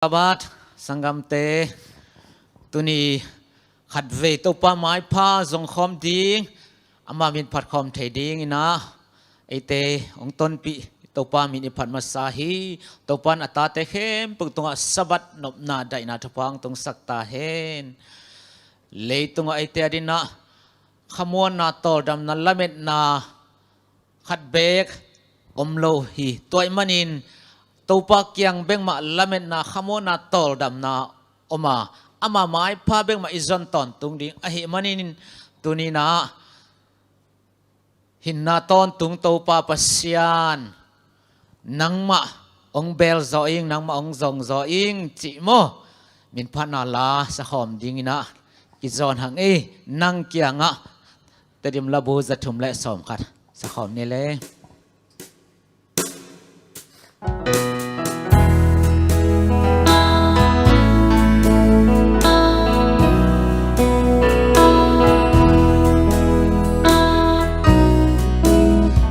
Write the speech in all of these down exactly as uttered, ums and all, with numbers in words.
Sabbath, sanggamte, tuni khatvei Topa maipha zongkhawm ding, ama min phatkhawm thei dingin ah eite hong tonpih Topa min i phat masa hi. Topa in a tate khempeuh tungah Sabbath nopna daihna thupha hong tungsak ta hen. Leitungah eite adingin ah khamuanna, tawldamna, lametna khat beek om lo hi. Tua ahih manin Topa kiang bek mah lametna, khamuanna, tawldamna om a, ama maipha bek mah i zon tawntung ding ahih manin tuni-in ah hinna tawntung Topa Pasian, nangmah hong bel zaw ing, nangmah hong zong zaw ing cih maw, min phatna la sakhawm dingin ah kizawn hang ei. Nang kiangah Tedim labu za thum le sawm khat sakhawm ni le.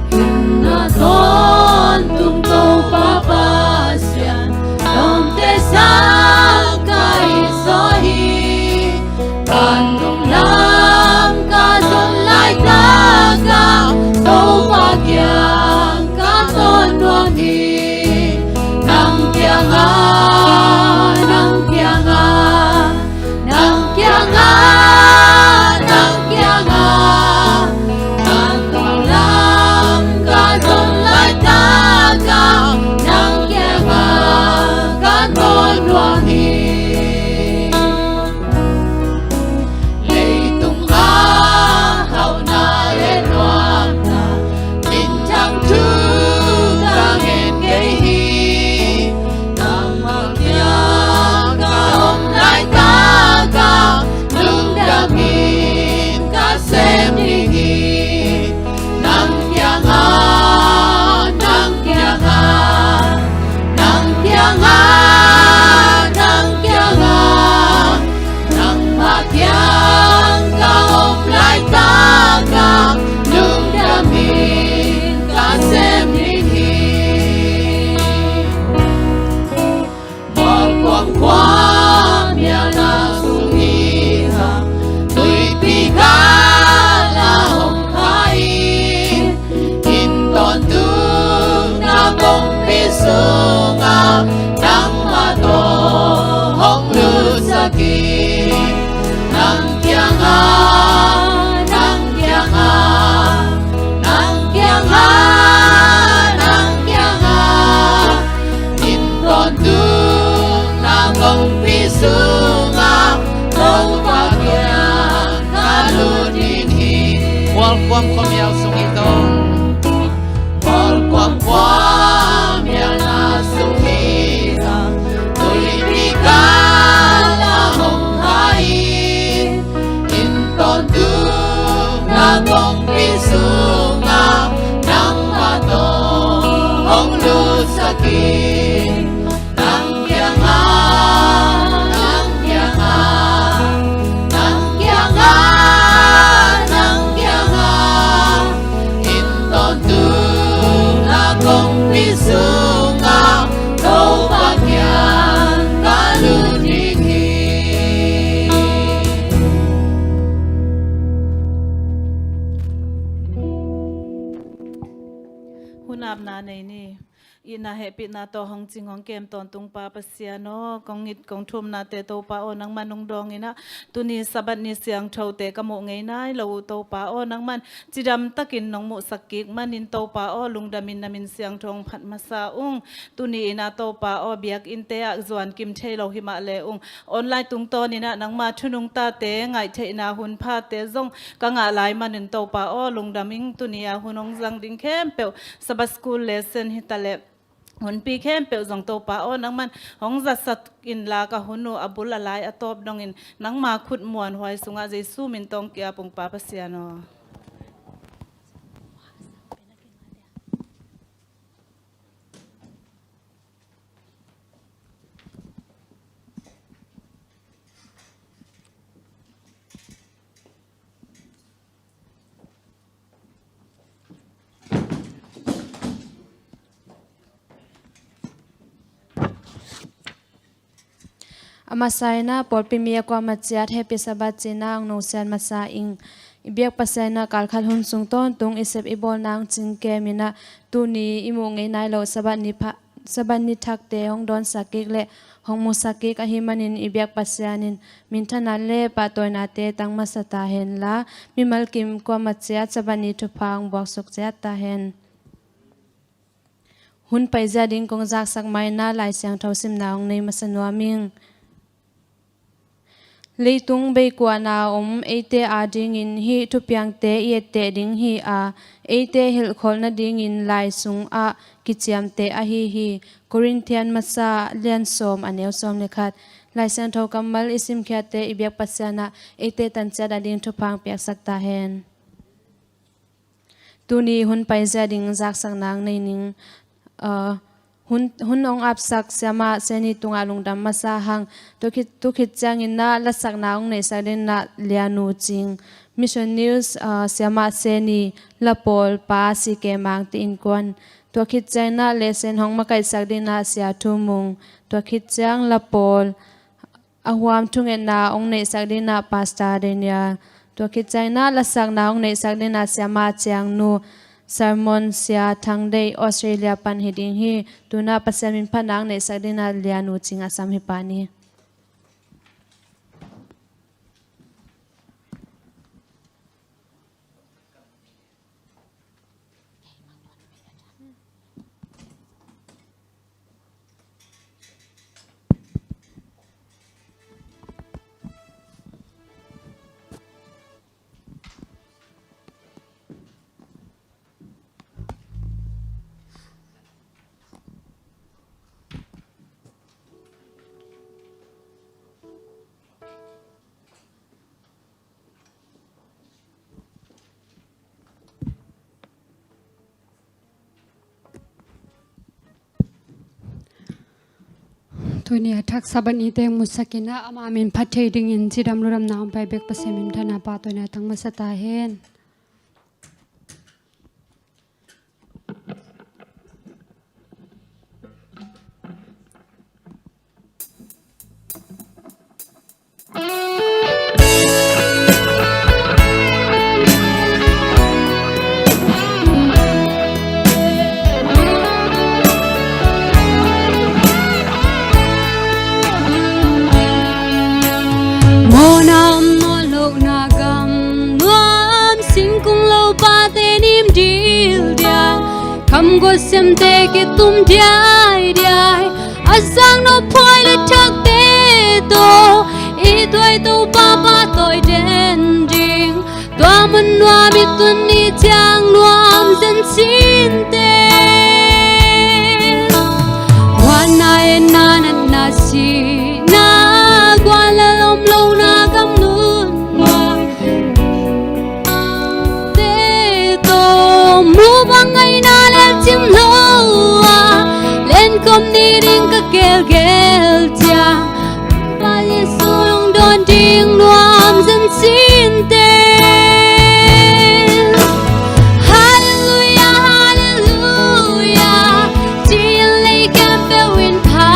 Hinna tawntung Topa Pasian, lawmte sang ka hi zaw hi. Vantung lam ka zon laitak ah Topa kiang ka tawn nuam hi. Nang kiangah, nang kiangah, nang kiangah, nang kiangah, vantung lam ka zon laitak ah nang kiangah ka tawn nuam hi. Leitung a hauhna le nuamna, minthang thu ka ngen kei hi. Nangmah kiang ka om laitak ah lungdamin ka sem ding hi. Nang kiangah, nang kiangah, nang kiangah, nang kiangah, nangmah kiang ka om laitak ah lungdamin ka sem ding hi. Mual kuam khua mialna sung hi hang, tuipi gal ah hong khai in, inn tawntung na kongpi sungah nangmah tawh hong lutsak in. Nang kiangah, nang kiangah, nang kiangah, nang kiangah, inn tawntung na kongpi sungah Topa kiang ka lut ding hi. Mual kuam khua mial sung hi zong, mual kuam khua mialna sung hi zong, tuipi gal ah hong khai in, inn tawntung na kongpi sungah nangmah tawh hong lutsak in. Nang kiangah, nang kiangah, nang kiangah, nang kiangah, inn tawntung na kongpi sungah Topa kiang ka lut ding hi. Hun apna nei ni. Itna hehpihna tawh hong cing hong kem tawntung Pa Pasian aw, kong it kong thumnate Topa aw, nangman hong dawng in ah, tuni Sabbath ni siangthote ka muh ngei nai lo uh Topa aw, nangman cidam takin nong muhsak kik manin Topa aw, lungdamin na min siangtho hong phat masa ung. Tuni in ah Topa aw, biakinnte ah zuan kim thei lo hi mah le ung, online tungtawn in ah nangma thu nungtate ngaih theihna hun phate zong ka ngah lai manin Topa aw, lungdam ing. Tuni a hun hong zang ding khempeuh, Sabbath school lesson hi ta leh, hunpi khempeuh zong Topa aw, nangman hong zatsak inla, ka hun uh a bul a lai a tawp dongin nangma khut muanhuai sungah Jesu min tawh hong ki-ap ung Pa Pasian aw. A masa in ah pawlpi mi a kuamah ciat Happy Sabbath ci-in ah hong nosiat masa ing. I biak Pasian in ah kalkhat hun sung tawntung i sep i bawlna hong cingkem in ah tuni i muh ngei nai lo Sabbath ni pha, Sabbath ni thakte hong dawnsak kik le hong musak kik ahih manin i biak Pasian in minthanna le pahtawinate tang masa ta hen la, mimal kim kuamah ciat Sabbath ni thupha hong buaksuk ciat ta hen. Hun paizia ding kong zaksak ma-in ah Lai Siangtho simna hong nei masa nuam ing. Leitung beikuahna om eite adingin hih thupiangte i etteh ding hi a, eite hilhkholh nadingin lai sungah kiciamteh ahi hi. Korinth masa lian sawm a neu sawm le khat. Lai Siangtho kammal i simkhiatte i biak Pasian in ah eite tanciat ading thupha hong piaksak ta hen. Tuni hun paizia ding zaksakna hong nei ning. Aa, hun, hun hong apsak Siamah Seni tungah lungdam masa hang. Tua khit, tu khit ciangin ah lasakna hong neihsak dingin ah Lianu Cing. Mission News, aa, Siamah Seni, Lapawl Pa C K Mangte innkuan. Tua khit ciangin ah lesson hong makaihsak dingin ah Sia Thu Mung. Tua khit ciang Lapawl a huam thungetna hong neihsak dingin ah Pastor Daniel. Tua khit ciangin ah lasakna hong neihsak dingin ah Siamah Ciangnu, sermon Sia Thang Deih, Australia pan hi ding hi. Tu-in ah Pasian min phatna hong neihsak dingin ah Lianu Cing a sam hi pah ni. Tuni a thak Sabbath nite musak in ah ama min phat thei dingin cidam ludamna hong pia i biak Pasian minthanna pahtawina tang masa ta hen. Mawhna om nawn lohna gam nuam, singkung lopate nim dildial, khamguat siamte kitum diaidiai, a sang nop phuai le thakte tawh i tuai Topa pahtawi den ding. Tua mun nuam i tun ni ciang nuam zen sinte. Guanna, etna, natna, sihna, guan le lom lohna gam nunnuam te tawh mu bang ngaihna lelcim lo a, lenkhawm ni ding ka gelgel ciang, Topa Jesu hong dawn ding nuam zen sinte. Halleluia, halleluia, ci-in lei khempeuh in pha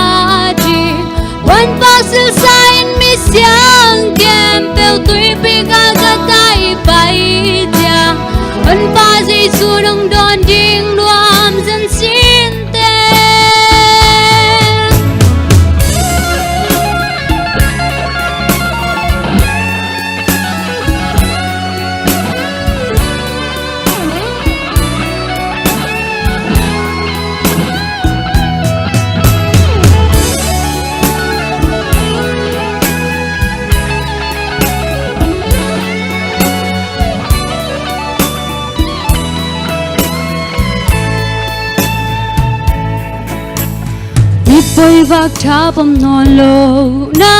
ding, Honpa silsa in misiang khempeuh tuipi Golgotha i pai ciang, Honpa Jesu hong dawn ding nuam zen sinte. Mipawi vak tha pom nawn lo na,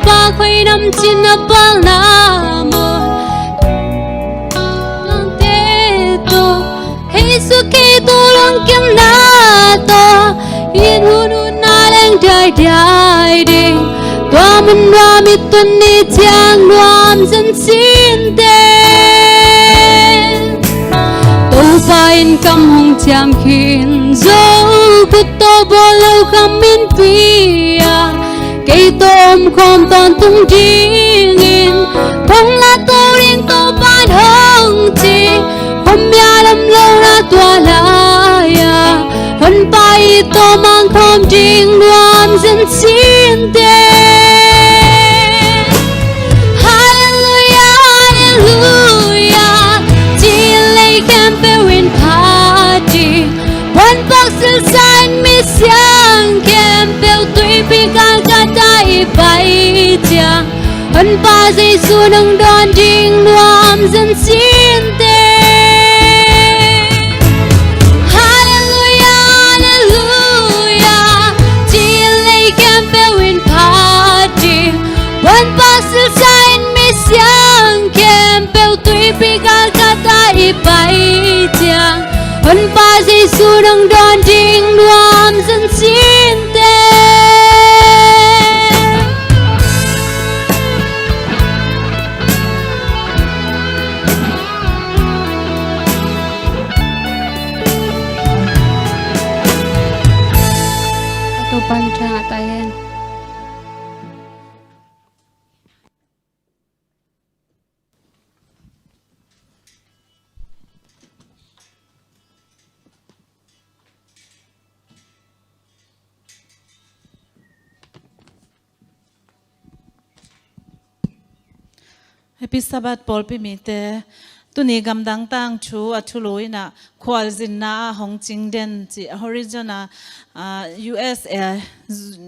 pa khoi nam cin a palna maw, langte tawh hei suk kei tu lungkimna tawh in hun hun na leng daidiai ding. Tua mun nuam i tun ni ciang nuam zen sinte. Topa in kam hong ciam khin zo, khut tawh bawl lo kham in pia, Ei tawh omkhawm tawntung dingin, phungla to ding Topa'n hong ci. Khuamial om lo na tua lai-a, Honpa i tawh mangkhawm ding nuam zen cin teh. Halleluiah, halleluiah, ci-in lei khempeuh in phat ding. Puanpak silsa in misiang khempeuh tuipi galkatah i pai ciang, Honpa Jesu nong dawn ding nuam zen cin teh. Halleluiah, halleluiah, ci-in lei khempeuh in phat ding. Puanpak silsa in misiang khempeuh tuipi galkatah i pai ciang, Honpa Jesu nong dawn ding nuam zen cin teh. Topa'n thu a tai hen. Happy Sabbath, pawlpi mite. Tuni gamdang tangthu a thulu in ah khualzinna ah hong cing den cih Horizon ah, ah, U S A,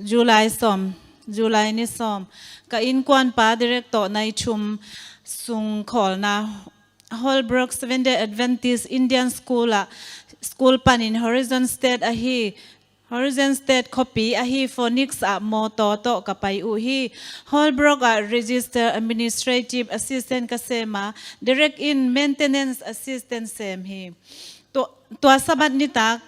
July sawm, July ni sawm, ka innkuanpa Derek tawh nai thum sung khawlna Holbrook Seventh Day Adventist Indian School ah, school panin Horizon State ahi, Horizon State khuapi ahi Phoenix ah mawtaw tawh ka pai uh hi. Holbrook ah Register Administrative Assistant ka sem a, Derek in Maintenance Assistant sem hi. Tua, tua Sabbath nitak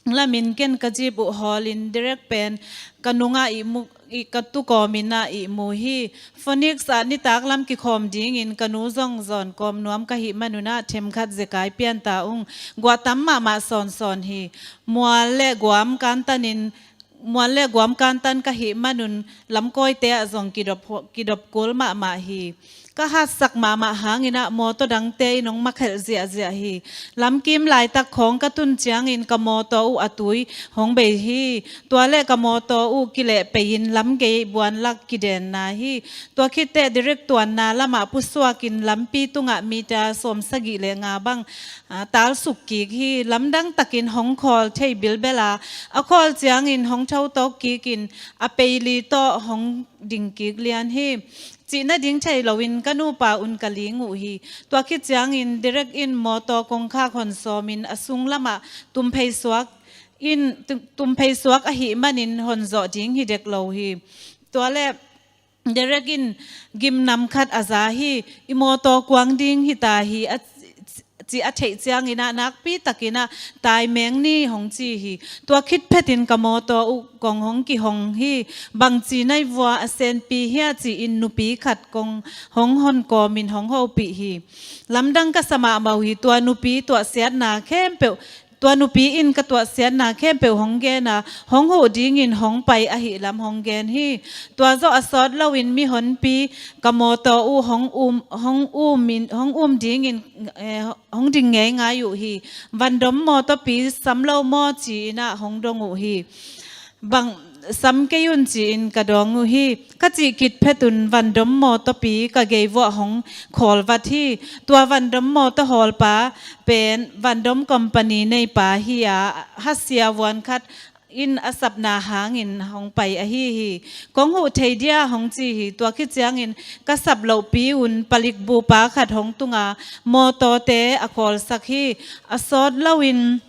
lamin ken ka jeep uh hawlin Derek pen ka nungah ihmu, ih, ka tu kawmin ah ihmu hi. Phoenix ah nitak lam kikhawm dingin ka nu zong zawn kawm nuam ka hih manun ah themkhat zekai pianta ung. Guah tam mahmah sawnsawn hi. Mual le guam kantanin, mual le guam kantan ka hih manun lamkawite ah zong kidop, kidop kul mahmah hi. Ka hatsak mahmah hangin ah mawtaw dangte in hong makhelh ziahziah hi. Lamkim laitak khawng ka tun ciangin ka mawtaw uh a tui hong bei hi. Tua le ka mawtaw uh kileh pei-in lamgei buanlak kidenna hi. Tua khit teh Derek tuanna lamah pusuakin lampi tungah meter sawmsagih le nga bang, ah, talsuk kik hi. Lamdang takin hong khawl thei bilbel a, a khawl ciangin hong thotawk kikin a peili tawh hong ding kik lian hi. Cihna ding thei loin ka nupa un ka ling uh hi. Tua khit ciangin Derek in mawtaw kongkhak hon sawmin a sung lamah tumphei suak in, tu-, tumphei suak ahih manin hon zawh ding hi dek lo hi. Tua le Derek in gimnam khat a za hi. I mawtaw kuang ding hi ta hi, a cih a theih ciangin ah nakpi takin ah taimeng ni hong ci hi. Tua khit phetin ka mawtaw uh kong hong kihong hi. Bangci naivua a senpi hia ci-in nupi khat kong hong hon kawmin hong hopih hi. Lamdang ka sa mahmah uh hi. Tua nupi tuahsiatna khempeuh, tua nupi in ka tuahsiatna khempeuh hong gen a, hong huh dingin hong pai ahih lam hong gen hi. Tua zawh a sawt loin mihonpi ka mawtaw uh hong um, hong um in, hong um dingin, eh, hong ding ngeingai uh hi. Vandom mawtawpi sam lo maw ci-in ah hong dong uh hi. Bang sam kei un ci-in ka dawng uh hi. Ka cih khit phetun vandom mawtawpi ka geivuah hong khawlvat hi. Tua vandom mawtaw hawlpa pen vandom company neipa hi a, hasia vuan khat in a sapna hangin hong pai ahi hi. Kong huh thei dia hong ci hi. Tua khit ciangin ka sap lohpi un palik bupa khat hong tunga mawtawte a khawlsak hi. A sawt loin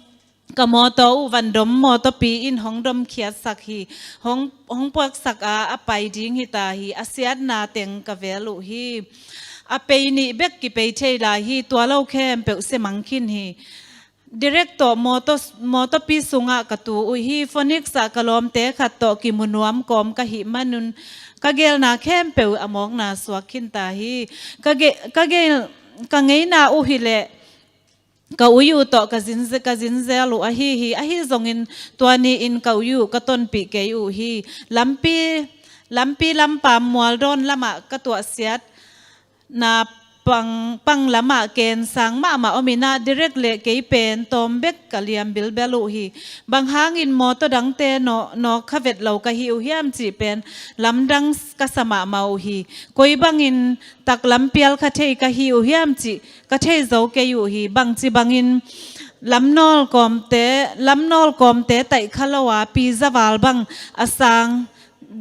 ka mawtaw uh vandom mawtawpi in hong domkhiatsak hi. Hong, hong puaksak a, a pai ding hi ta hi. A siatna teng ka vel uh hi. A pei nih bek kipei thei lai hi. Tua lo khempeuh semang khin hi. Derek tawh mawtaw, mawtawpi sungah ka tu uh hi. Phoenix ah ka lawmte khat tawh kimu nuam kawm ka hih manun ka gelna khempeuh a mawkna suak khin ta hi. Ka ge-, ka gel, ka ngeina uh hileh ka ui uh tawh ka zin, ka zinzel uh ahi hi. Ahi zongin tua ni-in ka ui uh ka tonpih kei uh hi. Lampi, lampi lampam mualdawn lamah ka tuahsiat na pang, pang lamah ken sang mahmah om inah, direct le kei pen tawm bek ka liam bilbel uh hi. Bang hangin mawtaw dangte nawh, nawk kha vet lo ka hi uh hiam cih pen lamdang ka sa mahmah uh hi. Koi bangin taklam pial kha thei ka hi uh hiam cih ka thei zo kei uh hi. Bangci bangin lamnawl kawmte, lamnawl kawmte taih kha lo a, pi zaval bang a sang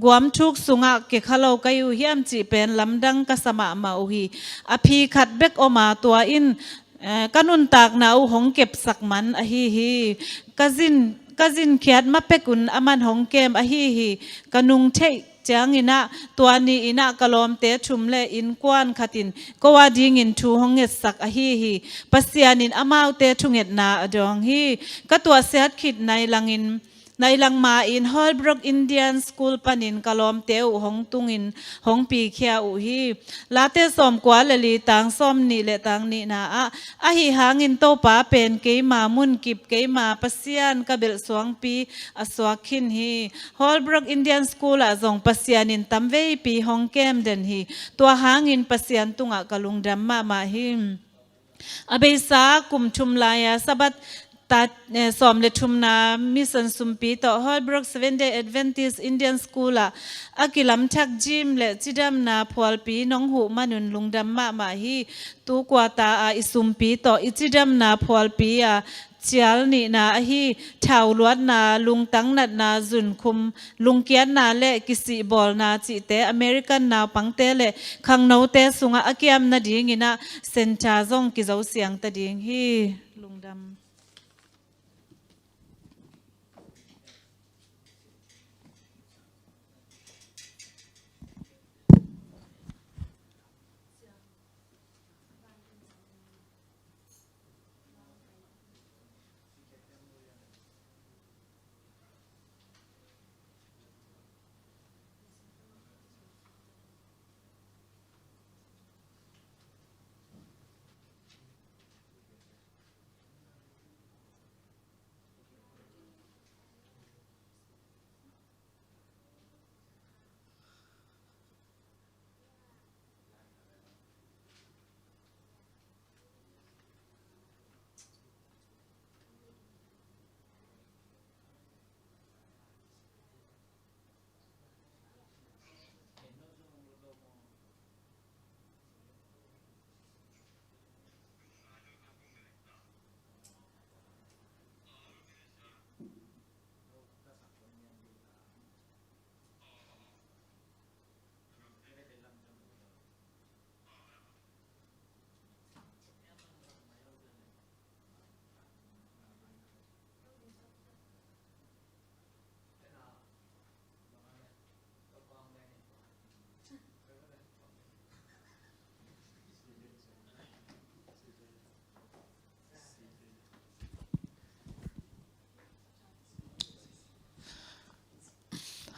guam thuk sungah ke kha lo ka hi uh hiam cih pen lamdang ka sa mahmah uh hi. A phi khat bek om a, tua in, eh, ka nuntakna uh hong kepsak man ahi hi. Ka zin, ka zinkhiat ma pek un aman hong kem ahi hi. Ka nung theih ciangin ah, tua ni-in ah ka lawmte thum le innkuan khat in ko a dingin thu hong ngetsak ahi hi. Pasian in amaute thungetna a dawng hi. Ka tuahsiat khit nai langin, nai lang ma-in Holbrook Indian School panin ka lawmte uh hong tungin hong pikhia uh hi. Late sawmkua le li, tang sawmnih le tang nihna ah, ahi hangin Topa pen keima munkip, keima Pasian, ka belh suangpi a suak khin hi. Holbrook Indian School ah zong Pasian in tamveipi hong kem den hi. Tua hangin Pasian tungah ka lungdam mahmah hi. A beisa kum thum lai-a Sabbath ta, eh, sawm le thumna mission sumpi tawh Holbrook Seventh Day Adventist Indian School ah a kilamthak gym le cidamna phualpi nong huh manun lungdam mahmah hi. Tu kuata a i sumpi tawh i cidamna phualpi a cial nihna ahi thauluatna, lungtang natna, zunkhum, lungkiatna le kisihbawlna cihte American naupangte le khangnote sungah a kiam nadingin ah center zong kizo siang ta ding hi. Lungdam.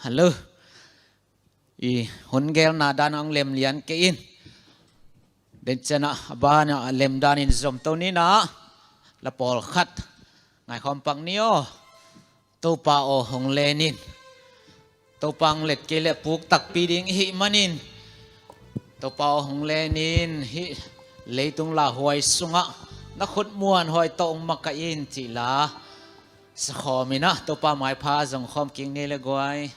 Hello. I hun gelna dan hong lem lian kei in. Den ciangin a ban a lem danin zom to ni na. La pawlkhat ngaikhawm pak ni aw. Topa aw hong len in. Topa hong let kei leh puk takpi ding i hih manin. Topa aw hong len in, hih leitung lauhuai sungah na khut muanhuai tawh hong makaih in cih la sakhawm in a, Topa maipha zong khawm kik ni le guai.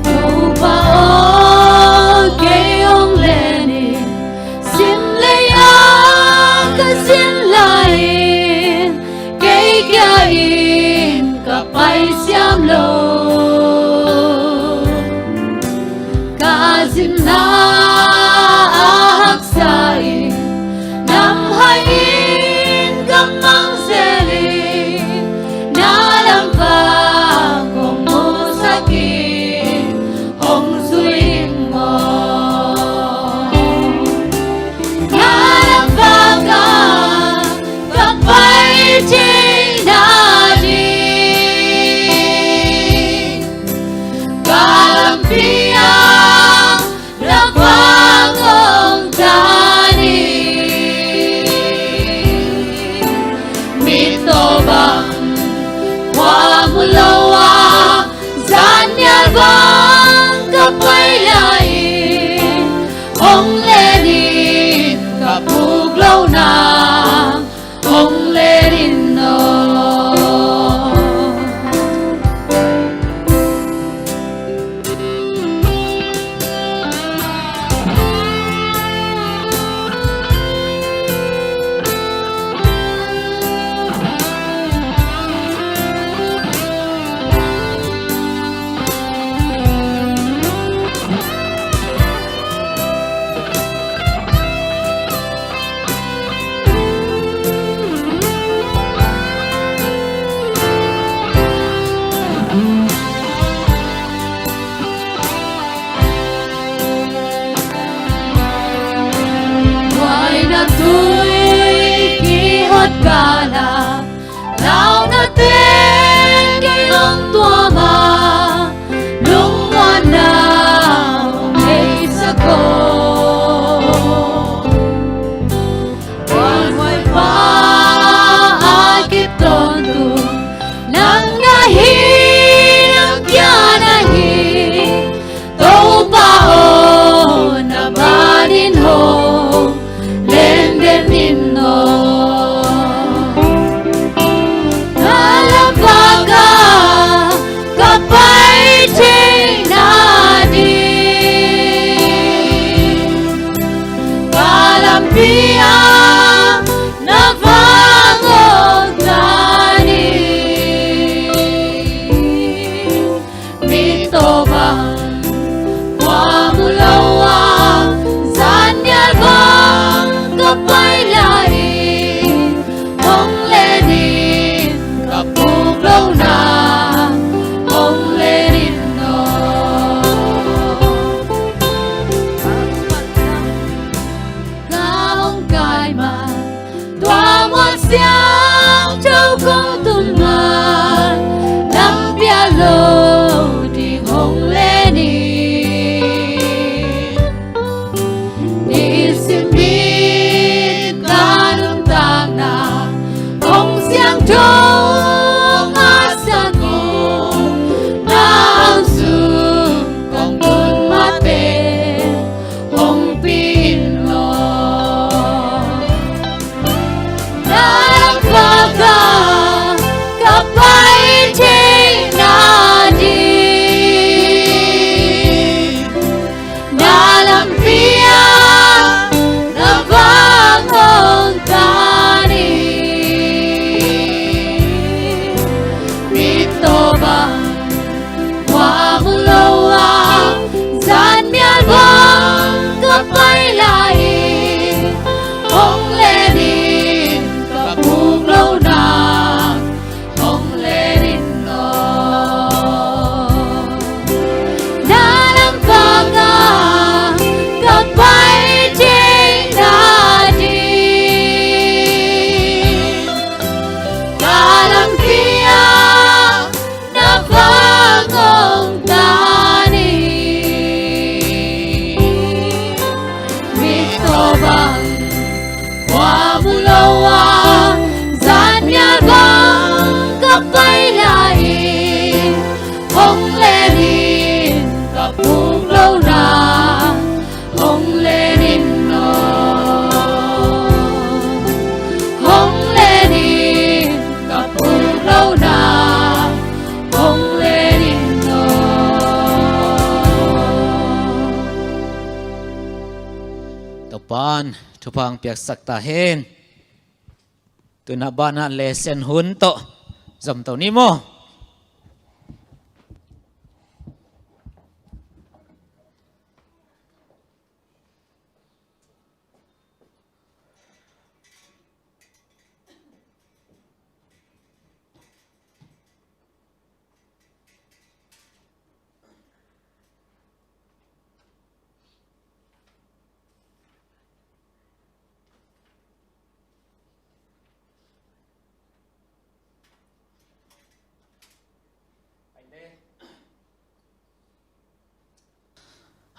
Topa aw, kei hong len in, sim lei-ah ka zin lai in, kei kia in ka pai siam lo. Ka zinna a haksa in, nam hai in ka mang zel in, na lam vak hong musak in, hong zui in maw. Na lam vak a ka pai Thei nading ka lampi ah na vang hong tan in. Mittaw bang khua mu lo a, zanmial bang ka pai lai in, hong len in ka puk lohna hong len in aw. Buaina tui kihot kal ah, launa teng kei hong tuam a, lungmuanna hong neisak aw. Buaihuai pa a kip tawntung, nang na hi, nang kia na hi, Topa aw, na manin hong len den in aw. Na lam vak a ka pai thei nading, ka lampi ah na vang hong tan in. Mittaw bang khua mu lo a, zanmial bang ka pai lai in, hong len in ka puk lohna hong len in aw. Ka hong kai man, tua mual siangtho kong tun man, lampial lo ding hong len in. Nisim bit ka nuntakna hong siangtho, hong haksat kong, na hong sung kong tun mah pen hong pia in aw. Na lam vak a ka pai thei nading, na lampi ah na vang hong tan in. Mittaw bang khua mu lo a, zanmial bang ka pai lai in, hong len in ka puk lohna hong len in aw. Na lam vak a ka pai thei nading, ka lampi ah na vang hong tan in. Mittaw bang khua mu lo a, zanmial bang ka pai lai in, hong len in ka puk lohna hong len in aw. Hong len in ka puk lohna hong len in aw. Topa'n thupha hong piaksak ta hen. Tuna banah lesson hun tawh zom to ni maw.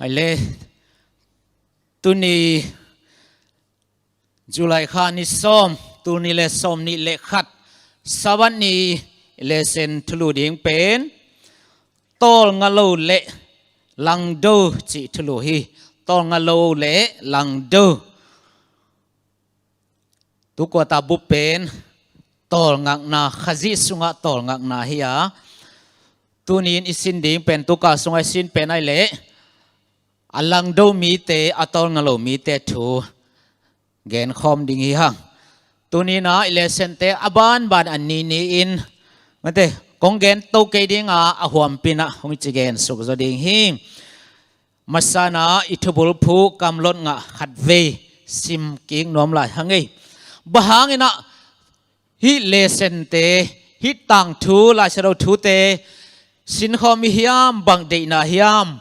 Ai le, tuni July kha ni sawm, tuni le sawm nih le khat, Sabbath ni lesson thulu ding pen tawlnga lo le langdo cih thulu hi. Tawlnga lo le langdo. Tukuata bup pen tawlngakna, Khazih sungah tawlngakna hi a, tunin i sin ding pen, tuka sungah i sin pen ai le a langdo mite, a tawlnga lo mite thu genkhawm ding hi hang. Tunina i lessonte a banban a ni ni-in, mate, kong gen to kei dinga a huampina hong ci gen suk zaw ding hi. Masana i thubulphu kamlot ngah khatvei sim kik nuam lai hang ei. Bang hangin ah hih lessonte, hih tangthu, Lai Siangtho thute sinkhawm i hiam, bang deihna hiam?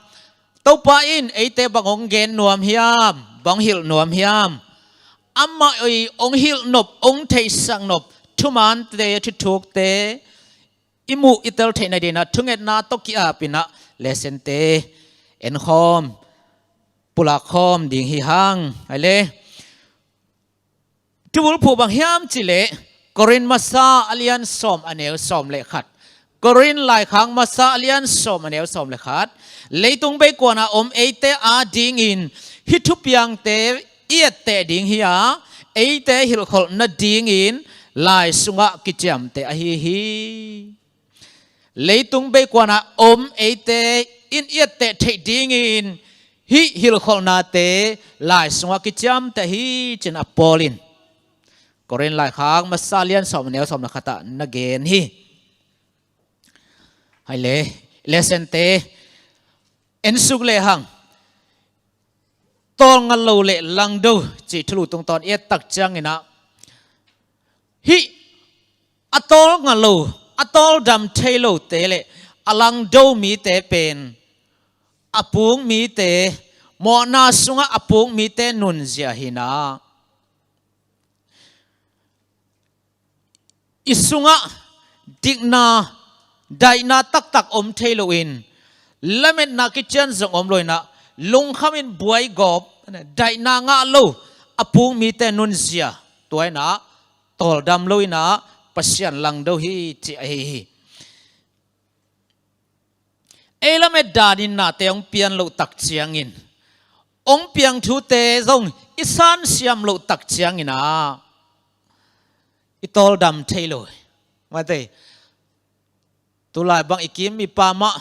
Topa in eite bang hong gen nuam hiam, bang hong hilh nuam hiam? Amah i hong hilh nop, hong theihsak nop thumante, thuthukte i muh i tel theihna dingin ah thungetna tawh ki-apin ah lessonte enkhawm, pulakkhawm ding hi hang. Ai le, thubulphu bang hiam cih leh Korin Masa a lian sawm, a neu sawm le khat. Korin Laikhak Masa a lian sawm, a neu sawm le khat. Leitung beikuana om eite adingin hih thupiangte i etteh ding hi a, eite hilhkholh nadingin lai sungah kiciamteh ahi hi. Leitung beikuana om eite in i etteh theih dingin hih hilhkholhnate lai sungah kiciamteh hi, ci-in a Paul in Korin Laikhak Masa lian sawm, a neu sawm le khat ah na gen hi. Ai le, lessonte ensuk lehang, tawlnga lo le langdo cih thulu tungtawn i et tak ciangin ah, hih a tawlnga lo, a tawldam thei lote le a langdo mite pen a puk mite, mawhna sungah a puk mite nunzia hi-in ah, i sungah dikna, daihna taktak om thei loin, lametna kician zong om loin ah, lungkhamin buaigawp, daihna ngah lo a puk mite nunzia, tua in ah tawldam lo in ah Pasian langdo hi, ci ahi hi. Ei lamet danin nate hong piang loh tak ciangin, hong piang thute zong i sansiam loh tak ciangin ah, i tawldam thei lo. Mate, tulai bang i kim i pam ah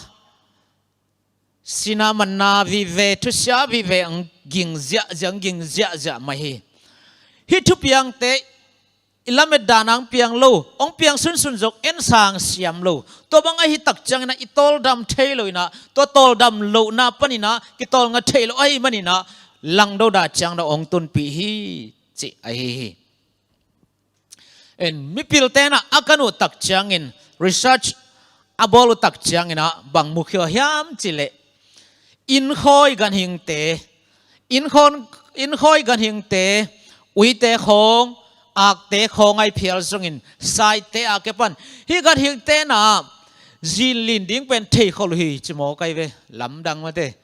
sina manna vive, thusia vive hong ging ziahziah, hong ging ziahziah mah hi. Hih thupiangte i lamet dan hong piang lo, hong piang sunsun zong en sansiam lo. Tua bang ahi tak ciangin ah i tawldam thei lo in ah, tua tawldam lohna panin ah kitawlnga thei lo ahih manin ah langdo dan ciang dong hong tunpih hi, ci ahi hi. En, mipilte in ah a kan uh tak ciangin, research a bawl uh tak ciangin ah bang mukhia hiam cih leh, innkhawi ganhingte, innkhawn, innkhawi ganhingte, uite khawng, akte khawng a i phial zongin, saite a kipan, hih ganhingte in ah zinlin ding pen theikhol uh hi, ci mawk ai ve, lamdang mate.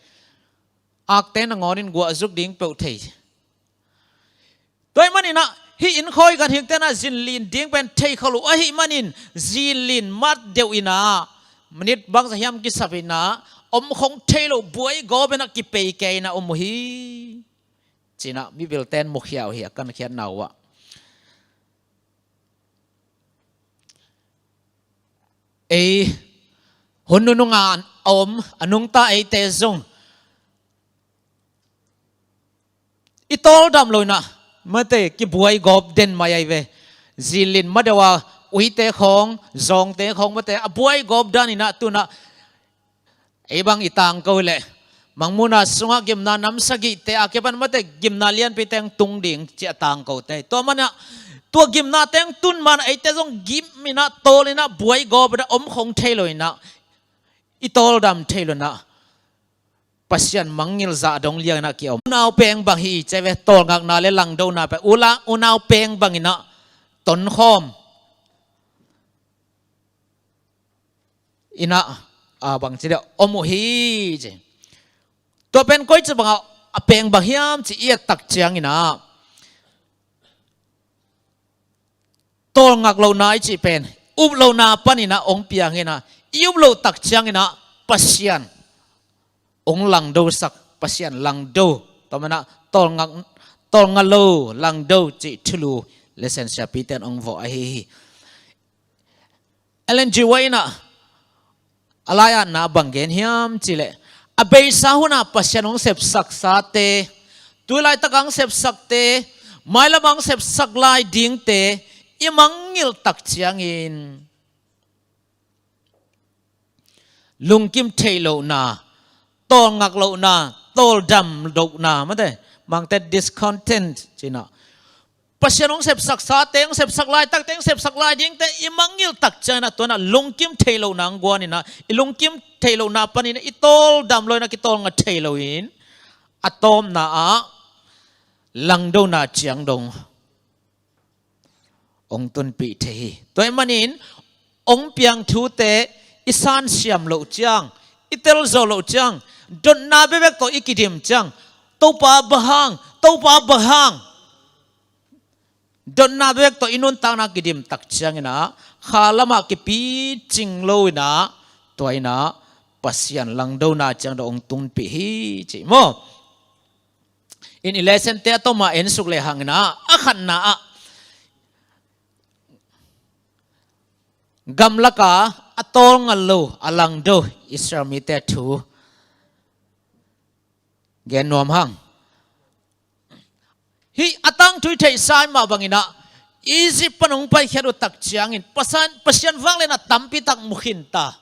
Akte nangawnin guahzuk ding peuh thei. Tua ahih manin ah, hih innkhawi ganhingte in ah zinlin ding pen theikhol uh ahih manin, zinlin mat deuh in ah, minit bangzah hiam kisap in ah, omkhong thei lo buaigawp in ah kipei kei in ah om uh hi, ci-in ah mipilte in mukhia uh hi, a kankhiatna uh ah. Ei hun nunung a om, a nungta eite zong i tawldam lo in ah, mate, kibuaigawp den mai ai ve. Zinlin ma deuh a, uite khawng, zawngte khawng, mate, a buaigawp dan in ah tu-in ah, ei bang i tangko leh, Mangmuhna sungah gimna nam sagihte a kipan, mate, gimna lianpite hong tung ding ci a tangkote. Tua manin ah, tua gimnate hong tun ma-in ah eite zong gim in ah, tawl in ah, buaigawp in ah, omkhong thei lo in ah, i tawldam thei lo in ah, Pasian mangngilh zah dong liang in ah kiom. Unau peng bang hi ci ai ve, tawlngakna le langdona pen. Ula, unau peng bang in ah tonkhawm in ah, a, bangci deuh om uh hi, ci. Tua pen koi ci bangah a peng bang hiam ci i et tak ciangin ah, tawlngak lohna i cih pen up lohna panin ah hong piang in ah, i up loh tak ciangin ah Pasian hong langdosak, Pasian langdo. Tua manin ah tawlngak, tawlnga lo, langdo cih thulu Laisiangtho siapite in hong vawh ahi hi. Ellen G. White in ah a lai-atna bang gen hiam cih leh, a beisa hun ah Pasian hong sepsaksate, tu laitak a hong sepsakte, mailam a hong sepsak lai dingte i mangngilh tak ciangin lungkim theih lohna, tawlngak lohna, tawldam lohna, mate, Mangte discontent ci-in ah, Pasian hong sepsaksate, hong sepsak laitakte, hong sepsak lai dingte i mangngilh tak ciangin ah, tua in ah lungkim theih lohna hong guan in ah, i lungkim theih lohna panin ah i tawldam lo in ah, kitawlnga thei lo in, a tawpna ah langdona ciang dong hong tunpih thei hi. Tua ahih manin hong piang thute i sansiam loh ciang, i telzawh loh ciang, dotna bekbek tawh i kidim ciang, Topa, bang hang, Topa, bang hang, dotna bekbek tawh i nuntakna kidim tak ciangin ah, kha lamah kipicing lo in ah, tua in ah Pasian langdona ciang dong hong tunpih hi, ci maw. In i lessonte a tom a en suk lehang in ah, a khatna ah, gamlakah a tawlnga lo, a langdo Israel mite thu gen nuam hang. Hih a tangthu i theihsa mah bangin ah, Egypt pan hong paikhiat uh tak ciangin Pasian, Pasian vangliatna tampi tak mu khin ta.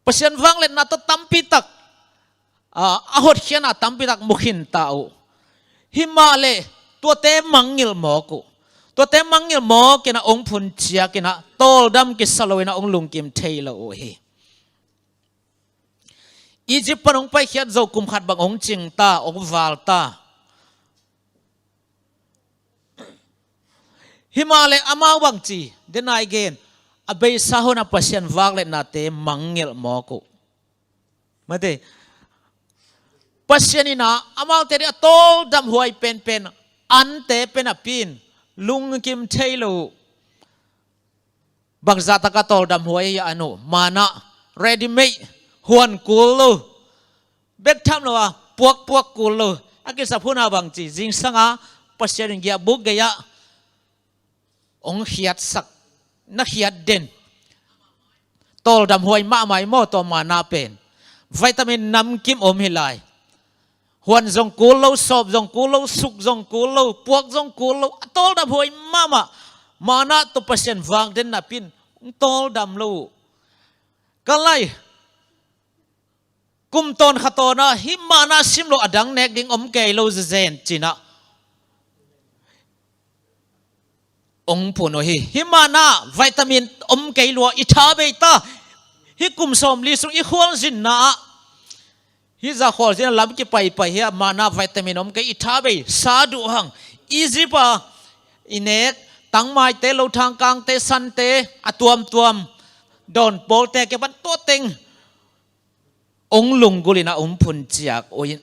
Pasian vangliatna tawh tampi tak, a, a hotkhiatna tampi tak mu khin ta uh. Himahleh tuate mangngilh mawk uh. Tuate mangngilh mawk in ah hong phun ciak in ah, tawldam kisa lo in ah hong lungkim thei lo uh hi. Egypt pan hong paikhiat zo kum khat bang hong cing ta, hong val ta. Himahleh amau bang ci, denai gen, a beisa hun ah Pasian vangliatnate mangngilh mawk uh. Mate, Pasian in ah amaute ding a tawldam huai penpen ante pen a pia in, lungkim thei lo uh. Bangzah tak a tawldam huai hi a, an uh, manna, ready made, huan kul lo, bek tham lo a, puakpuak kul lo. A kisap hun ah bang ci, zingsang a Pasian in giahbuk gei ah hong khiatsak, na khiat den. Tawldam huai mahmah hi maw tua manna pen. Vitamin namkim om hi lai. Huan zong kul lo, sawp zong kul lo, suk zong kul lo, puak zong kul lo, a tawldam huai mahmah. Manna tawh Pasian vang den napi in hong tawldam lo uh. Ka lai, kum tawn kha tawn ah hih manna sim lo a dang nek ding om kei lo zenzen ci-in ah hong phun uh hi. Hih manna vitamin om kei lua, i tha bei ta. Hih kum sawmli sung i khualzinna ah, hih zah khualzin a lam kipaipai hi a, manna vitamin om kei, i tha bei, sa duh hang. Egypt a i nek tangmaite, lothangkangte, sante, a tuamtuam dawn pawlte, kei pan tua teng hong lunggulh in ah hong phun ciak uh hi.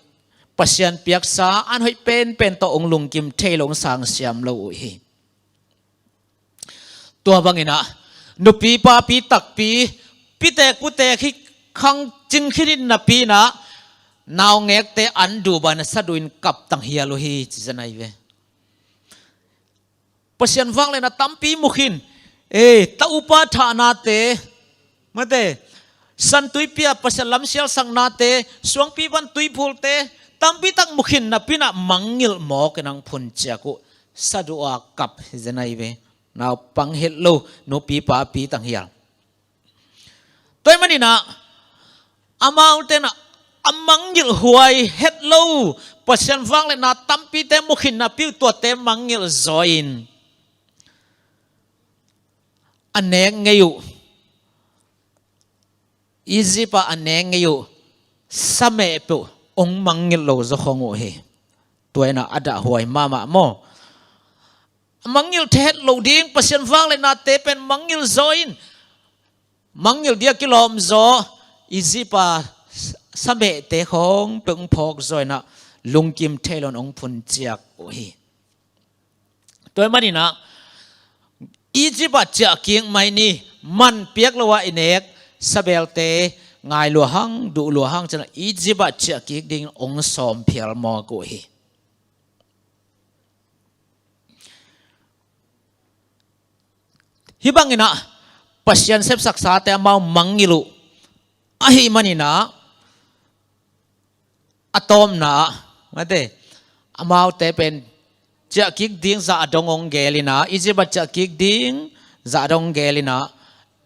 Pasian piaksa an hoih penpen tawh hong lungkim thei lo, hong sangsiam lo uh hi. Tua bangin ah nupi papi takpi, pitek putek hi khang cing khin in napi in ah, naungekte an duh bangin ah saduh in kap tanghial uh hi, ci zen ahi ve. Pasian vangliatna tampi mu khin. Eh, ta upa thahnate, mate, san tuipi ah Pasian lam sialsaknate, suangpi pan tuiphulte, tampi tak mu khin napi in ah mangngilh mawk in ah hong phun ciak uh. Saduh a kap hi zen ahi ve. Naupang het lo, nupi papi tanghial. Tua ahih manin ah amaute in ah a mangngilh huai het lo, Pasian vangliatna tampite mu khin napi uh, tuate mangngilh zaw in, a nek ngei uh. Egypt ah a nek ngei uh, sa meh peuh hong mangngilh lo zaw khong uh hi. Tua in ah a dah huai mahmah maw. A mangngilh thei het loh ding Pasian vangliatnate pen mangngilh zaw in, mangngilh dia kilawm zaw, Egypt a samehte khawng peuh hong phawk zaw inah lungkim thei loin hong phunciak uh hi. Tua ahih maninah Egypt ah ciahkik mai ni, man piak lo ah i nek sabelte ngai lua hang, duh lua hang cinah Egypt ah ciahkik dingin hong sawm phial mawk uh hi. Hih banginah Pasian sepsaksate amau mangngilh uh ahih maninah a tawpna ah, mate, amaute pen ciahkik ding zah dong hong geel inah, Egypt ah ciahkik ding zah dong hong geel inah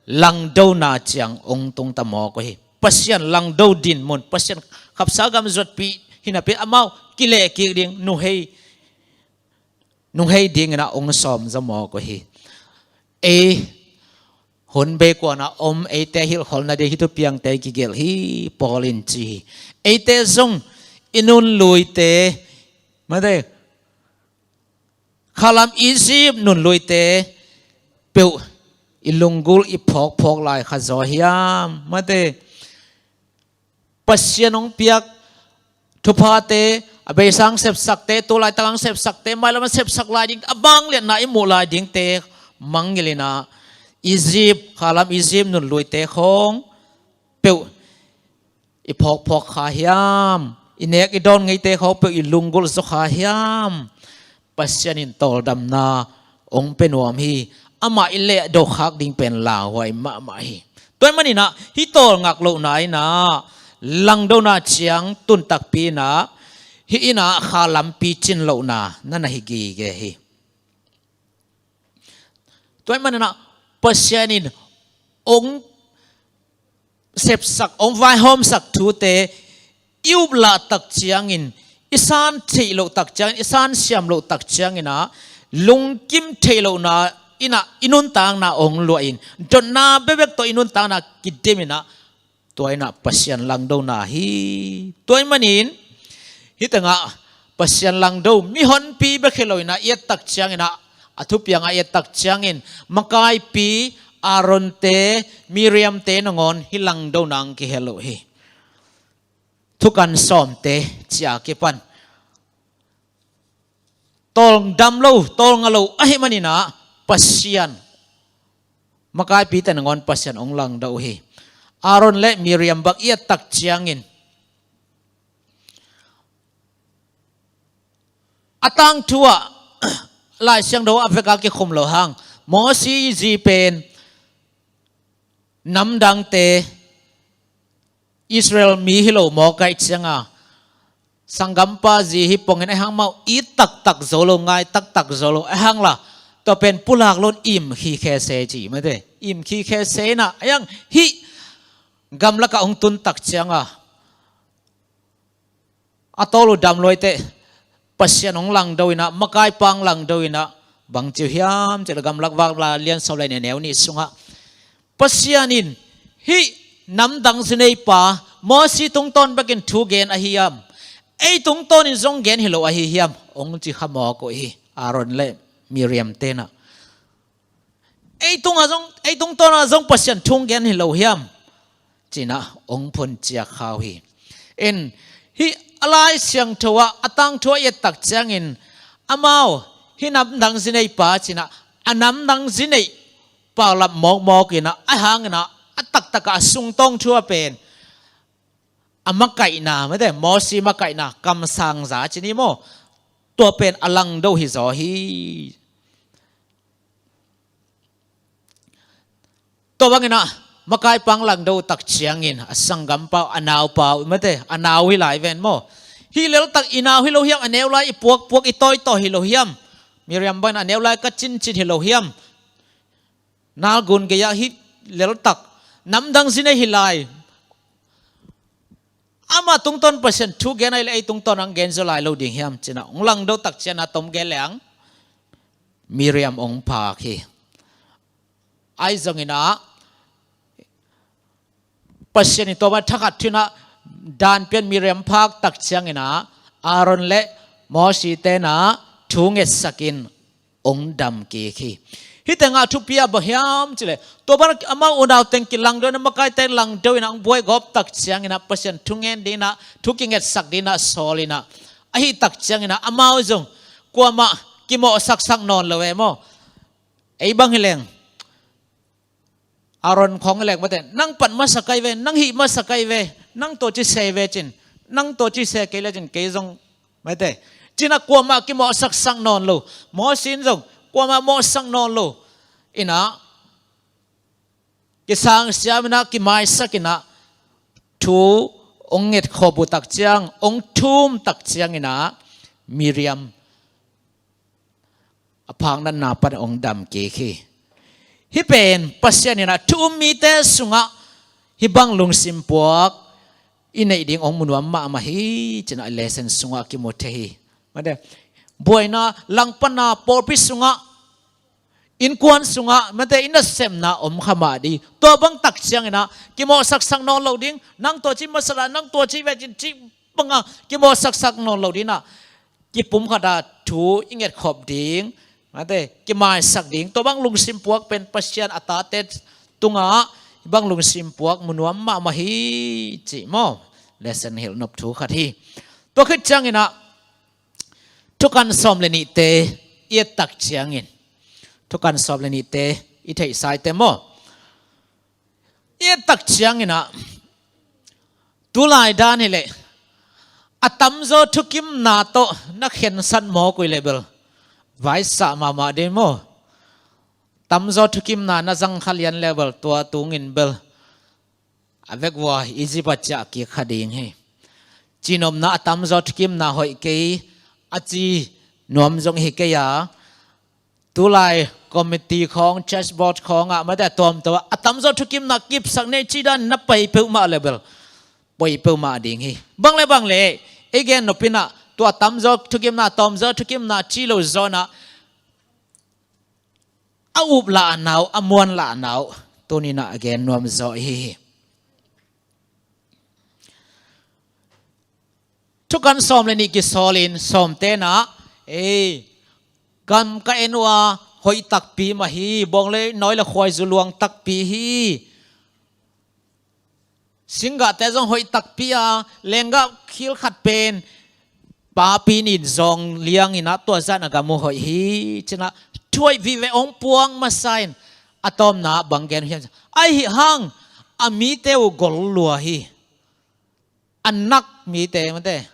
langdona ciang hong tungta mawk uh hi. Pasian langdo dinmun, Pasian khapsa gam zuatpih hi napi amau kilehkik ding nuhei, nuhei dinginah hong sawm zaw mawk uh hi. Ei hun beikuanah om eite hilhkholna ding hih thupiangte kigelh hi. Paul in ci hi. Eite zong i nunluite, mate, khalam Egypt nunluite peuh i lunggulh i phawkphawk lai kha zaw hiam? Mate, Pasian hong piak thuphate, a beisa hong sepsakte, tu laitak hong sepsakte, mailam a sepsak lai ding, a vangliatna i muh lai dingte mangngilh inah Egypt, khalam Egypt nunluite khawng peuh i phawkphawk kha hiam? I nek i dawn ngeite khawng peuh i lunggulh zaw kha hiam? Pasian in tawldamna hong pia nuam hi. Amah i lehdo khak ding pen lauhuai mahmah hi. Tua ahih maninah hih tawlngak lohna inah langdona ciang tun takpi inah hih inah kha lampi cin lohna na na hi gige hi. Tua ahih maninah Pasian in hong sepsak, hong vaihawmsak thute i uplah tak ciangin, i san theih loh tak ciangin, i san siam loh tak cianginah lungkim theih lohna inah i nuntakna hong luah in, dotna bekbek tawh i nuntakna kidim inah, tua inah Pasian langdona hi. Tua ahih manin hih tengah Pasian langdo mihonpi bek hi lo inah i et tak cianginah, a thupiangah i et tak ciangin makaipi Aaronte, Miriamte nangawn hih langdona hong kihel uh hi. Thukan sawmte cia kipan tawldam lo, tawlnga lo ahih maninah Pasian, makaipite nangawn Pasian hong langdo uh hi. Aaron le Miriam bang i et tak ciangin, a tangthu ah Lai Siangtho a veka kikhum lo hang, Mosi zi pen namdangte, Israel mi hi lo mawk ahih cianga, sanggampa zi hi pongin a hang mau it taktak zo lo, ngai taktak zo lo a hang la, tua pen pulak loin im khikhe se ci mate, im khikhe se inah a hang hih gamlakah hong tun tak cianga, a tawl uh damluaite Pasian hong langdo inah, makaipa hong langdo inah, bang ci uh hiam cih leh Gamlak Vanglian sawm le nih, a neu nih sungah Pasian in hih namdang zineipa Mosi tungtawn bekin thu gen ahi hiam? Ei tungtawnin zong gen hi lo ahi hiam? Hong ci kha mawk uh hi, Aaron le Miriam tenah. Ei tungah zong, ei tungtawnah zong Pasian thu hong gen hi lo hiam? Cinah hong phunciak kha uh hi. In hih a Lai Siangtho ah a tangthu ah i et tak ciangin, amau hih namdang zineipa cinah, a namdang zinei paulap mawkmawk inah, a hang inah a taktakah a sungtawng thu ah pen a makaihna mate, Mosi makaihna kamsangza ci ni maw, tua pen a langdo hi zaw hi. Tua bang inah makaipa hong langdo tak ciangin a sanggampa uh, a naupa uh mate, a nau hi lai ven maw, hih leltak i nau hi lo hiam? A neu lai i puakpuak, i tawitawi hi lo hiam? Miriam bang inah a neu lai ka cincin hi lo hiam? Nalgun gei-ah hih leltak namdang zinei hi lai, amah tungtawn Pasian thu gen ahih leh ei tungtawn hong gen zaw lai lo ding hiam? Cinah hong langdo tak ciangin a tom gen leng Miriam hong phak hi. Ahi zonginah Pasian in tua bang thakhat thu inah dan pian Miriam phak tak cianginah Aaron le Mosi tenah thu ngetsakin hong dam kik hi. Hih tengah thupi ah bang hiam cih leh, tua bang amau unau teng kilang deuh in ah, makaite lang deuh in ah hong buai gawp tak ciangin ah, Pasian thu ngen ding in ah, thu kingetsak ding in ah sawl in ah, ahih tak ciangin ah amau zong kuamah kimawhsaksak nawn lo e maw. Ei bang hi leng, Aaron khawng hi leng, mate, nang pan masa kei ve, nang hih masa kei ve, nang tua ci se ve cin, nang tua ci se kei le cin kei zong, mate, cin ah kuamah kimawhsaksak nawn lo. Moses in zong kuamah mawhsak nawn lo. In ah kisangsiam in ah, kimaisak in ah, thu hong ngetkhop uh tak ciang, hong thum tak ciangin ah, Miriam a phaknatna pan hong dam kik hi. Hih pen Pasian in ah thu um mite sungah hih bang lungsim puak i neih ding hong mu nuam mahmah hi, cin ah lesson sungah kimu thei hi. Mate, buaina langpanna pawlpi sungah, innkuan sungah, mate, i nasepna om kha mah ding. Tua bang tak ciangin ah kimawhsaksak nawn lo ding. Nang tua ci masa la, nang tua ci ve cin, cih bangah kimawhsaksak nawn lo ding in ah, kipumkhat ah thu i ngetkhop ding, mate, kimaisak ding, tua bang lungsim puak pen Pasian a tate tungah hih bang lungsim puak mu nuam mahmah hi, cih maw, lesson hilh nop thu khat hi. Tua khit ciangin ah, Thukan sawm le nihte i et tak ciangin, Thukan sawm le nihte i theihsa i te maw? I et tak ciangin ah, tulai dan hi leh, a tamzaw thukimna tawh na khensat mawk uh leh bel, vaisah mahmah ding maw. Tamzaw thukimna na zang kha lian leh bel, tua tungin bel a vekvua Egypt ah ciah kik kha ding hi. Cinopna, a tamzaw thukimna hoih kei a ci nuam zong hi kei a, tulai committee khawng, church board khawngah, mate, a tuamtuam ah a tamzaw thukimna kipsak ni ci dan na pai peuhmah leh bel, poi peuhmah ding hi. Bang le bang le, i gen nop in ah, tua tamzaw thukimna, tawmzaw thukimna ci lo zaw in ah, a up lahna uh, a muan lahna uh tuni in ah a gen nuam zaw i hi hi. Thukan sawm le nih kisawl in, sawmte in ah, ei, gam ka en uh a, hoih takpi mah hi, bawng le nawi le khuaizu luang takpi hi. Singgahte zong hoih takpi a, lenggah khil khat pen papi nin zawng liang in ah, tua zah in a gam uh hoih hi, ci in ah thu hoih vive hong puak masa in, a tawpna bang gen uh hiam? Ahi hang, a mite uh gol lua hi. A nak mite, mate,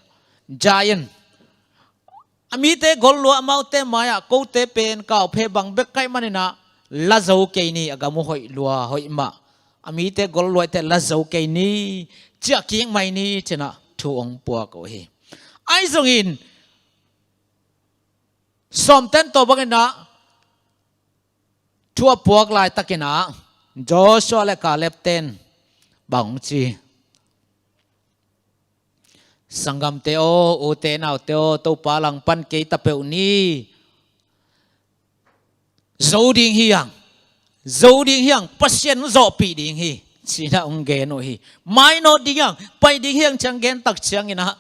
giant. A mite gol lua, amaute mai-ah kote pen kauphe bang bek ka hih manin ah la zo kei ni, a gam uh hoih lua hoih mah. A mite gol lua, eite la zo kei ni, ciah kik mai ni, ci in ah thu hong puak uh hi. Ahi zongin, sawmten tua bangin ah thu a puak laitakin ah, Joshua le Caleb ten bang hong ci? Sanggamte aw, ute naute aw, Topa langpan kei ta peuh ni. Zo ding hi hang, zo ding hi hang, Pasian hong zawhpih ding hi, ci in ah hong gen uh hi. Mainawt ding hi hang, pai ding hi hang, ci in ah gen tak ciangin ah,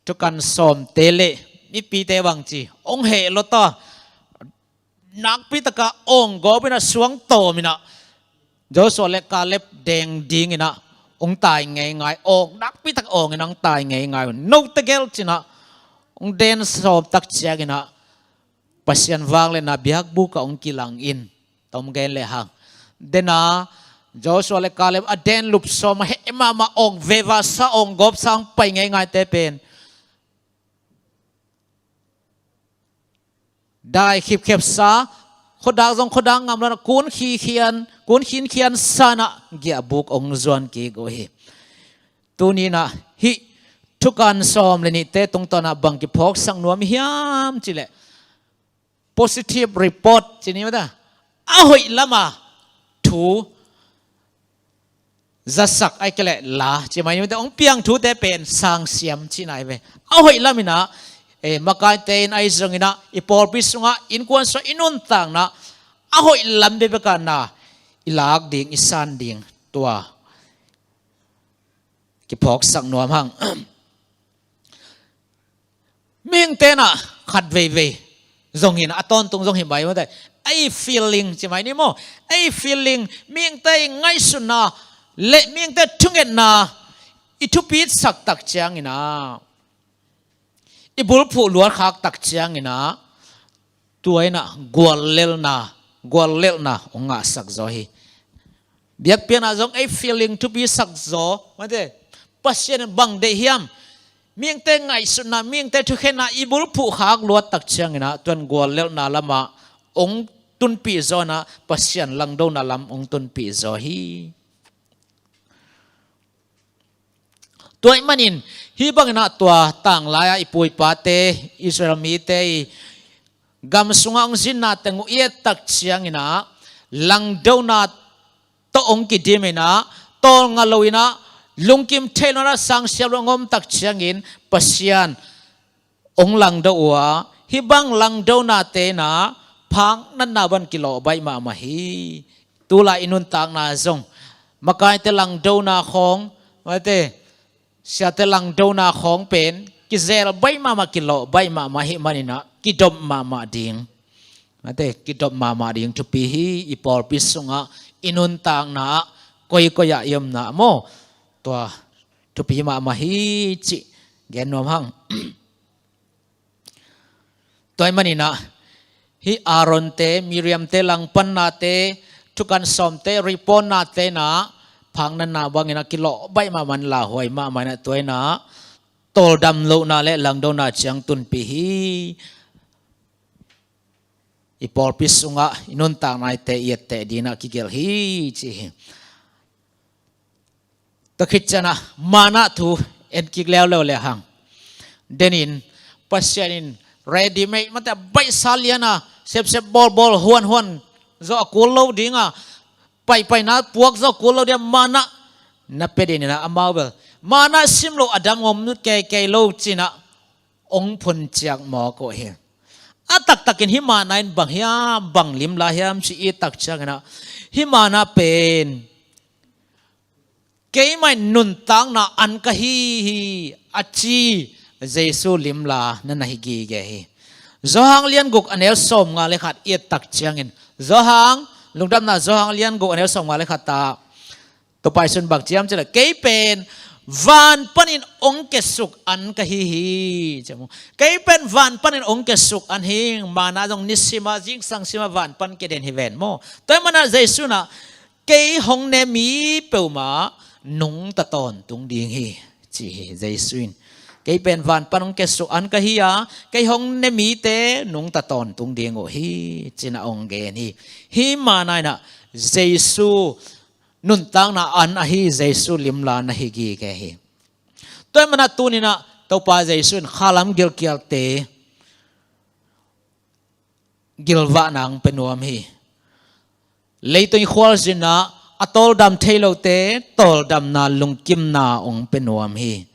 Thukan sawmte le mipite bang ci? Hong heh lua ta. Nakpi takin awng gawp in ah, suang tawm in ah, Joshua le Caleb deng ding in ah, hong tai ngeingai. Awng nakpi tak awng in ah hong tai ngeingai. No tegel, ci in ah hong den sawm tak ciangin ah, Pasian vangliatna biakbuk ah hong kilang in, tom gen le hang. Den a, Joshua le Caleb a den lup sawm a, heh mahmah, awng veva sa, awng gawp sa, hong pai ngeingaite pen dai khipkhep sa, khuadak zong khuadak ngam lo in ah, kun khinkhian, kun khinkhian sa in ah, giahbuk hong zuan kik uh hi. Tuni in ah hih Thukan sawm le nihte tungtawn ah bang kiphawksak nuam hiam cih leh, positive report ci ni maw ta, a hoih lam a thu zasak, ahih kei leh la ci mai ni maw ta, hong piang thute pen sangsiam cihna hi ve. A hoih lam in ah, eh, makaite in, ahi zongin ah i pawlpi sungah, innkuan sungah, i nuntakna ah a hoih lam bekbek ah na i lak ding, i san ding, tua kiphawksak nuam hang. Mihingte in ah khat veivei zong hi na, a tawntung zong hi mai mate. Ei feeling ci mai ni maw. Ei feeling, mihingte i ngaihsutna le mihingte thungetna i thupisak tak ciangin ah, i bulphuh luatkhak tak ciangin ah, tua in ah guallelhna, guallelhna hong ngahsak zaw hi. Biakpiakna zong ei feeling thupisak zaw mate. Pasian in bang deih hiam? Mihingte ngaihsutna, mihingte thukhenna i bulphuh khak luat tak ciangin ah, tua in guallelhna lamah hong tunpih zaw in ah, Pasian langdona lam hong tunpih zaw hi. Tua ahih manin, hih bangin ah tua tanglai-a i pu i pate, Israel mite i gam sungah hong zinna teng uh i et tak ciangin ah, langdona tawh hong kidim in ah, tawlnga lo in ah, lungkim thei lo in ah, sangsiap lo hong om tak ciangin, Pasian hong langdo uh a, hih bang langdonate in ah phak natna bang kilawh baih mahmah hi. Tulai i nuntakna zong makaite langdona khawng, mate, siate langdona khawng pen kizel baih mahmah, kilawh baih mahmah ahih manin ah kidop mahmah ding, mate, kidop mahmah ding thupi hi. I pawlpi sungah, i nuntakna ah, koikoi ah i omna ah maw, tua thupi mahmah hi cih gen nuam hang. Tua ahih manin ah, hih Aaron-te, Miriam-te langpannate, thukan sawmte, ripawnate in ah phak natna bangin ah kilawh baih mahmah in, lauhuai mahmah in ah, tua in ah tawldam lohna le langdona ciang tunpih hi. I pawlpi sungah i nuntaknaite i etteh dingin ah kigelh hi ci hi. Tua khit ciangin ah manna thu en kik leuleu le hang. Denin, Pasian in ready made mate, baihsa lian a, sepsep bawlbawl, huanhuan zawh a kul lo ding a, paipaina puak zawh a kul lo ding a, manna na pia denin ah, amau bel manna sim loh a dang om keikei lo ci-in ah hong phunciak mawk uh hi. A taktakin hih manna in bang hiam, bang lim lai hiam ci i et tak ciangin ah, hih manna pen keimah in nuntakna an ka hi hi, a ci Jesu limla na na hi gige hi. Johan lian guk a neu sawmnga le khat i et tak ciangin, Johan, Lungdamna Johan lian guk a neu sawmnga le khat ah, Topa Jesu in bang ci hiam cih leh, kei pen van panin hong kiasuk an ka hi hi, ci maw. Kei pen van panin hong kiasuk an hi ing. Manna zong nisim a, zingsang sim a van pan kiaden hi ven maw. Tua ahih manin ah Jesu in ah, kei hong ne mi peuhmah nungta tawntung ding hi, ci hi Jesu in. Kei pen van pan hong kiasuk an ka hi a, kei hong ne mite nungta tawntung ding uh hi, ci-in ah hong gen hi. Hih manna in ah Jesu nuntakna an ahi Jesu limla na hi gige hi. Tua ahih manin ah tuni-in ah Topa Jesu in khalam gilkialte gilvahna hong pia nuam hi. Leitung i khualzin ah a tawldam thei lote tawldamna, lungkimna hong pia nuam hi.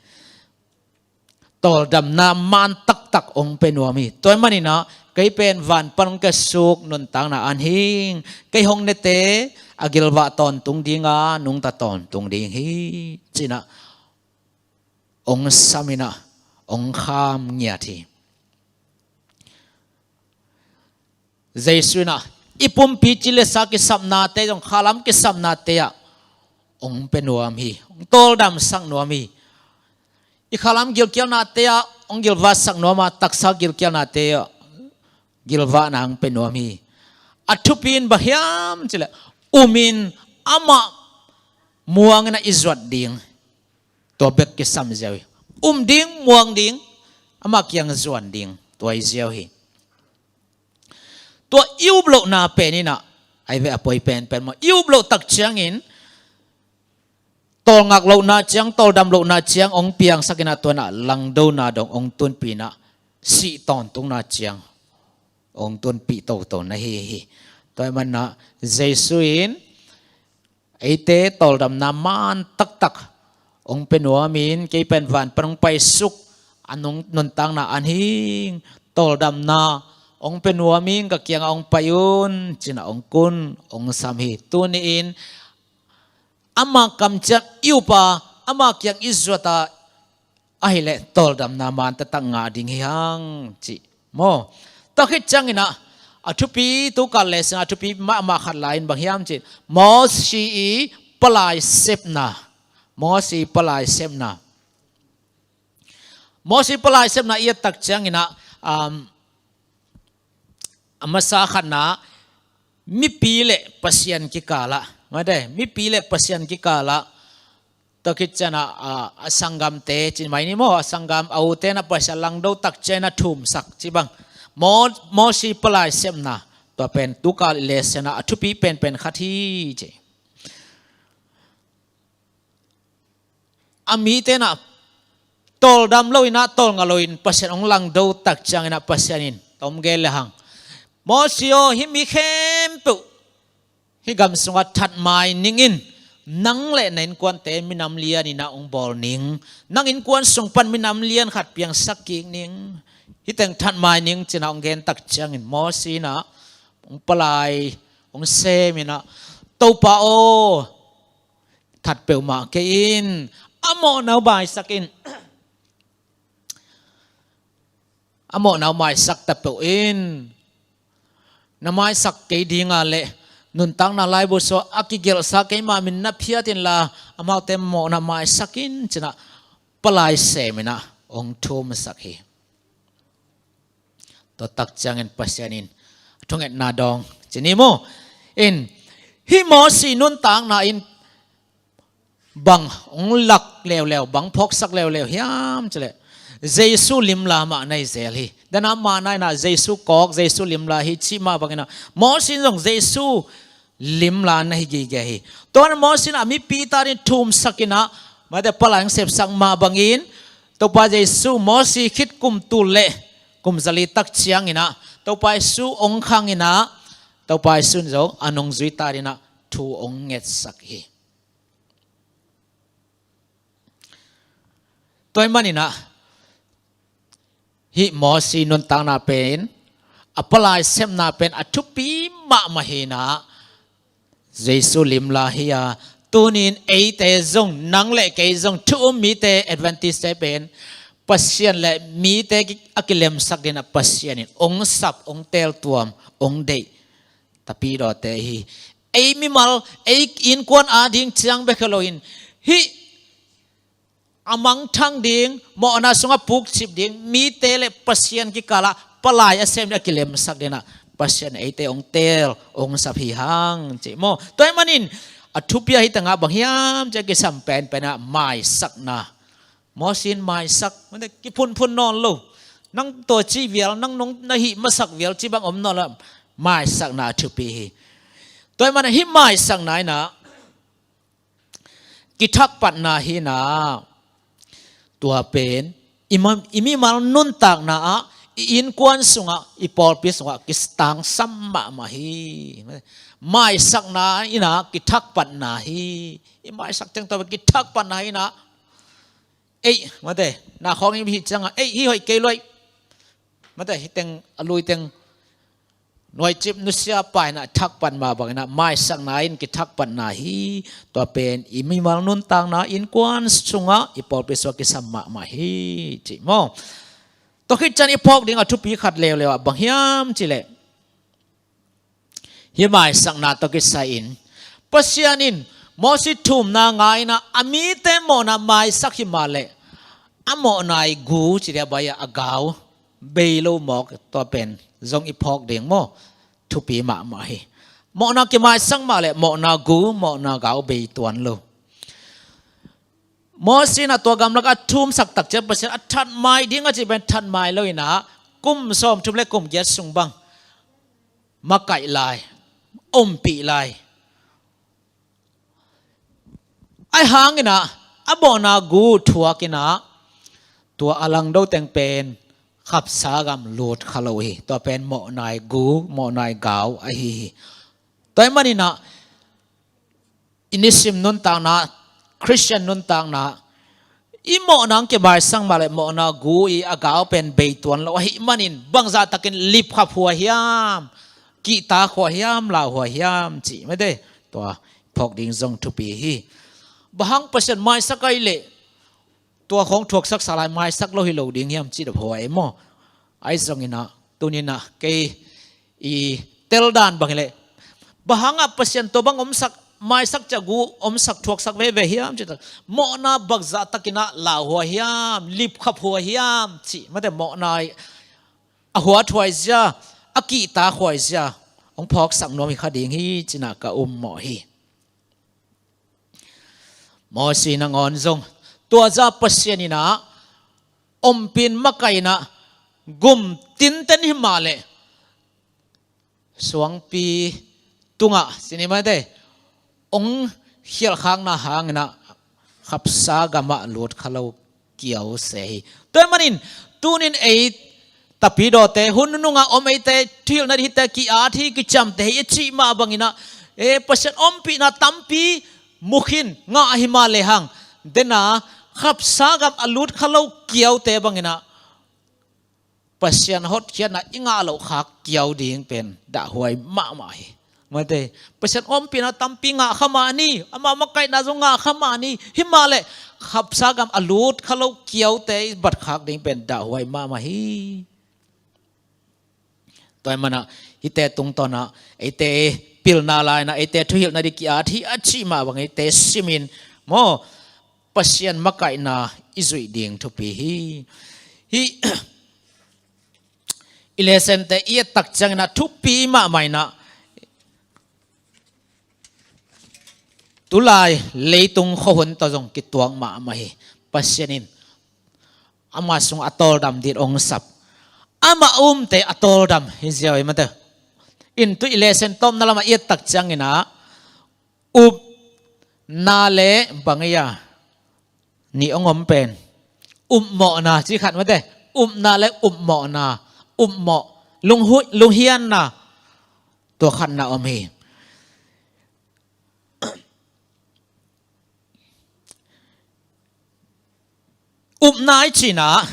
Tawldamna man taktak hong pia nuam hi. Tua ahih manin ah, kei pen van pan hong kiasuk nuntakna an hi ing. Kei hong nete a gilvah tawntung ding a, nungta tawntung ding hi, ci-in ah hong sam in ah, hong kham ngiat hi. Jesu in ah i pumpi cilesa kisapnate zong, khalam kisapnate ah hong pia nuam hi, hong tawldamsak nuam hi. I khalam gilkialnate ah hong gilvahsak nuam a, taksa gilkialnate ah gilvahna hong pia nuam hi. A thupi in bang hiam cih leh, um in amah muang in ah i zuat ding. Tua bek kisam ziau hi. Um ding, muang ding, amah kiang zuan ding, tua hi ziau hi. Tua i up lohna pen in ah, ai ve a poi penpen maw, i up loh tak ciangin tawlngak lohna ciang, tawldam lohna ciang hong piangsak in ah, tua in ah langdona dong hong tunpih in ah, sih tawntungna ciang hong tunpih toto na hi hi. Tua ahih manin ah Jesu in eite tawldamna man taktak hong pia nuam in, kei pen van pan hong paisuk a, nung, nuntakna an hi ing, tawldamna hong pia nuam in, ka kiangah hong pai un, ci-in ah hong kun, hong sam hi. Tuni-in ama kamciam i up a, ama kiang i zuat a, ahih leh tawldamna man taktak ngah ding hi hang, ci maw. Tua khit ciangin ah, a thupi, tu kal lesson a thupi mahmah khat lai in bang hiam cih, Mosi i palai sepna. Mosi i palai sepna. Mosi i palai sepna i et tak ciangin ah, um, a masa khatna, mipi le Pasian kikal ah. Mate, mipi le Pasian kikal ah. Tua khit ciangin ah, a, a sanggamte, ci mai ni maw, a sanggam, a ute in ah Pasian langdo tak ciangin ah thumsak, ci bang. Mo-, Mosi palai sepna, tua pen, tu kal lesson ah, a thupi penpen khat hi, ci. A mite in ah, tawldam lo in ah, tawlnga lo in, Pasian hong langdo tak ciangin ah, Pasian in, tom gen le hang. Mosi aw, hih mi khempeuh, hih gam sungah that mai ning in, nang le na innkuante minam lian in ah hong bawl ning. Nang innkuan sung pan minam lian khat piangsak kik ning. Hih teng that mai ning ci-in ah hong gen tak ciangin Mosi in ah hong palai, hong sem in ah, Topa aw, that peuhmah kei in, a mawhna uh maisak in. A mawhna uh maisak ta peuh in. Na maisak kei ding a leh, nuntakna laibu sungah a kigelhsa keima min na phiat inla, amaute mawhna maisak in, ci-in ah palai sem in ah hong thumsak hi. Tua tak ciangin Pasian in a thungetna dawng, ci ni maw. In, hih Mosi nuntakna in bang hong lak leuleu, bang phawksak leuleu hiam cih leh, Jesu limla mah na hi zel hi. Tua ahih manin ah Jesu kawk, Jesu limla hi cih mah bangin ah, Mosi in zong Jesu limla na hi gige hi. Tua ahih manin Mosi in a mipi adingin thumsak in ah, amaute palai hong sepsak mah bangin, Topa Jesu Mosi khit kum tul le kum zali tak ciangin ah, Topa Jesu hong khang in ah, Topa Jesu in zong a nungzui adingin ah thu hong ngetsak hi. Tua ahih manin ah, hih Mosi nuntakna pen, a palai sepna pen a thupi mahmah hi in ah, Jesu limla hi a, tuni-in eite zong, nang le kei zong, thu um mite, Adventist-te pen, Pasian le mite ki-, a kilemsak dingin ah Pasian in hong sap, hong teltuam, hong deih, tapidawte hi. Ei mimal, ei innkuan ading ciang bek hi lo in, hih a mangthang ding, mawhna sungah pukcip ding mite le Pasian kikal ah palai a sem dingin a kilemsak dingin ah Pasian eite hong tel, hong sap hi hang, ci maw. Tua ahih manin a thupi a hih tengah bang hiam cih leh kisam penpen ah maisakna. Mosi in maisak, mate, kiphunphun nawn lo. Nang tua ci vial, nang nong na hih masak vial, ci bang om nawn lo. Maisakna a thupi hi. Tua ahih manin hih maisakna in ah kithakpatna hi in ah, tua pen i ma-, i mimal nuntakna ah, i innkuan sungah, i pawlpi sungah kitangsam mahmah hi. Maisakna in ah kithakpatna hi. I maisak teng tua pen kithakpatna hi in ah, ei, mate, na khawng i hih ciangah, ei, hih hoih kei lua ei, mate, hih teng, a lui teng nuaicip nusia pah in ah thakpat mah bangin ah, maisakna in kithakpatna hi. Tua pen i mimal nuntakna, innkuan sungah, i pawlpi sungah kisam mahmah hi, ci maw. Tua khit ciang i phawk ding a thupi khat leuleu ah bang hiam cih leh, hih maisakna tawh kisai-in Pasian in Mosi thumna ngai in ah, a mite mawhna maisak hi mah leh, a mawhna i gu, ci dia bai ah, a gau bei lo mawk, tua pen zong i phawk ding maw, thupi mahmah hi. Mawhna kimaisak mah leh mawhna gu, mawhna gau bei tuan lo. Mosi in ah tua gamlak ah thumsak tak ciang Pasian a that mai ding a cih pen that mai lo in ah, kum sawmthum le kum giat sung bang makaih lai, ompih lai. Ahih hangin ah, a mawhna gu thuak in ah, tua a langdo teng pen khapsa gam lut kha lo hi. Tua pen mawhna i gu, mawhna i gau ahi hi. Tua ahih manin ah, i nisim nuntakna, Khristian nuntakna, i mawhna hong kimaisak mah leh mawhna gu i a gau pen bei tuan lo ahih manin, bangzah takin lipkhap huai hiam, kihtak huai hiam, lau huai hiam, cih mate, tua phawk ding zong thupi hi. Bang hang Pasian maisak ahih leh, tua khawng thuaksaksa lai maisak lo hi lo ding hiam, cih dop huai maw. Ahi zongin ah, Tuninah kei i teldan bang hileh, bang hangah Pasian tua bang omsak, maisak ciah gu omsak thuaksak veve hiam cih tak, mawhna bakzah takinah lauhuai hiam, lipkhap huai hiam cih, mate, mawhna i a huathuai zia, a kihtak huai zia hong phawksak nuam hi kha ding hi cinah ka um mawh hi. Mosi nangawn zong tua zah Pasian inah ompin makaih inah gum tinten hi mah leh suangpi tungah, sini mate, hong khialhkhakna hanginah khapsa gamah lut kha lo kiau se hi. Tua ahih manin tunin ei tapidawte, hun nunungah om eite, thuhilhna ding hite, ki-at hi, kiciamteh hi i cih mah banginah, e, Pasian ompihna tampi mukhin ngah hi mah lehang, dena khapsa gam a lut kha lo kiaute banginah Pasian hotkhiatna i ngah loh khak kiau ding pen dahhuai mahmah hi. Mate, Pasian ompihna tampi ngah kha mah ni, ama makaihna zong ngah kha mah ni, hi mah leh khapsa gam a lut kha lo kiaute i bat khak ding pen dahhuai mahmah hi. Tua ahih manah hihte tungtawnah eite pilna lai-inah, eite thuhilhna ding ki-at hi a cih mah bang eite simin maw, Pasian makaihna i zuih ding thupi hi. Hih i lesson-te i et tak cianginah thupi mahmah inah, tulai leitung khuahun tawh zong kituak mahmah hi. Pasian in ama sung a tawldam ding hong sap, ama umte a tawldam hi ziau hi mate. In tu i lesson tawpna lamah i et tak cianginah upna le bang ei a nih hong om pen, upmawhna ci khat mate. Upna le upmawhna, upmawh, lunghu-, lunghianna, tua khatna om hi. Upna i cihna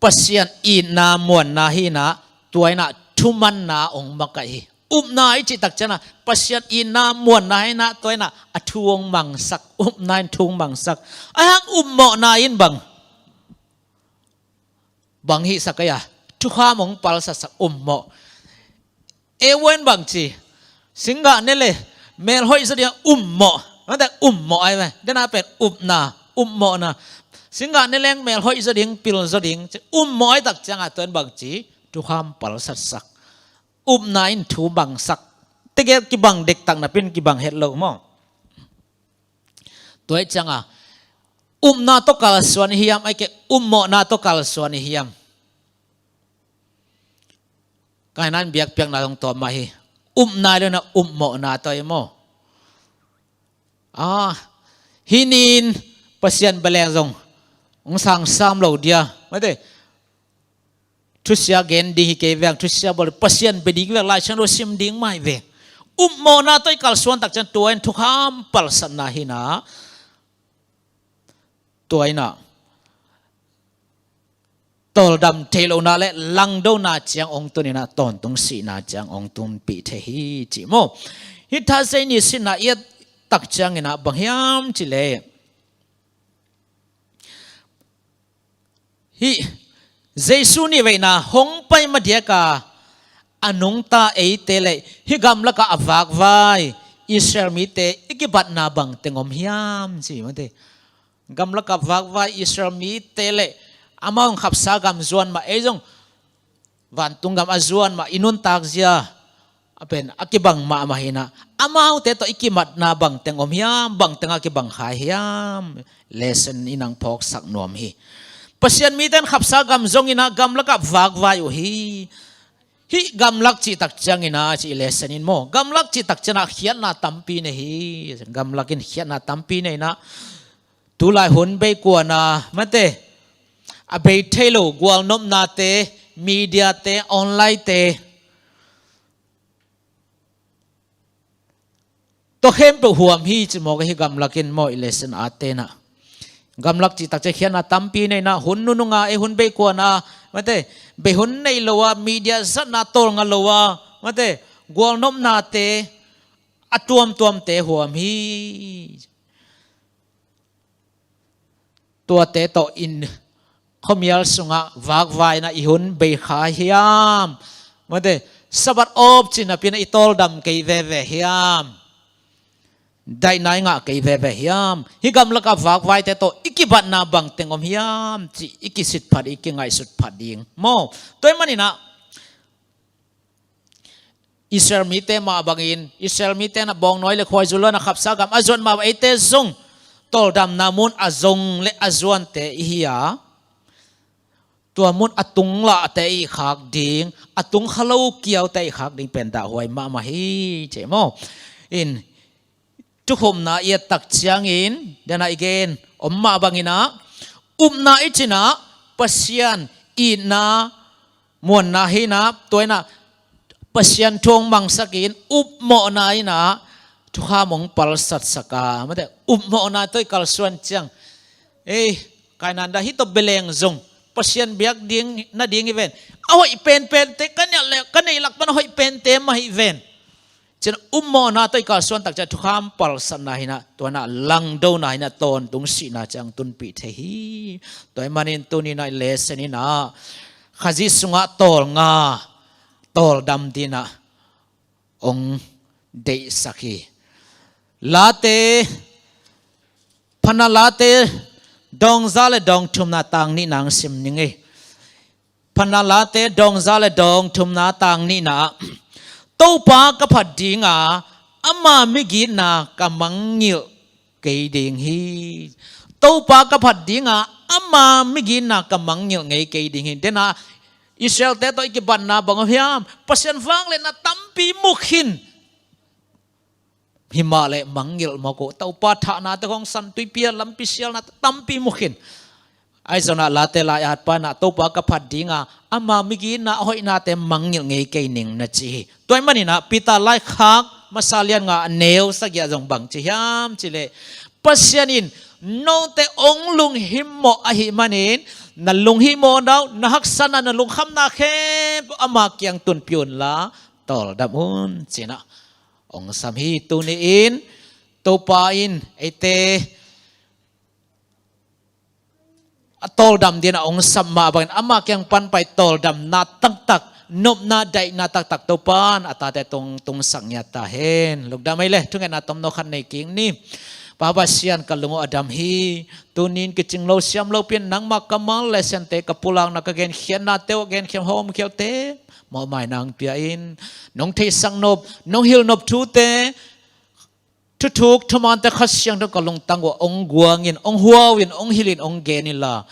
Pasian itna muanna hinah, tua inah thumanna hong makaih hi. Upna i cih tak cianah Pasian itna muanna hinah, tua inah a thu hong mangsak, upna in thu hong mangsak. Ahi hang upmawhna in bang, bang hihsak ei a, thukham hong palsatsak, upmawh. Ewen bang ci, singgah ne le mel hoih zaw ding a upmawh. Mate, upmawh ahi ve. Dena pen upna, upmawhna. Singgah ne leng mel hoih zaw ding, pil zaw ding ci, upmawh ahi tak ciangah tua in bang ci, thukham palsatsak. Upna in thu bangsak. Tegel kibang dektak napin kibang het lo maw. Tua ahih ciangah upna tawh kalsuan i hiam, ahih kei leh upmawhna tawh kalsuan i hiam? Ka hih nan biakpiakna zong tua mah hi. Upna le na upmawhna tawh hi maw. Ah, hih ni-in Pasian bia leng zong hong sang sam lo dia. Mate, thusia gen ding hi kei veng, thusia bawl, Pasian bia ding veng, Lai Siangtho sim ding mah hi ve. Upmawhna tawh i kalsuan tak ciang tua in thukham palsatna hinah, tua inah tawldam thei lohna le langdona ciang hong tun inah tawntung sihna ciang hong tunpih thei hi ci maw. Hih Thursday ni sitna i et tak cianginah bang hiam cih leh, hih Jesu nihveina hong pai madiaka a nungta eite le hih gamlakah a vakvai Israel mite i kibatna bangteng om hiam ci mate. Gamlakah vakvai Israel mite le amau hong khapsa gam zuan mah, ei zong vantung gam a zuan mah i nuntak zia a pen a kibang mahmah hinah, amaute tawh i kimatna bangteng om hiam, bangteng a kibang khai hiam, lesson in hong phawksak nuam hi. Pasian mite in khapsa gam zonginah gamlakah vakvai uh hi. Hih gamlak cih tak cianginah ci lesson in maw, gamlak cih tak cianah khiatna tampi nei hi. Gamlak in khiatna tampi nei inah, tulai hun bei kuana mate, a bei thei lo gualnopnate, mediate, online-te tawh khempeuh huam hi ci maw, ka hi gamlak in maw, i lesson a tenah. Gamlak cih tak ciang khiatna tampi nei inah, hun nununga, ei hun bei kuana mate, bei hun nei lo a, media zatna tawlnga lo a mate, gualnopnate a tuamtuamte huam hi. Tuate tawh in Khuamial sungah vakvai na i hun bei kha hiam? Mate, Sabbath op cih napi-in ah i tawldam kei veve hiam? Daihna i ngah kei veve hiam? Hih gamlakah vakvaite tawh i kibatna bangteng om hiam cih i kisitphat, i kingaihsutphat ding maw? Tua ahih manin ah Israel mite mah bangin, Israel mite na bawngnawi le khuaizul lo na khapsa gam a zuan mah bang eite zong tawldamna mun a zong le a zuante i hi a, tua mun a tung lahte i khak ding, a tung kha lo kiaute i khak ding pen dahhuai mahmah hi, ci maw? In tukhopna i et tak ciangin, dena i gen om mah bangin ah, upna i cih in ah Pasian itna muanna hi in ah, tua in ah Pasian thu hong mangsakin upmawhna in ah thukham hong palsatsak a, mate, upmawhna tawh i kalsuan ciang, ei, Kain in dah hih tawh beleng zong Pasian biak ding nading hi ven. A hoih penpente ka neih leh, ka neih lak pan a hoih pente mah hi ven. Ci-in ah upmawhna tawh i kalsuan tak ciang thukham palsatna hi in ah, tua in ah langdona hi in ah tawntung sihna ciang tunpih thei hi. Tua ahih manin tuni in ah i lesson in ah Khazih sungah tawlnga, tawldam dingin ah hong deihsak hi. Late, Phatna Late dawng za le dawng thumna tang nihna hong sim ning ei. Phatna Late dawng za le dawng thumna tang nihna ah, Topa ka phat ding a, ama migitna ka mangngilh kei ding hi. Topa ka phat ding a, ama migitna ka mangngilh ngei kei ding hi. Dena Israelte tawh i kibatna bang om hiam? Pasian vangliatna tampi mu khin, himah leh mangngilh mawk uh. Topa thahnate hong san, tuipi a lampi sialnate tampi mu khin. Ahi zongin ah Late lai-at pa in ah, Topa ka phat ding a, ama migitna a hoihnate mangngilh ngei kei ning, na ci hi. Tua ahih manin ah Peter laikhak masa lian nga a neu sagih ah zong bang ci hiam cih leh, Pasian in note hong lunghimmawh ahih manin, na lunghihmawhna uh, na haksatna, na lungkhamna khempeuh ama kiang tunpih unla, tawldam un, ci-in ah hong sam hi. Tuni-in Topa in eite a tawldam dingin ah hong sam mah bangin, ama kiang pan pai tawldamna taktak, nopna daihna taktak Topa in a tate tung, tungsak ngiat ta hen. Lungdam ei le, thungetna tomno khat nei kik ni. Pa Pasian, ka lung uh a dam hi. Tuni-in kicing lo siam lopi-in nangmah kammal le Siante ka pulakna, ka genkhiatnate uh, genkhiat hawmkhialte mawhmaina hong pia in. Nong theihsak nop, nong hilh nop thute, thuthuk thumante Kha Siangtho ka lungtang uh ah hong guang in, hong huau in, hong hilh in, hong gen inla,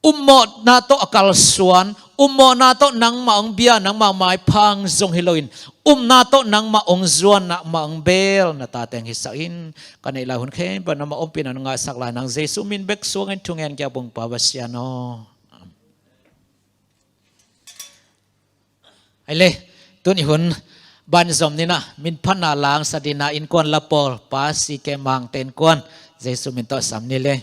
upmawhna tawh a kalsuan, upmawhna tawh nangmah hong bia, nangmah maipha hong zong hi loin, upna tawh nangmah hong zuan, nangmah hong bel na tate hong hisak in. Ka neih lai hun khempeuh nangmah ompihna hong ngahsak lai, nang Jesuh min bek suangin thungen kiak bung Pa Pasian aw. Ai le, tuni hun banzom ni in ah, min phatna lang sa dingin ah innkuan lapawl, Pa C K Mangte innkuan, Jesuh min tawh sam ni le.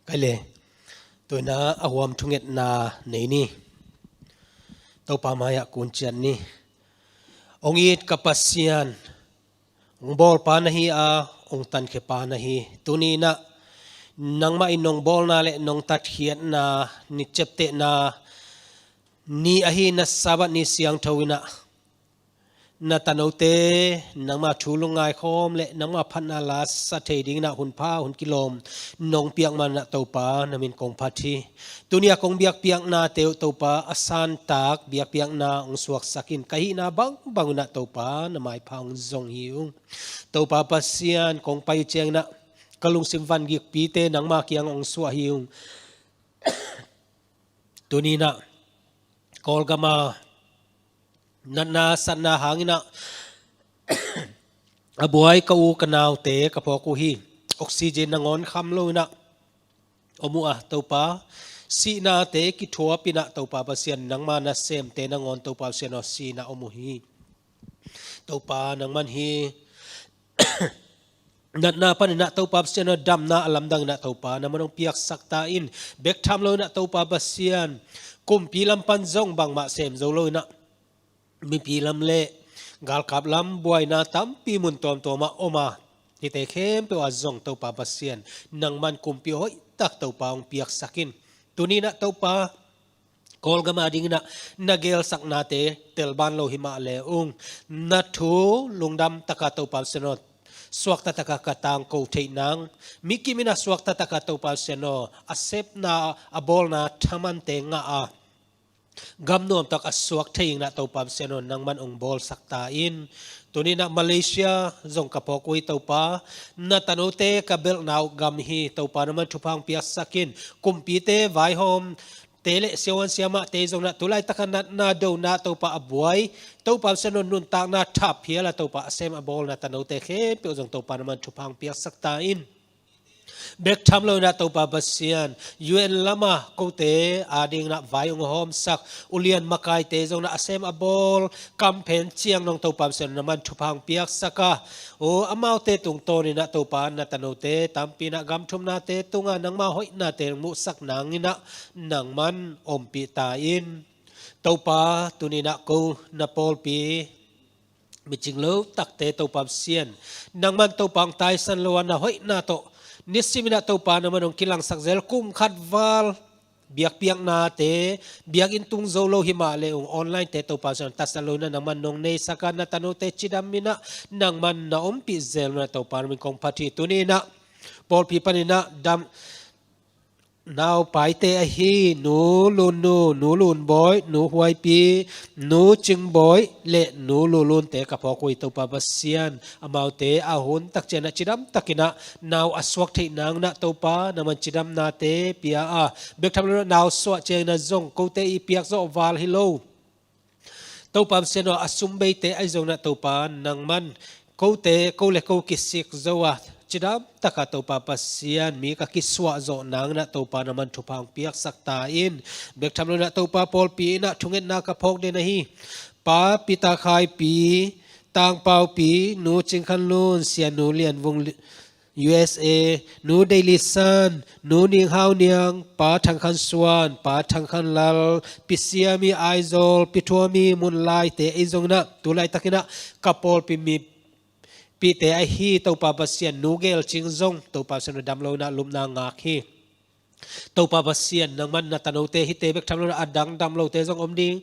Kai le, tuina a huam thungetna nei ni. Topa mai-ah kunciat ni. Hong it ka Pasian, hong bawlpa na hi a, hong tankhiapa na hi. Tuni-in ah nangmah in nong bawlna le nong tatkhiatna ni, ciaptehna ni ahi na Sabbath ni siangtho in ah na tanote nangma thu lungngai khawm le nangma phatna la sa thei dingin ah hun pha hun kilawm nong piak man ah Topa na min kong phat hi. Tuni-a kong biakpiaknate uh Topa a santak biakpiakna hong suaksak in, ka hihna bangbang un ah Topa na maipha hong zong hi ung. Topa Pasian, kong pai uh ciangin ah ka lungsim van gikpite nangma kiang hong suah hi ung. Tuni inah Kawlgama natna satna hang inah a buai ka u ka naute ka phawk uh hi. Oxygen nangawn kham lo inah om uh a Topa, sihnate kithuap inah Topa Pasian, nangma nasemte nangawn Topa Pasian aw, sihna om uh hi. Topa nangman hi natna pan inah Topa Pasian aw, damna a lamdang inah Topa nangman hong piaksak ta in. Bek tham lo inah Topa Pasian, kumpi lam pan zong bangmah sem zo lo inah mipi lam le galkap lam buaina tampi mun tuamtuam ah om a, hihte khempeuh ah zong Topa Pasian, nangman kumpi hoihtak Topa hong piaksak in. Tuni inah Topa, Kawlgama ding inah na gelsaknate telban lo hi mah le ung, na thu lungdam taka Topa Pasian aw, suakta taka ka tangko theih nang, mikim inah suakta taka Topa Pasian aw, a sepna a bawlna thamante ngah a, gam nuamtak a suak thei inah Topa Pasian aw, nangman hong bawlsak ta in. Tuni inah Malaysia zong ka phawk uh hi Topa, na tanote ka belhna uh gam hi Topa, nangman thupha hong piaksak in. Kumpite, vaihawmte le siavuan siamahte zong inah tu laitak a natna dona Topa a buai, Topa Pasian aw, nuntakna thap phial a Topa a sem a bawl na tanote khempeuh zong Topa nangman thupha hong piaksak ta in. Bek tham lo inah Topa Pasian, U N lam ah kote ading inah vai hong hawmsak ulian makaite zong inah a sem a bawl kamphen ciang nong Topa Pasian nangman thupha hong piaksak a, o amaute tungtawn inah Topa na tanote tampi inah gam thumnate tungah nangma hoihnate hong muhsak nang inah nangman ompih ta in. Topa tuni inah ko na pawlpi micing lo takte Topa Pasian, nangman Topa hong taisan lo a na hoihna tawh nisim inah Topa nangman hong kilangsak zel, kum khat val biakpiaknate, biakinn tung zo lo hi mah le ung, online te Topa Pasian, tasat lo inah nangman nong neisak a, na tanote cidam inah nangman na ompih zel inah Topa nangman kong phat hi. Tuni inah pawlpi pan inah dam naupaite ahi Nu Lun Nu, Nu Lun Bawi, Nu Huaipi, Nu Cing Bawi le Nu Lu Lunte ka phawk uh hi Topa Pasian, amaute a hun tak ciang inah cidam tak inah nau a suak theih nang inah Topa nangman cidamnate pia a, bek tham lo inah nau suah ciang inah zong kote i piak zawh val hi lo Topa Pasian aw, a sum beite ahi zong inah Topa nangman kote ko le ko kisik zo a, cidam taka Topa Pasian, mi ka kisuah zawh nang inah Topa nangman thupha hong piaksak ta in. Bek tham lo inah Topa pawlpi inah thungetna ka phawk den ahi. Pa Peter Khaipi, Tangpaupi, Nu Cing Khan Lun, Sia Nu Lian Vung, U S A, Nu Dei Li San, Nu Ning Hau Niang, Pa Thang Khan Suan, Pa Thang Khan Lal, Pi Siam i Aizawl, Pi Thuam i Munlai te ahi zong inah tu laitak inah ka pawlpi mipite ahi Topa Pasian, Nu Gel Cing zong Topa Pasian aw, dam lo inah lupna ngak hi. Topa Pasian nangman na tanote hihte bek tham lo inah a dang dam lote zong om ding.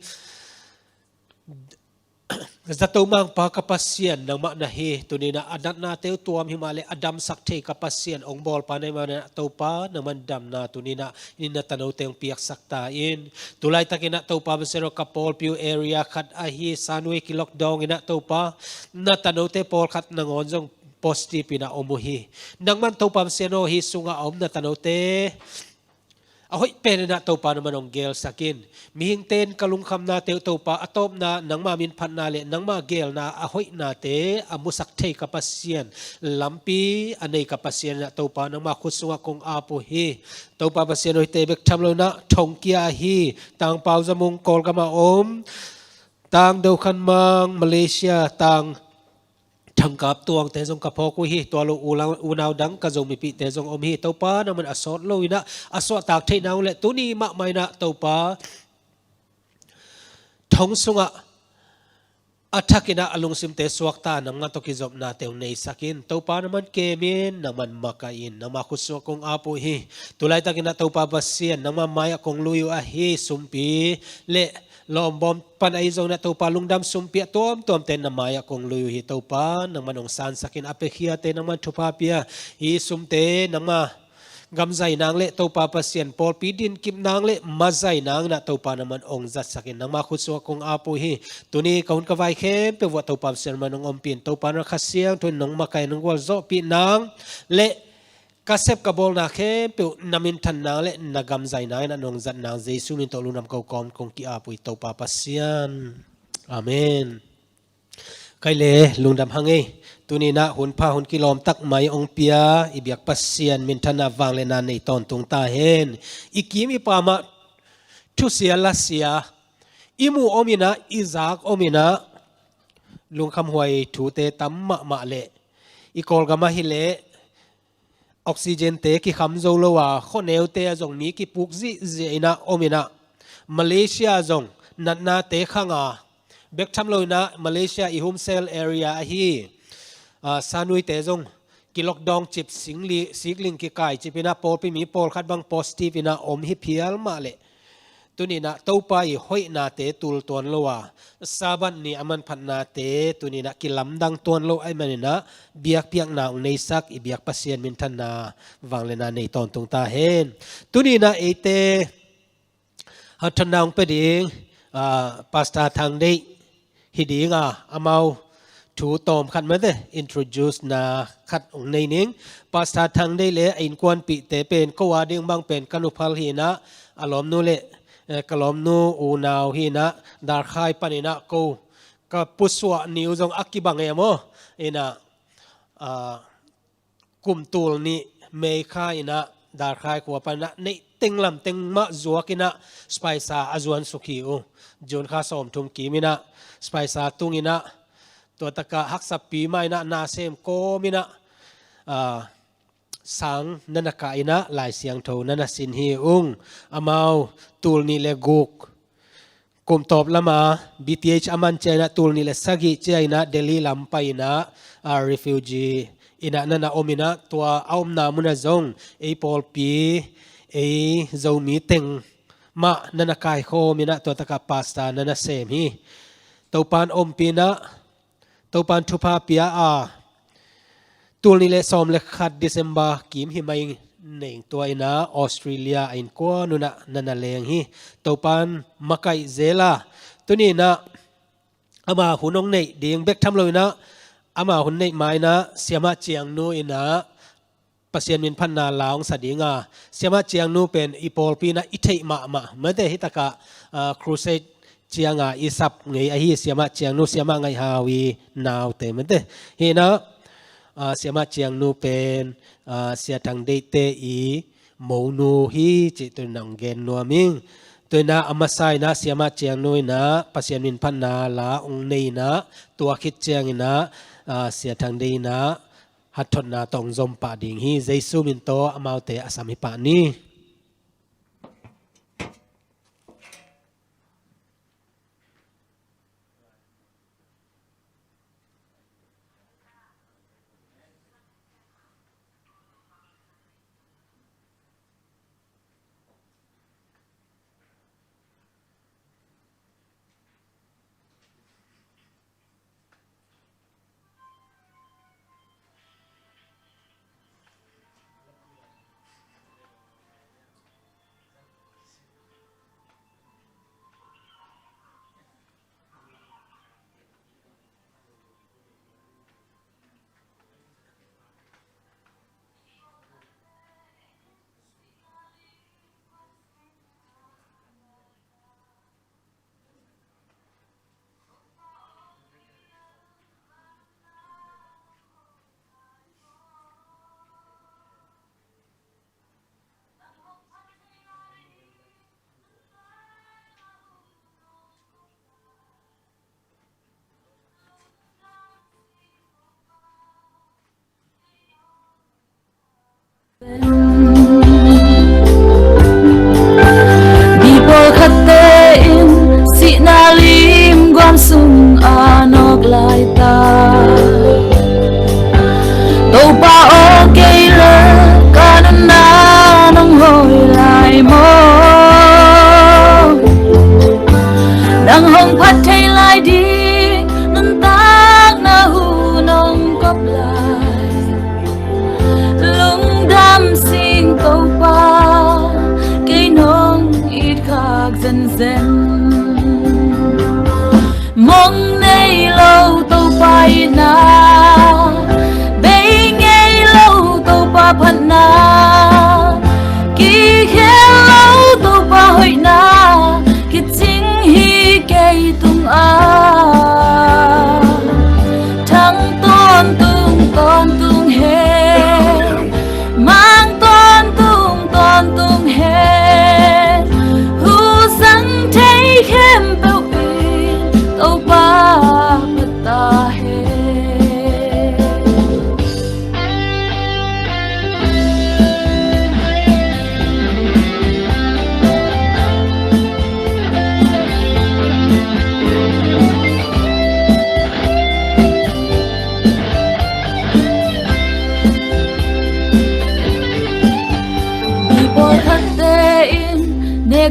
Zato Mangpa ka Pasian nangmah na hi. Tuni inah a natnate uh tuam hi mah le a damsak thei ka Pasian, hong bawlpa na hi mah inah Topa nangman damna tuni inah i na tanote hong piaksak ta in. Tu laitak inah Topa Pasian aw, ka pawlpi uh area khat ahi San Wei Kilok Dawng inah Topa na tanote pawlkhat nangawn zong positive inah om uh hi. Nangman Topa Pasian aw, hih sungah a om na tanote a hoih pen inah Topa nangman hong gelsak in. Mihingte in ka lungkhamnate uh Topa a tawpna nangma min phatna le nangma gelna a hoihnate a musak thei ka Pasian, lampi a nei ka Pasian inah Topa nangma khut sungah kong ap uh hi. Topa Pasian aw, hihte bek tham lo inah Thongkia ahi Tangpau Zamung Kawlgam a om, Tang Do Khan Mang Malaysia, Tang Thangkap Tuangte zong ka phawk uh hi. Tua lo unau dang ka Zomipihte zong om hi. Topa nangman a sawt lo inah a suahtak theih nang uh le tuni mahmah inah Topa thong sungah a thak inah a lungsimte suakta, nangma tawh kizopnate hong neisak in. Topa nangman kem in, nangman makaih in, nangma khut sungah kong ap uh hi. Tu laitak inah Topa Pasian nangma mai-ah kong lui uh ahi. Sumpi le lawmbawm pan ahi zong inah Topa lungdam sumpi a tuamtuamte na mai-ah kong lui uh hi. Topa nangman hong sansak in, a piakhiate nangman thupha pia. Hih sumte nangma gamzai nang le Topa Pasian pawlpi dinkip nang le mazai nang inah Topa nangman hong zatsak in, nangma khut sungah kong ap uh hi. Tuni ka hun ka vai khempeuh uh ah Topa Pasian nangman hong ompih in. Topa nang Kha Siangtho in nong makaih, nong gualzawhpih nang le ka sep ka bawlna khempeuh na minthanna le na gamzaina in a nong zatna Jesu min tawh lungdam ko kawm kong ki-ap uh hi Topa Pasian. Amen. Kai le lungdam hang ei. Tuni in a hun pha hun kilawm tak mai hong pia i biak Pasian minthanna vangliatna nei tawntung ta hen. I kim i pam ah thusia lasia i muh om in a, i zak om in a, lungkhamhuai thute tam mahmah leh i Kawlgam ah hi leh oxygen-te kikham zo lo a, khuaneute ah zong mi kipuk zihziah in a om in a, Malaysia zong natnate khang a, bek tham lo in a Malaysia i Home Cell area ahi, a, sanuite zong ki-lockdown cip, singli-, sikling kikai cip in a, pawlpi mi pawlkhat bang positive in a om hi phial mah leh tuni in a Topa i hoihnate tul tuan lo a, Sabbath ni a manphatnate tuni in a kilamdang tuan lo ahih manin a, biakpiakna hong neisak i biak Pasian minthanna vangliatna nei tawntung ta hen. Tuni in a eite hathanna hong pia ding, ah, Pastor Thang Deih hi ding a, amau thu tawm khat mate introduce na khat hong nei ning. Pastor Thang Deih le a innkuanpihte pen ko a ding bang pen ka nuphal hi in a, a lawmnu le, eh, ka lawmnu unau hi in a, Darkhai pan in a ko ka pusuah ni uh zong a kibang e maw. In a, ah, kum tul nih May kha in a Darkhai khua pan in a neih teng lam teng mah zuak in a spaisa a zuan suk hi uh. June kha sawmthum kim in a spaisa tung in a tua tak ah haksapi mah in a na sem kawm in a, ah, sang na na kah in a Lai Siangtho na na sin hi ung. Amau tul nih le guk kum tawp lam a B T H a man ciang in a tul nih le sagih ciang in a Delhi lam pai in a, ah, refugee in a na na om in a tua a omna mun ah zong ei pawlpi ei Zomi teng mah na na kaikhawm in a tua tak ah pastor na na sem hi. Topa'n ompih in a Topa'n thupha pia a, tul nih le sawm le khat December kim hi mai ning tua in a Australia a innkuan un a na na leng hi. Topa'n makaih zel a, tuni in a ama hun hong neih ding bek tham lo in a ama hun neih ma in a Siamah Ciangnu in a Pasian min phatna la hong sa ding a, Siamah Ciangnu pen i pawlpi in a i theih mahmah mate hi tak ah, ah, crusade ciang a i sap ngei ahi Siamah Ciangnu, Siamah Ngaih Hau i naute mate hi in a, ah, Siamah Ciangnu pen, ah, Sia Thang Deihte i monu hi cih tu in hong gen nuam ing. Tu in a a masa in a Siamah Ciangnu in a Pasian min phatna la hong nei in a tua khit ciang in a, ah, Sia Thang Deih in a hathotna tawh hong zom pah ding hi. Jesu min tawh amaute a sam hi pah ni. Mi pawlkhatte in sihna lim guam sung a nawk lai ta. Topa aw, kei le ka nunna nong hawi lai maw? Nang hong phat thei lai ding nuntakna hun hong kop lai. Lungdam si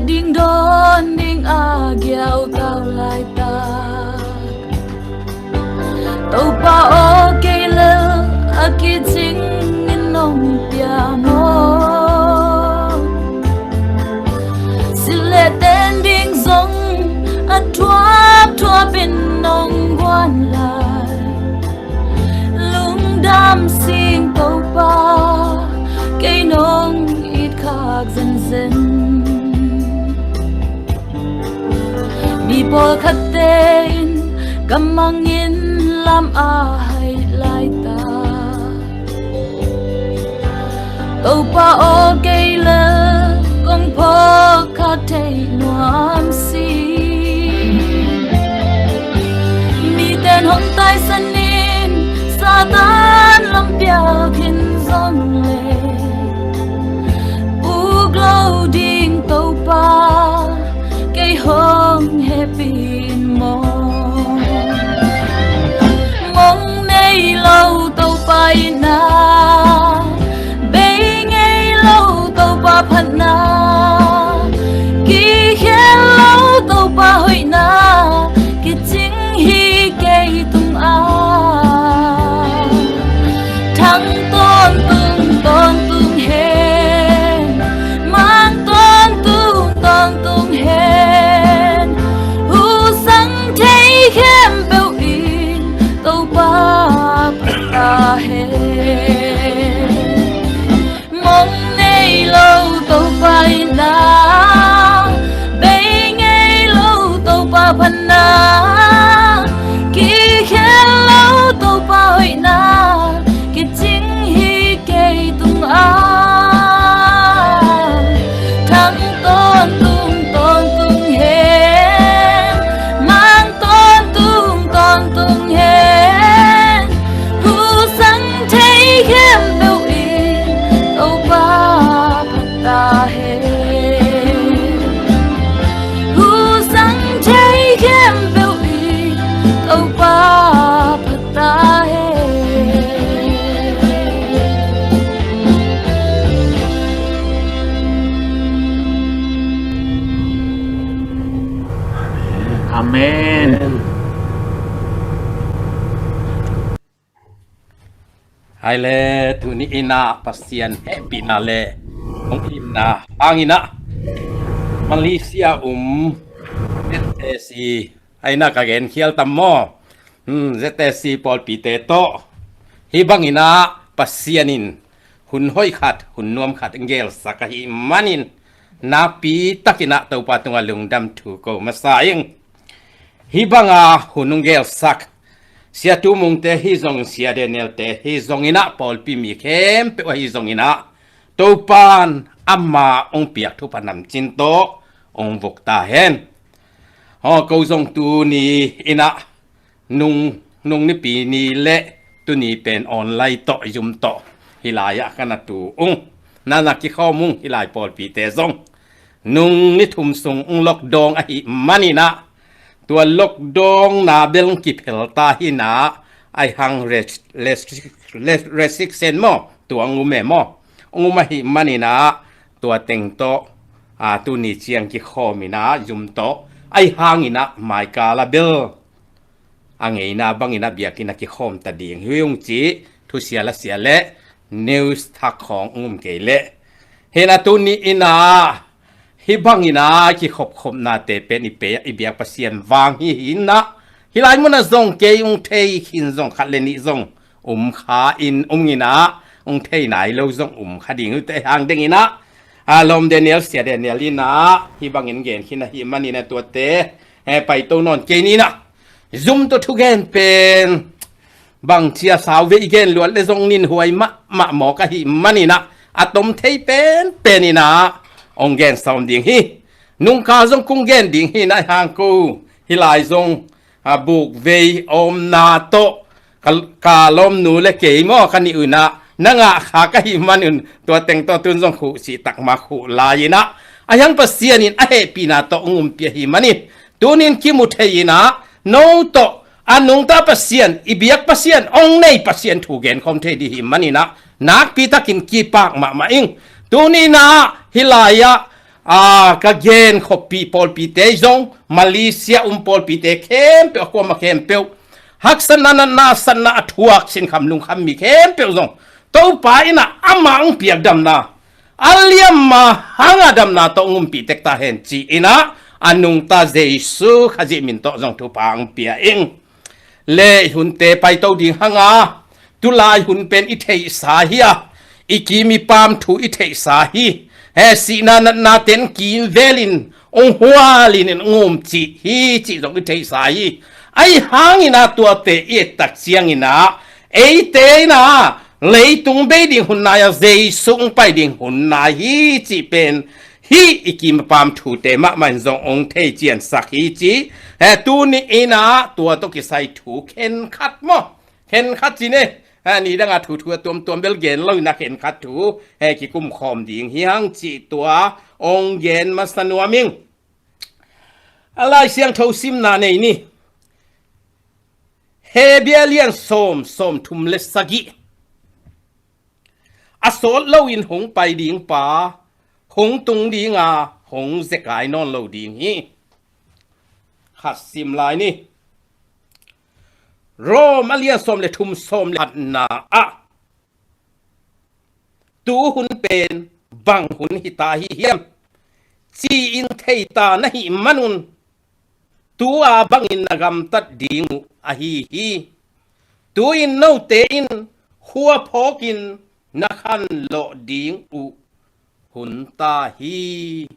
ding dawn ding a giau tau laitak. Topa aw, kei lel a kicing in nong pia maw? Silh le ten ding zong a thuapthuap in nong guan lai. Lungdam sing Topa, kei nong it khak zenzen. Mi pawlkhatte in ka mangin lam a haih laitak. Topa aw, kei lel kong phawk kha thei nuam si. Miten hong taisan in Satan lam pial khin zong le, puk lo ding Topa kei hong hehpih in maw? Mong nei lo Topa itna, bei ngei lo Topa phatna, kikhel lo Topa hoihna, kicing hi kei tungah. Thang tawntung tawntung hen, mang tawntung tawntung hen, husang thei khempeuh in Topa phat ta hen. Mong nei lo Topa itna, bei ngei lo Topa phatna, kikhel lo Topa hoihna, kicing hi kei tungah. Thang tawntung tawntung hen, mang tawntung tawntung hen, husang thei khempeuh in Topa phat ta hen. Husang thei khempeuh in Topa phat ta hen. Amen. Amen. Hai le, tuni in ah Pasian hehpihna le hong itna hangin ah Malaysia um Z S C, ahi na ka genkhial tam maw? Hmm, Z S C pawlpite tawh hih bangin ah Pasian in hun hoih khat, hun nuam khat gelsak ahih manin nakpi takin ah Topa tungah lungdam thu ko masa ing. Hih banga hun hong gelsak Sia Tu Mungte hi zong, Sia Danielte hi zongin ah pawlpi mi khempeuh ahi zongin ah Topan ama hong piak thupha namcin tawh hong vuk ta hen. Aw, ko zong tuni in ah nung, nung Nipi ni le tuni pen online tawh, Zoom tawh hih lai-ah ka na tu ung. Na na kikhawm ung, hih lai pawlpite zong. Nung ni thum sung hong lockdown ahih manin ah, tua lockdown na bel hong kiphel ta hi in ah, ahi hang res-, res-, res-, restriction maw, tua hong um e maw? Hong um ahih manin ah, tua teng tawh, a, tuni ciang kikhawm in ah, Zoom tawh, ahi hangin ah, maikal a bel a ngeina bangin ah biakinn ah kikhawm ta ding hi ung ci, thusia lasia le news thak khawng hong um kei leh. Hi in ah tuni in ah hih bangin ah kikhopkhopnate pen i pe, i biak Pasian vang hi hi in ah, hih lai munah zong kei hong thei khin zong khat le nih zong um kha in, um in ah, hong thei nai lo zong um kha ding uh teh hang ding in ah, a, lawm Daniel, Sia Daniel in ah hih bangin gen khin ahih manin ah tuate, eh, paito nawn kei ni in ah. Zoom tawh thugen pen bangci a sau vei i gen luat le zong ninhuai mahmah mawk ahih manin ah, a tom thei penpen in ah hong gen sawm ding hi. Nungkal zong kong gen ding hi in ah, hang ko hih lai zong, a, buk vei a omna tawh ka, ka lawmnu le kei maw, ka nih un ah na ngah kha ka hih manun tua teng tawh tun zong khuh cih tak mah khuh lai in ah, ahi hang Pasian in a hehpihna tawh hong umpih ahih manin tunin kimu thei in ah, no tawh a nungta Pasian, i biak Pasian, hong nei Pasian thu genkhawm thei ding hih manin ah nakpi takin kipak mahmah ing. Tuni in ah hih lai-ah a, ka gen khuapi pawlpite zong, Malaysia um pawlpite khempeuh, a kuama khempeuh, haksatna, natna, satna a thuak, sinkham lungkham mi khempeuh zong, Topa in ah amah hong piak damna, a liamma hanga damna tawh hong umpih tek ta hen ci-in ah, a nungta Jesu Khazih min tawh zong thupha hong pia ing. Le i hunte paito ding hanga, tulai hun pen i theihsa hi a, i kim i pam thu i theihsa hi. He, sihna natna ten kimvelin, ong hualin in ong um cih hi cih zong i theihsa hi. Ahi hangin ah tuate i et tak ciangin ah, eite in ah leitung bei ding hun nai a, Jesu hong pai ding hun nai hi cih pen hih i kim pam thute mahmah in zong ong thei ciansak hi ci. He, tuni in ah tua tawh kisai thu khenkhat maw, khenkhat ci ne. He, nidang a thu thu a tuamtuam bel gen lo in ah khenkhat thu, he, kikum khawm ding hi hang cih tua ong gen masa nuam ing. A Lai Siangtho simna nei ni. Hebru a lian sawm, sawmthum le sagih. A sawt loin hong pai ding pa, hong tung ding a, hong zekai nawn lo ding hi. Khat sim lai ni. Rom a lian sawm le thum, sawm le khatna ah, tu hun pen bang hun hi ta hi hiam ci-in thei ta na hih manun, tu-a bangin na gamtat ding uh ahi hi. Tu-in note in khua phawkin na khanlawh ding uh hun ta hi.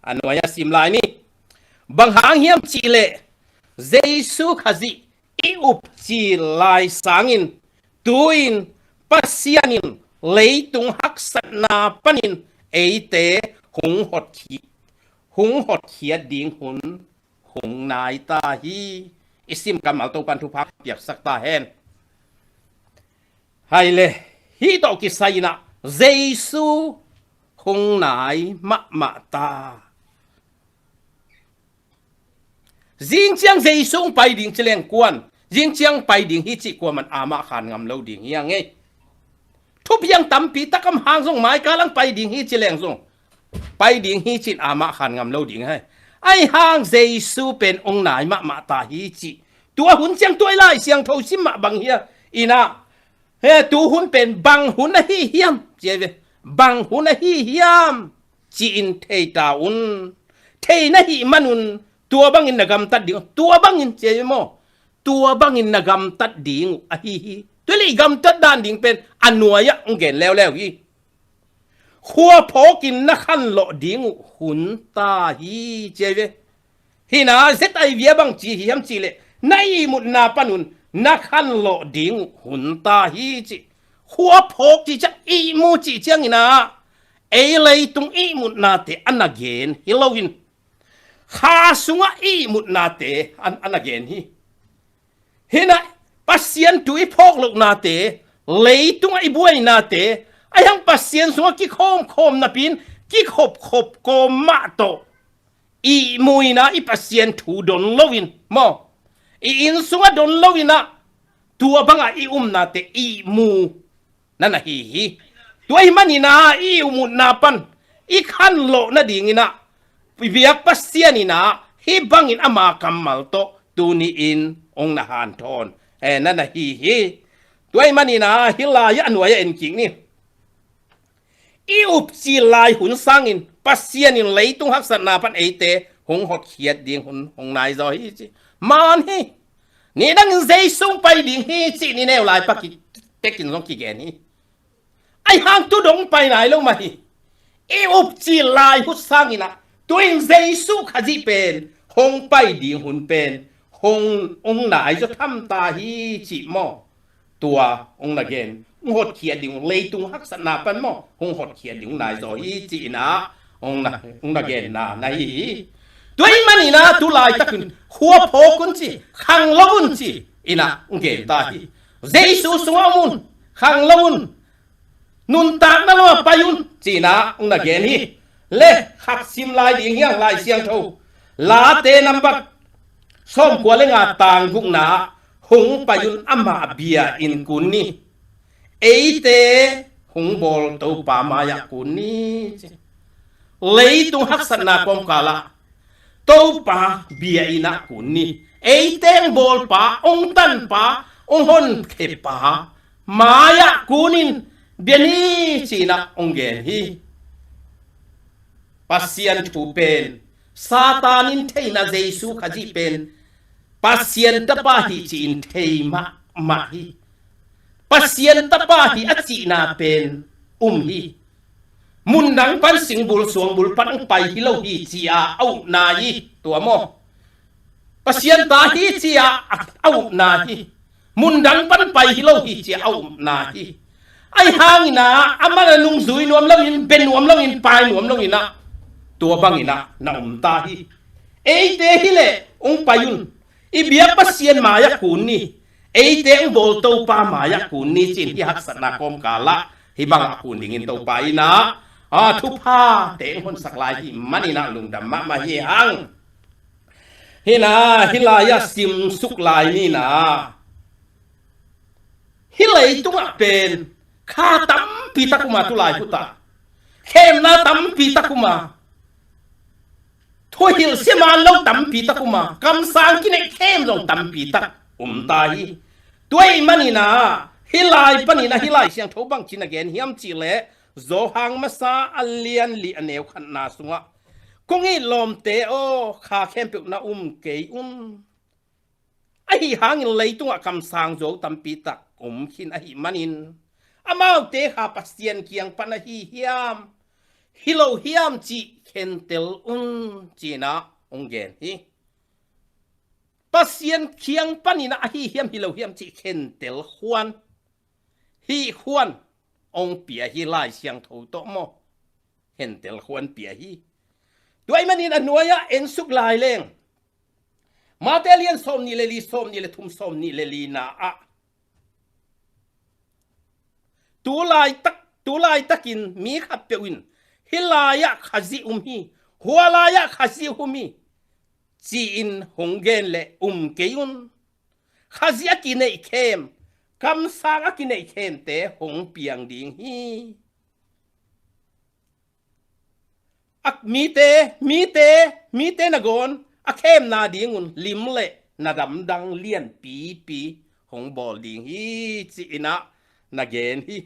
A nuai-ah sim lai ni. Bang hang hiam cihleh, Jesu Khazih i upci lai sangin, tu-in Pasian in leitung haksatna panin eite hong hotkhi-, hong hotkhiat ding hun hong nai ta hi. I sim kammal Topan thupha piaksak ta hen. Hai le, hih tawh kisai in ah Jesu hong nai mahmah ta. Zing ciang Jesu hong pai ding ci leng kuan, zing ciang pai ding hi cih kuaman amah khan ngam lo ding hi hang ei. Thupiang tampi tak om hang zong, mai kal ang pai ding hi ci leng zong, pai ding hi cin amah khan ngam lo ding hai. Ahi hang Jesu pen hong nai mahmah ta hi cih. Tua hun ciang tua i Lai Siangtho sim mah bang hiam in ah, he, tu hun pen bang hun ahi hiam ci ei ve. Bang hun ahi hiam ci-in thei ta un. Thei na hih manun, tua bangin na gamtat ding, tua bangin ci ei ve maw. Tua bangin na gamtat ding uh ahi hi. Tua leh i gamtat dan ding pen a nuai-ah hong gen leuleu hi. Khua phawkin na khanlawh ding uh hun ta hi ci ei ve. Hi in ah Z I V a bang ci hi hiam cihleh, na ihmutna panun na khanlawh ding uh hun ta hi ci. Khua phawk cih ciang ihmu cih ciangin ah, ei leitung ihmutnate a na gen hi loin, kha sungah ihmutnate a, a na gen hi. Hi in ah Pasian thu i phawk lohnate, leitungah i buainate, ahi hang Pasian sungah kikhawmkhawm napi-in kikhopkhop kawm mah tawh, ihmu in ah i Pasian thu don loin maw, i inn sungah don loin ah, tua bangah i umnate ihmu na na hi hi. Tua ahih manin ah i ihmutna pan i khanlawh nadingin ah, i biak Pasian in ah hih bangin ama kammal tawh tuni-in hong na hanthawn, eh, na na hi hi. Tua ahih manin ah hih lai-ah a nuai-ah en kik ni. I upci lai hun sangin Pasian in leitung haksatna pan eite hong hotkhiat ding hun hong nai zaw hi ci. Man hi. Nidangin Jesu hong pai ding hi cih ni neu lai pak i tekin zong kigen hi. Ahi hang tu dong pai nai lo mah hi. I upci lai hun sangin ah, tu-in Jesu Khazih pen hong pai ding hun pen hong, hong nai zaw tham ta hi cih maw. Tua hong na gen, hong hotkhiat ding, leitung haksatna pan maw, hong hotkhiat ding hong nai zaw hi ci-in ah hong na, hong na genna na hi hi. Tua ahih manin ah tu laitakin khua phawk un ci, khanglo un ci-in ah hong gen ta hi. Jesu sungah om un, khanglo un, nuntakna lamah pai un ci-in ah hong na gen hi. Le, khat sim lai ding hi hang, Lai Siangtho Late nambat sawmkua le nga, tang gukna ah, hong pai un, amah bia-in kun ni. Eite hong bawl Topa mai-ah kun ni ci. Leitung haksatna kawmkalah Topa bia-in ah kun ni. Eite hong bawlpa, hong tanpa, hong honkhepa mai-ah kun in, bia ni ci-in ah hong gen hi. Pasian thu pen Satan in theihna Jesu Khazih pen Pasian Tapa hi ci-in thei mahmah hi. Pasian Tapa hi a cihna pen um hi. Mundang pan singbul suangbul pan hong pai hi lo hi ci-a a upna hi. Tua maw? Pasian ta hi ci-a a upna hi. Mundang pan pai hi lo hi ci-a a upna hi. Ahi hangin ah amah na nungzui nuam loin, bia nuam loin, pai nuam loin ah tua bangin ah na um ta hi. Eite hi leh hong pai un. I biak Pasian mai-ah kun ni. Eite hong bawl Topa mai-ah kun ni ci-in hih haksatna kawmkalah hih bangah kun dingin Topa in ah, a, thuphate hong honsak lai hi manin ah lungdam mahmah hi hang. Hi na, hih lai-ah simsuk lai ni na. Hih leitungah pen kha tampi tak um a, tulai khut ah khemna tampi tak um a, thuhilh siaman lo tampi tak um a, kamsang kineih khem zong tampi tak um ta hi. Tua ahih manin ah hih lai panin ah hih Lai Siangtho bangci na gen hiam cih leh, Johan masa a lian li a neu khatna sungah, kong it lawmte aw, kha khempeuh na um kei un. Ahi hangin leitungah kamsang zo tampi tak um khin ahih manin, amaute kha Pasian kiang pan ahi hiam, hi lo hiam cih khentel un, ci-in ah hong gen hi. Pasian kiang panin ah ahi hiam, hi lo hiam cih khentel khuan, hih khuan hong pia hi, Lai Siangtho tawh maw? Khentel khuan pia hi. Tua ahih manin a nuai-ah ensuk lai leng, Mate lian sawmnih le li, sawmnih le thum, sawmnih le lina ah, tu laitak, tu laitakin mi khatpeuh in, hih lai-ah Khazih um hi, hua lai-ah Khazih um hi, ci-in hong gen leh um kei un. Khazih a kineih khem, kamsang a kineih khemte hong piang ding hi. A mite, mite, mite nangawn a khemna dingun lim le nadamdang lianpipi hong bawl ding hi, ci-in ah na gen hi.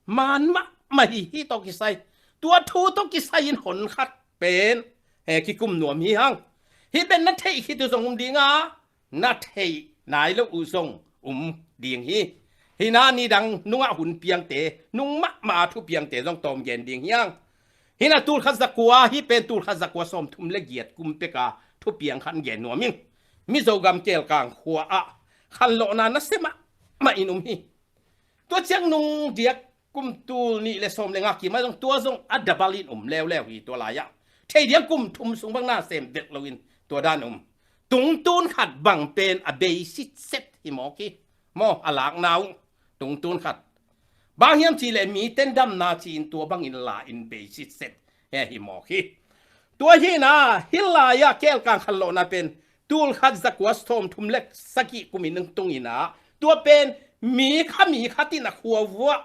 Man mahmah hi, hih tawh kisai. Tua thu tawh kisai-in hon khat pen, he, kikum nuam hi hang. Hih pen na theih khit uh zong um ding a, na theih nai lo uh zong um ding hi. Hi na, nidang nungah hun piangte, nung mahmah a thupiangte zong tawm gen ding hi hang. Hi na, tulkhat zakua, hih pen tulkhat zakua sawmthum le giat kum peka thupiang khat gen nuam ing. Mizogam Kelkang khua-ah khanlawhna nasia mahmah in um hi. Tua ciang nung diak kum tul nih le sawm le nga kim ah zong, tua zong a double in um leuleu hi tua lai-ah. Thei diang kum thum sung bang na sem vet loin tua dan um. Tungtun khat bang pen a bei sitset hi mawk hi. Maw, a lakna uh tungtun khat. Bang hiam cih leh miten damna ci-in tua bangin la-in bei sitset he hi mawk hi. Tua hi na, hih lai-ah Kelkang khanlawhna pen tulkhat zakua sawmthum le sagih kumin hong tung hi na, tua pen mi kha mi khat in a khua vuah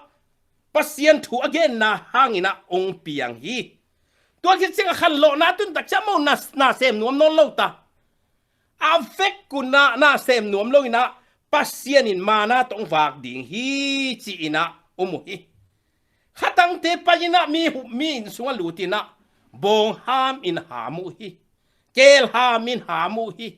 Pasian thu a genna hangin ah hong piang hi. Tua khit ciang a khanlawhna tun tak ciang maw, na, na sem nuam nawn lo ta. A vek un ah na sem nuam lo in ah Pasian in manna tawh hong vak ding hi, ci-in ah um uh hi. Khatangte pai in ah mi hup mi inn sungah lut in ah bawng ham in ham uh hi. Keel ham in ham uh hi.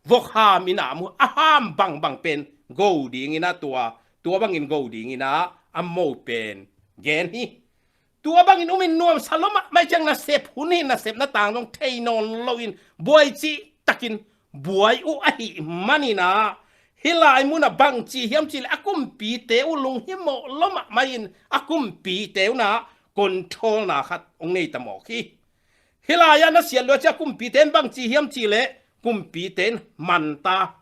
Vok ham in ham uh, a ham bangbang pen go dingin ah tua, tua bangin go dingin ah a mo pen gen hi. Tua bangin um in nuamsa lua mahmah ciang nasep hun hi, nasepna tang zong thei nawn loin buai cihtakin buai uh ahih manin ah, hih lai munah bangci hiam cih leh a kumpite uh lunghimawh lua mahmah in a kumpite un ah controlna khat hong nei ta mawk hi. Hih lai-ah na siat lua ciang kumpite in bangci hiam cih leh kumpite in man ta,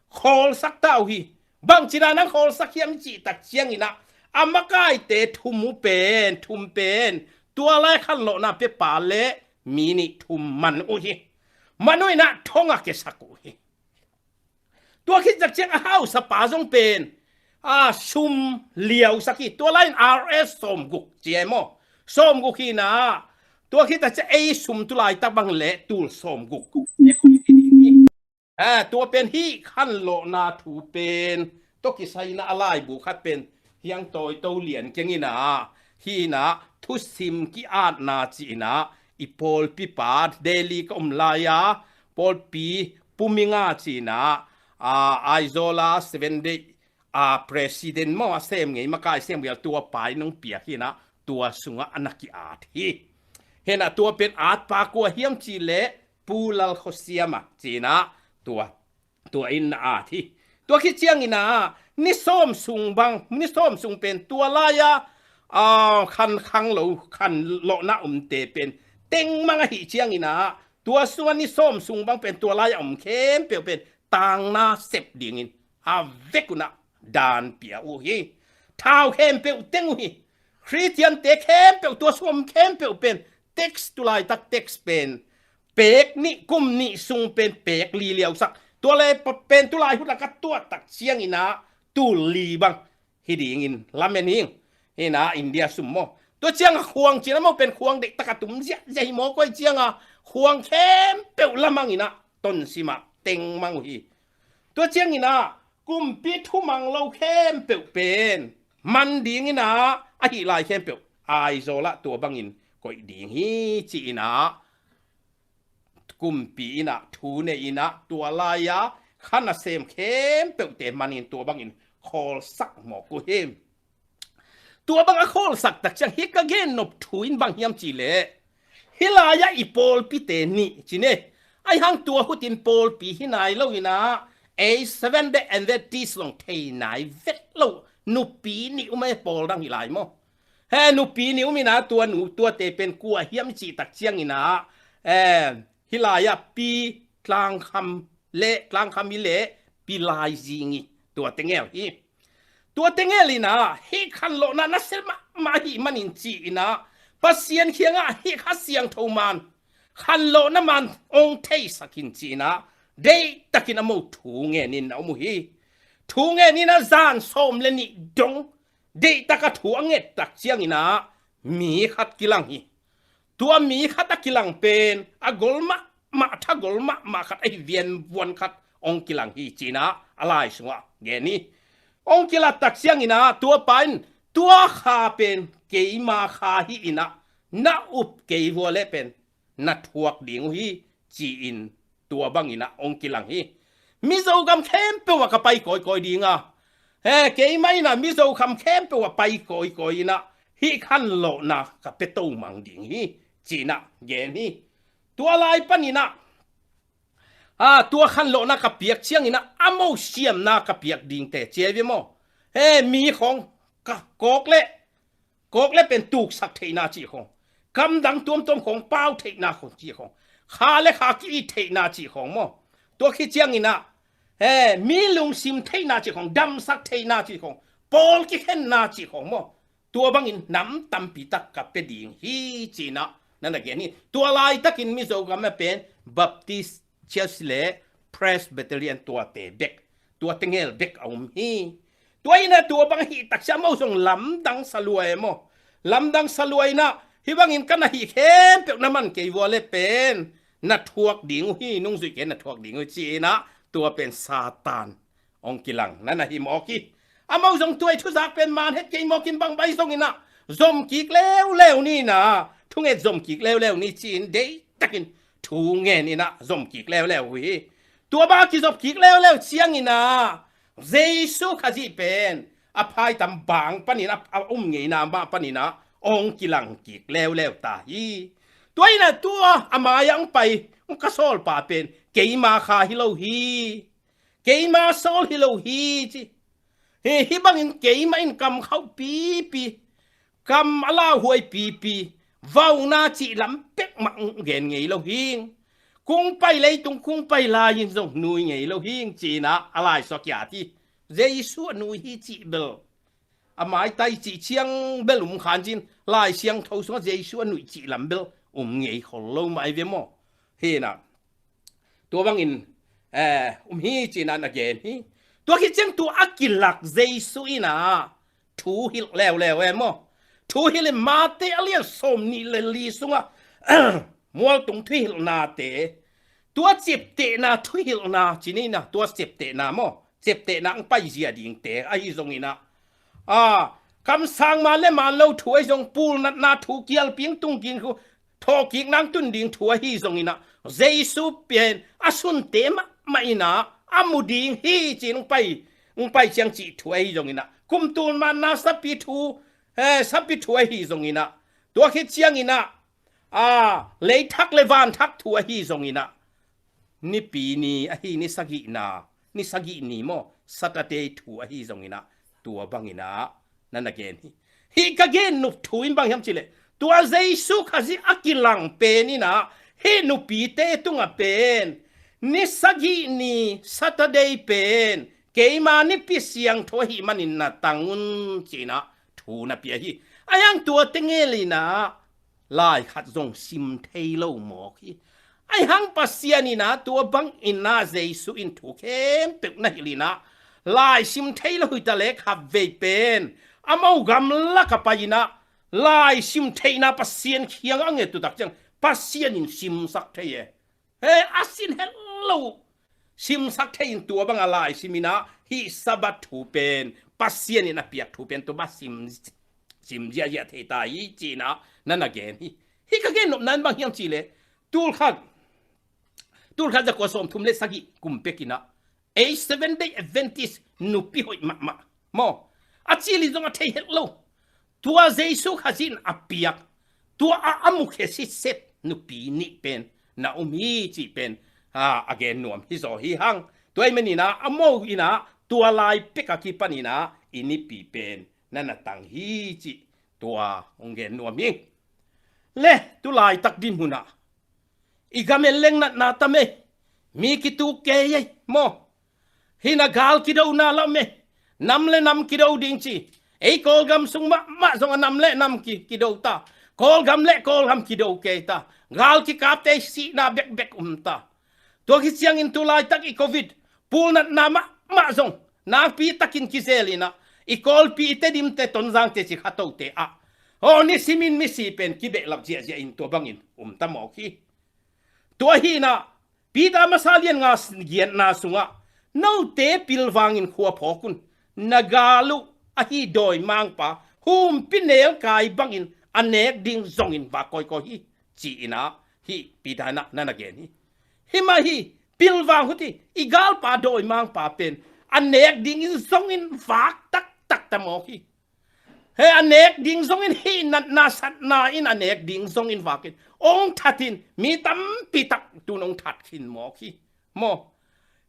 khawlsak ta uh hi. Bangci na nang khawlsak hiam i cih tak ciangin ah a makaite thum uh pen, thum pen tua lai khanlawhna pia pa le mi nih thum man uh hi. Man uh in ah thong a kiasak uh hi. Tua khit tak ciang a hausapa zong pen a sum liausak hi. Tua lai-in R S sawmguk ci e maw, sawmguk hi na, Tua khit a ciang ei sum tu laitak bang le tul sawmguk. Tua pen hih khanlawhna thu pen tua kisai in a laibu khat pen Hiang Tawi To Lian kiang in a, hih in a thusim ki-atna ci in a, i pawlpi pa Delhi ka om lai a, pawlpi Pu Minga ci in a, a, Aizawl a Seven Day a president maw, a sem ngei, makai sem ngei, tua pa in hong piak hi in a, tua sungah a na ki-at hi. Hi in a, tua pen at pa kua hiam cih leh Pu Lal Khaw Siam a ci in a, tua, tua in na at hi. Tua khit ciang in a, ni sawm sung bang, ni sawm sung pen tua lai a, a, khan khang lo, khanlawhna omte pen tengmang ahih ciang in a, tua sungah ni sawm sung bang pen tua lai a om khempeuh pen tangna sep dingin a vek un a dan pia uh hi. Thau khempeuh teng uh hi. Khristiante khempeuh, tua sungah om khempeuh pen tax, tu laitak tax pen peek nih, kum nih sung pen peek li liausak. Tua le pa-, pen tu lai hun a ka tuat tak ciang in a tul li bang hi dingin lamen hing. Hi in a, India sum maw. Tua ciang a khuang ci in a maw, pen khuang deihtak a tum ziahziah hi mawk uh, ahih ciang a khuang khempeuh lamang in a tonsim a tengmang uh hi. Tua ciang in a kumpi thumang lo khempeuh pen man ding in a, ahih lai khempeuh Aizawl ah tua bangin koih ding hi ci in a, kumpi in a thu nei in a, tua lai a khan a sem khempeuhte man in tua bangin khawlsak mawk uh hi. Tua bang a khawlsak tak ciang hih ka gen nop thu in bang hiam cih leh, hih lai a i pawlpite nih ci ne, ahih hang tua hun in pawlpi hi nai lo in a, ei Seven Day Adventist zong thei nai vet lo, nupi nih um e, pawl dang hi lai maw. He, nupi nih um in a, tua nu, tuate pen kua hiam cih tak ciang in a, eh, hih lai a Pi Tlangkham le, Tlangkham i le Pi Laizing i, tua tengel hi. Tua tengel in a, hih khanlawhna na sem mahmah ahih manin ci in a, Pasian kiangah hih Kha Siangtho man, khanlawhna man hong theisak in ci in a, deihtakin a mo thu ngen in a om uh hi. Thu ngen in a, zan sawm le nih dong deihtak a thu a nget tak ciang in a, mi khat kilang hi. Tua mi khat a kilang pen a gol mahmah, tha gol mahmah khat ahi, vianvuan khat hong kilang hi ci in a, a lai sungah gen hi. Hong kilat tak ciang in a, tua pa in, tua kha pen keima kha hi in a, na up kei vua le pen na thuak ding uh hi ci in, tua bang in a hong kilang hi. Mizo gam khempeuh ah ka pai kawikawi ding a, he, keima in a Mizo gam khempeuh ah pai kawikawi in a, hih khanlawhna ka pia to mang ding hi ci in a gen hi. Tua lai pan in a, a, tua khanlawhna ka piak ciang in a, a mo siamna ka piak dingte ci a hi ve maw. He, mi khawng ka kawk le, kawk le pen tuksak theihna cih khawng, kam dang tuamtuam khawng pau theihna khawng cih khawng, kha le kha ki-it theihna cih khawng maw. Tua khit ciang in a, he, mi lungsim theihna cih khawng, damsak theihna cih khawng, pawl kikhenna cih khawng maw, tua bangin nam tampi tak ka pia ding hi ci in a, na na gen hi. Tua laitakin Mizo gam ah pen Baptist Church le Presbyterian tuate bek, tua tengel bek a om hi. Tua in a, tua bang ahih tak ciang a mo zong lamdang sa lua e maw. Lamdang sa lua in a, hih bangin ka na hih khempeuh na man kei vua le pen na thuak ding uh hi, nungzui kei na thuak ding uh hi ci in a, tua pen Satan hong kilang na na hi mawk hi. A mo zong tua i thuzak pen man het kei mawk in, bang bai zong in a, zom kik leuleu ni in a, thunget zom kik leuleu ni ci in, deihtakin thu ngen in a, zom kik leuleu uh hi. Tua bang a kizop kik leuleu ciang in a, Jesu Khazih pen a phaitam bang pan in a, a um ngeina mah pan in a hong kilang kik leuleu ta hi. Tua in a, tua a mai-ah hong pai, hong ka sawlpa pen keima kha hi lo hi. Keima sawl hi lo hi ci. Hi, hih bangin keima in kam khauh pipi, kam a lauhuai pipi, vauna cih lam pek mah gen ngei lo hing. Kung pai leitung, kung pai lai-in zong nui ngei lo hing ci in a, a lai sungah kiat hi. Jesu a nui hi cih bel, a maitai cih ciang bel um khan cin, Lai Siangtho sungah Jesu a nuih cih lam bel um ngei khol lo mah hi ve maw. Hi in a, tua bangin, eh, um hi ci in a na gen hi. Tua khit ciang tua a kilak Jesu in a thu hilh leuleu e maw. Thu hilh in Mate a lian sawm nih le li sungah, mualtung thuhilhnate, tua ciaptehna thuhilhna ci ni na, tua ciaptehna maw, ciaptehna ang paizia dingte ahi zongin ah, a, kamsang man le man lo thu ahi zong, pulnatna thu, kialping tungkik thu, thawhkikna ang tun ding thu ahi zongin ah, Jesu pen a sunte mahmah in ah a mu ding hi ci-in ang pai, ang pai ciang cih thu ahi zongin ah, kum tul manna sapi thu, eh, sapi thu ahi zongin ah, tua khit ciangin ah, a, leithak le vanthak thu ahi zongin ah, Nipi ni ahi, ni sagihna, ni sagih ni maw, Saturday thu ahi zongin ah, tua bangin ah na na gen hi. Hih ka gen nop thu in bang hiam cih leh, tua Jesu Khazih a kilang pen in ah, hih nupite tungah pen, ni sagih ni Saturday pen keima nipi siangtho ahih manin na tang un ci-in ah thu na pia hi. Ahi hang tua teng ngel in ah lai khat zong sim thei lo mawk hi. Ahi hang Pasian in ah tua bangin ah Jesu in thu khempeuh na hilh in ah, lai sim thei lo hi ta leh khatvei pen a mo gamlak ah pai in ah, lai sim theihna Pasian kiangah a nget uh tak ciang Pasian in simsak thei e. He, a sin het lo simsak thei in tua bang a lai sim in ah, hih Sabbath thu pen, Pasian in a piak thu pen tua bang sim, sim ziahziah thei ta hi ci-in ah na na gen hi. Hih ka gen nopna in bang hiam cih leh, tul khat, tul khat zakua sawmthum le sagih kum pek in ah, ei Seventh Day Adventist nupi hoih mahmah maw, a cil in zong a thei het lo, tua Jesu Khazih in a piak, tua a, a mukhia sitset nupi nih pen na um hi cih pen, a, a gen nuam hi zaw hi hang. Tua ahih manin ah a mo in ah tua lai pek a kipan in ah i nipi pen na na tang hi cih tua hong gen nuam hi. Le, tu laitak dinmun ah i gam en leng natna tam e. Mi kituk kei ei maw. Hih na gal kidona lam e. Nam le nam kido ding ci. Ei Kawlgam sung mahmah zong a nam le nam ki, kido ta. Kawlgam le Kawlgam kido kei ta. Gal kikapte sihna bekbek um ta. Tua khit ciangin tu laitak i Covid pulnatna mahmah zong nakpi takin kizel in ah, i Kawlpi i Tedimte, Tonzangte ci kha tote ah, aw, nisimin misi pen kibehlap ziahziah in tua bangin um ta mawk hi. Tua hi in ah, Peter masa lian nga giatna sungah, note pilvangin khua phawk un, na gal uh ahi dawimangpa humpinelkai bangin a nek ding zongin vak kawikawi hi, ci-in ah hih Peter in ah na na gen hi. Hih mah hi, pilvang uh hi, i galpa dawimangpa pen a nek dingin zongin vak taktak ta mawk hi. He, a nek ding zongin hih natna satna in a nek ding zongin vakin ong that in, mi tampi tak tun ong that khin mawk hi. Maw,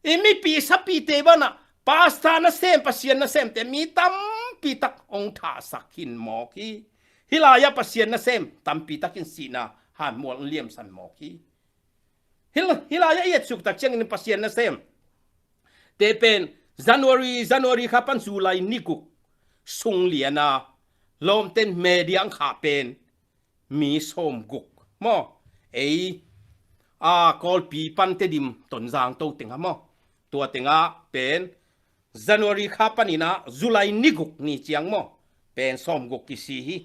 i mipi sapite bang ah pastor nasem, Pasian nasemte mi tampi tak ong thahsak khin mawk hi. Hih lai-ah Pasian nasem tampi takin sihna hanmual liamsan mawk hi. Hih, hih lai-ah i etsuk tak ciangin Pasian nasem te pen January, January kha pan July ni guk sung lian a lawmten media ang khah pen mi sawmguk maw, ei, a, Kawlpi pan Tedim, Tonzang to tengah maw, tua tengah pen January kha panin ah July ni guk ni ciang maw, pen sawmguk kisi hi.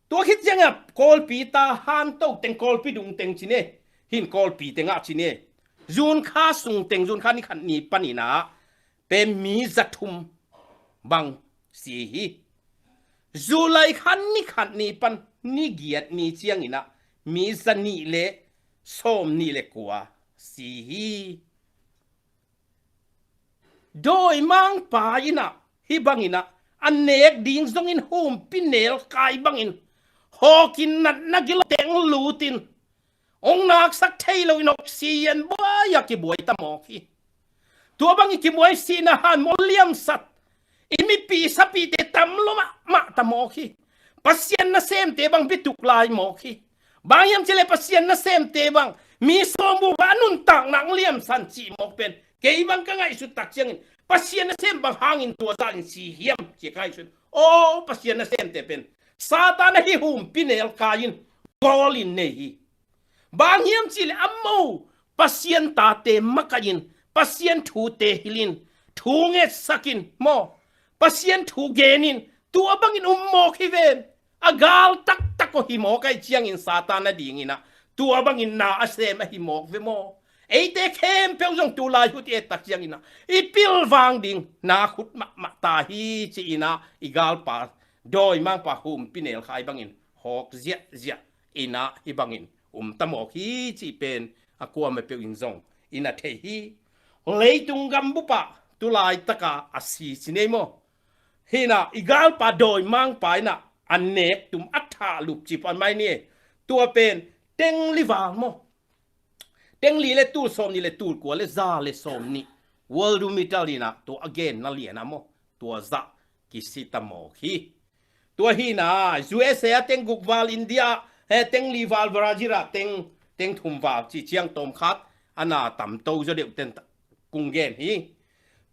Tua khit ciangah Kawlpi ta han to teng, Kawlpi dung teng ci ne, hin Kawlpi tengah ci ne, June kha sung teng, June kha ni khat ni panin ah pen mi za thum bang si hi. July kha ni khat ni pan ni giat ni ciangin ah mi za nih le sawm nih le kua si hi. Dawimangpa in ah hih bangin ah a nek ding zongin humpinelkai bangin hawkin natna gilo teng lutin ong naksak thei loin oxygen buai-a kibuai ta mawk hi. Tua bangin kibuai sihna hanmual liamsat i mipi sapite tam lua mahmah ta mawk hi. Pasian nasemte bang bituk lai mawk hi. Bang hiam cih leh Pasian nasemte bang mi sawmguk a nuntakna ang liamsan cih mawk pen kei bang ka ngaihsut tak ciangin Pasian nasem bang hangin tua zahin si hiam ci ka ngaihsut. Aw, Pasian nasemte pen Satan ahi humpinelkai in gawlin nei hi. Bang hiam cih leh a mo Pasian tate makaih in, Pasian thute hilhin, thu ngetsakin maw, Pasian thu genin, tua bangin um mawk hi ven. A gal taktak aw hi mawk ahih ciangin Satan a dingin ah tua bangin na a sem ahi mawk ve maw? Eite khempeuh zong tulai hun i et tak ciangin ah i pilvang ding na khut mahmah ta hi ci-in ah i galpa dawimangpa humpinelkhai bangin hawk ziahziah in ah hih bangin um ta mawk hi cih pen a kuamah peuh in zong i na thei hi. Leitung gambup ah tulaitak a a si ci nei maw? Hi in ah i galpa dawimangpa in ah a nek tum a thah lup ci pan mai ni. Tua pen teng li val maw? Teng li le tul sawm nih le tul kua le za le sawm nih world medal in ah tua a genna lian ah maw? Tua zah kisi ta mawk hi. Tua hi in ah U S A ah teng guk val, India ah teng li val, Brazil ah teng, teng thum val ci ciang tawm khat a na tam to zaw deuh ten kong gen hi.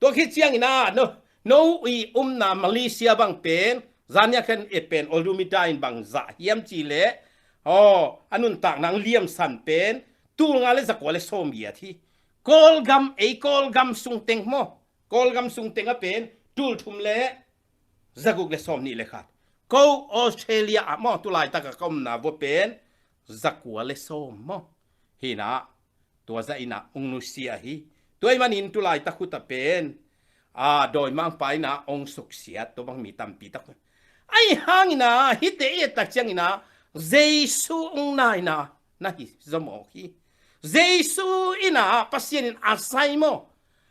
Tua khit ciangin ah no, no i umna Malaysia bang pen zan nia khen et pen Olympia in bang zah hiam cih leh aw a nuntakna liamsan pen tul nga le za kua le sawm giat hi. Kawlgam, ei Kawlgam sung teng maw? Kawlgam sung teng ah pen tul thum le za guk le sawm nih le khat. Ko Australia ah maw, tulaitak a ka umna vua pen za kua le sawm maw? Hi in ah tua zah in ah ong nusia hi. Tua ahih manin tulaitak khut ah pen a dawimangpa in ah ong suksiat tua bang mi tampi tak. Ahih hangin ah hihte i et tak ciangin ah Jesu ong na in ah na hi zaw mawk hi. Jesu in ah Pasian in a sai maw?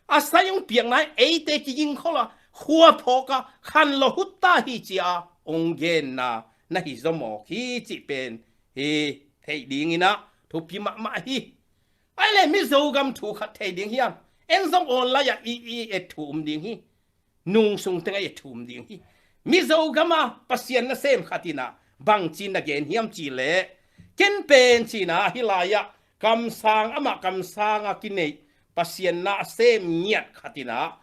A sai ong piakna eite kiging khol a khua phawk a khanlawh hut ta hi ci-a ong genna na hi zaw mawk hi cih pen hi theih dingin ah thupi mahmah hi. Ai le Mizo gam thu khat thei ding hiam? En zong online ah i, i et thu um ding hi. Nung sung teng ah i et thu um ding hi. Mizo gam ah Pasian nasem khat in ah bangci na gen hiam cih leh ken pen ci-in ah hih lai ah kamsang, amah kamsang a kineih Pasian nasem ngiat khat in ah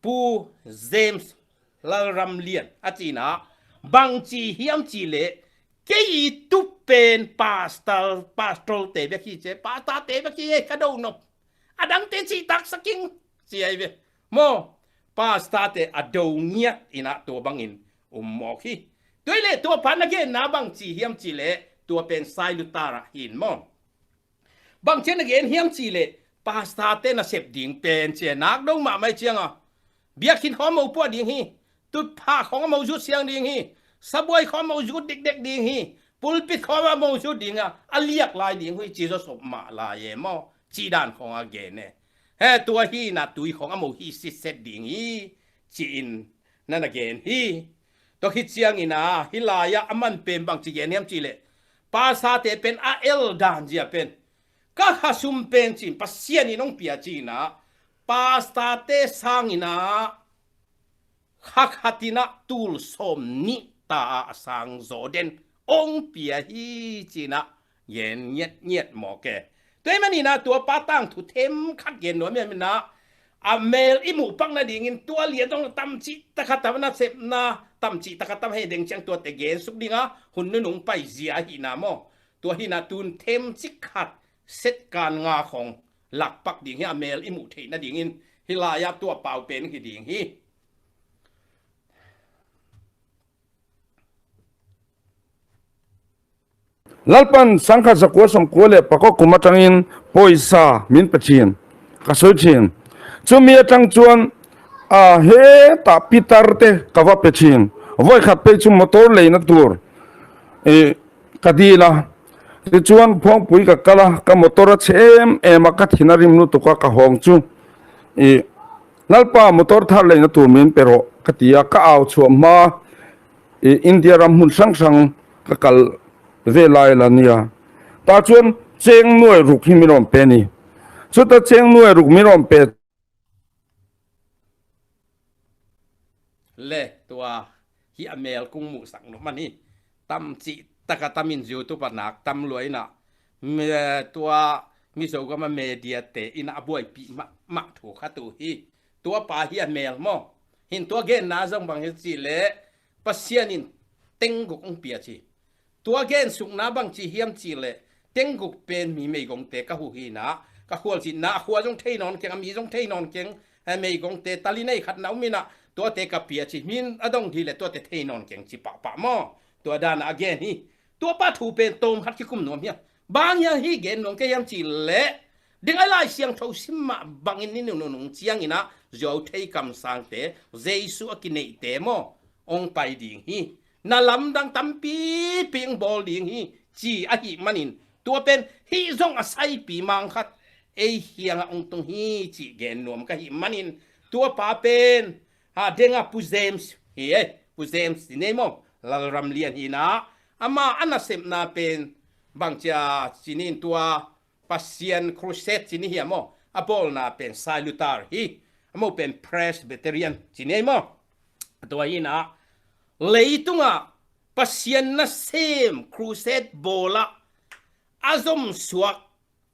Pu James Lalramlian a ci-in ah bangci hiam cih leh kei i tup pen pastor, pastor te bek hi ci, pastor te bek hi, ka do nop. A dangte cih taksa keng ci ahi ve. Maw, pastor te a do ngiat in ah tua bangin um mawk hi. Tua ahih leh tua pa na genna bangci hiam cih leh tua pen Sailutar ah hi in maw? Bangci na gen hiam cih leh pastor te nasep ding pen ci a nak do mahmah ahih ciang a biakinn khawng a mo puah ding hi. Tutphah khawng a mo zut siang ding hi. Sabuai khawng a mo zut dikdek ding hi. Pulpit khawng a mo zut ding a, a liak lai ding hi ci zaw sop mah lai e maw? Cih dan khawng a gen e. He, tua hi in ah tui khawng a mo hih sitset ding hi ci-in na na gen hi. Tua khit ciangin ah hih lai ah a man pen bangci gen hiam cih leh pastor te pen a el dan zia pen ka khasum pen ci-in Pasian in ong pia ci-in ah pastor te sangin ah kha khat in ah tul sawm nih ta a a sang zaw den ong pia hi ci-in ah gen ngiatngiat mawk e. Tua ahih manin ah tua pa tangthu themkhat gen nuam hiam in ah a mel i muh pak nadingin tua lian dong tamcih takhat a na sepna tamcih takhat a hei deng ciang tuate gen suk ding a hun nunung pai zia ahihna maw? Tua hi in ah tun themcik khat set kan nga khawng lakpak ding hi a mel i muh theih nadingin hih lai ah tua pau pen hi ding hi. Lalpan sangkhat zakua sawmkua le pakua kum a tangin poisa min pe chin ka soi chin. Cumi a tang chuan a heta pitar te ka va pe chin. Voi khat pei chu motor leina tur e, ka dil a. Tichuan phawngpui ka kal a, ka motor a chhe em em a, ka thin a rim lutuk a, ka hawng chu i, Lalpa, motor thar leina tur min pe rawh, ka ti a, ka au chhuah hma i, India ram hmun hrang hrang ka kal ve lai la nia. Tah chuan cheng nuai ruk hi min awm pe ni. Chuta cheng nuai ruk min awm pe le tua hi a mel kung muhsak nuam a ni. Tamcih taka tamin YouTube a nak tam luaina tua Mizo gama media te ina a buaipih mahmah thu khat uh hi. Tua pa hi a mel maw? Hin tua genna zong bang hi cih leh Pasian in tengguk hong pia ci. Tua gensukna bangci hiam cih leh tengguk pen mi meigongte ka huhina, ka khualzinna, a khua zong thei nawn keng, a mi zong thei nawn keng, eh, meigongte tali nei khat na um ina tuate ka pia ci, min a dong dih leh tuate thei nawn keng ci pahpah maw? Tua dan a gen hi. Tua pa thu pen tawm khat kikum nuam hiam? Bang hiam hih gen nuam ka hiam cih leh, ding a Lai Siangtho sim mah bangin ni nunung ciangin ah zuau thei kamsangte, Jesu a kineihte maw, hong pai ding hi. Na lamdang tampipi hong bawl ding hi, ci ahih manin, tua pen hih zong a saipi mang khat ei kiangah hong tung hi cih gen nuam ka hih manin, tua pa pen, ha, deng a Pu James hi e, Pu James ci nei maw, Lalram Lian hi na, ama a nasepna pen bangcia ci nin tua Pasian Crusade ci ni hiam maw, a bawlna pen Sai Luther hi, amau pen Presbyterian ci nei maw. Tua hi na, leitungah Pasian nasem Crusade bawlah a zomsuak,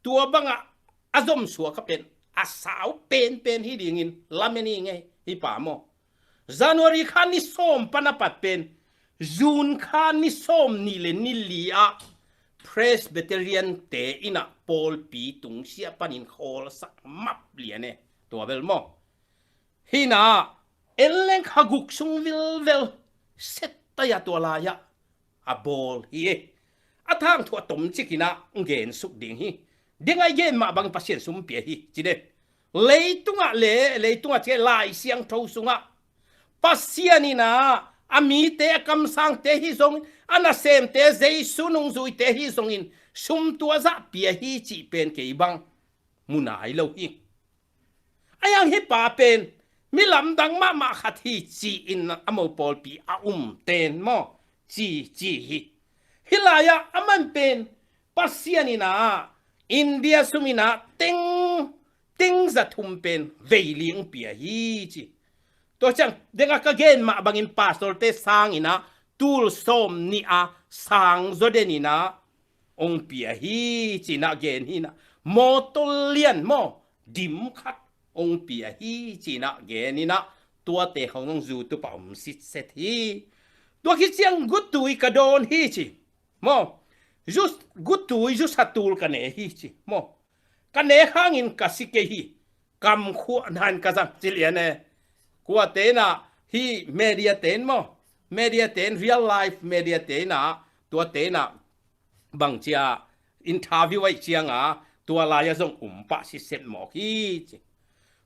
tua bangah a zomsuak a pen a sau penpen hi dingin lamen hi ngei hi pa maw. January kha ni sawm pan a pat pen, June kha ni sawm nih le ni li ah Presbyterian te in ah pawlpi tungsiah panin khawlsak map lian e. Tua bel maw. Hi na, en leng kha guk sung vilvel set tai a tua lai-ah a bawl hi e. A thangthu a tomcik in ah gen suk ding hi. Deng a i gen mah bangin Pasian sum pia hi ci de. Leitungah le, leitungah ci Lai Siangtho sungah Pasian in ah a mite a kamsangte hi zongin, a nasemte Jesu nungzuite hi zongin sum tua zah pia hi cih pen kei bang mu nai lo hi. A yang hi pa pen mi lamdang mahmah khat hi ci-in a mo pawlpi a um ten maw, ci ci hi. Hih lai-ah aman pen Pasian in ah India sum in ah teng, teng za thum pen vei li hong pia hi ci. Tua ciang deng a ka gen mah bangin pastorte sang in ah tul sawm nih a sang zaw den in ah hong pia hi ci-in ah gen hi na. Mawtaw lian maw, dim khat hong pia hi ci-in ah gen in ah, tuate khong hong zu tup a om sitset hi. Tua khit ciang gutui ka dawn hi ci maw. Zu, gutui zu sa tul ka ne hi ci maw. Ka ne hangin ka si kei hi. Kam khuah nan ka zang ci lian e. Kuate in ah hih media ten maw, media ten, real life media ten ah, tuate in ah bangcia interview aih cianga tua lai-a zong um pah sitset mawk hi ci.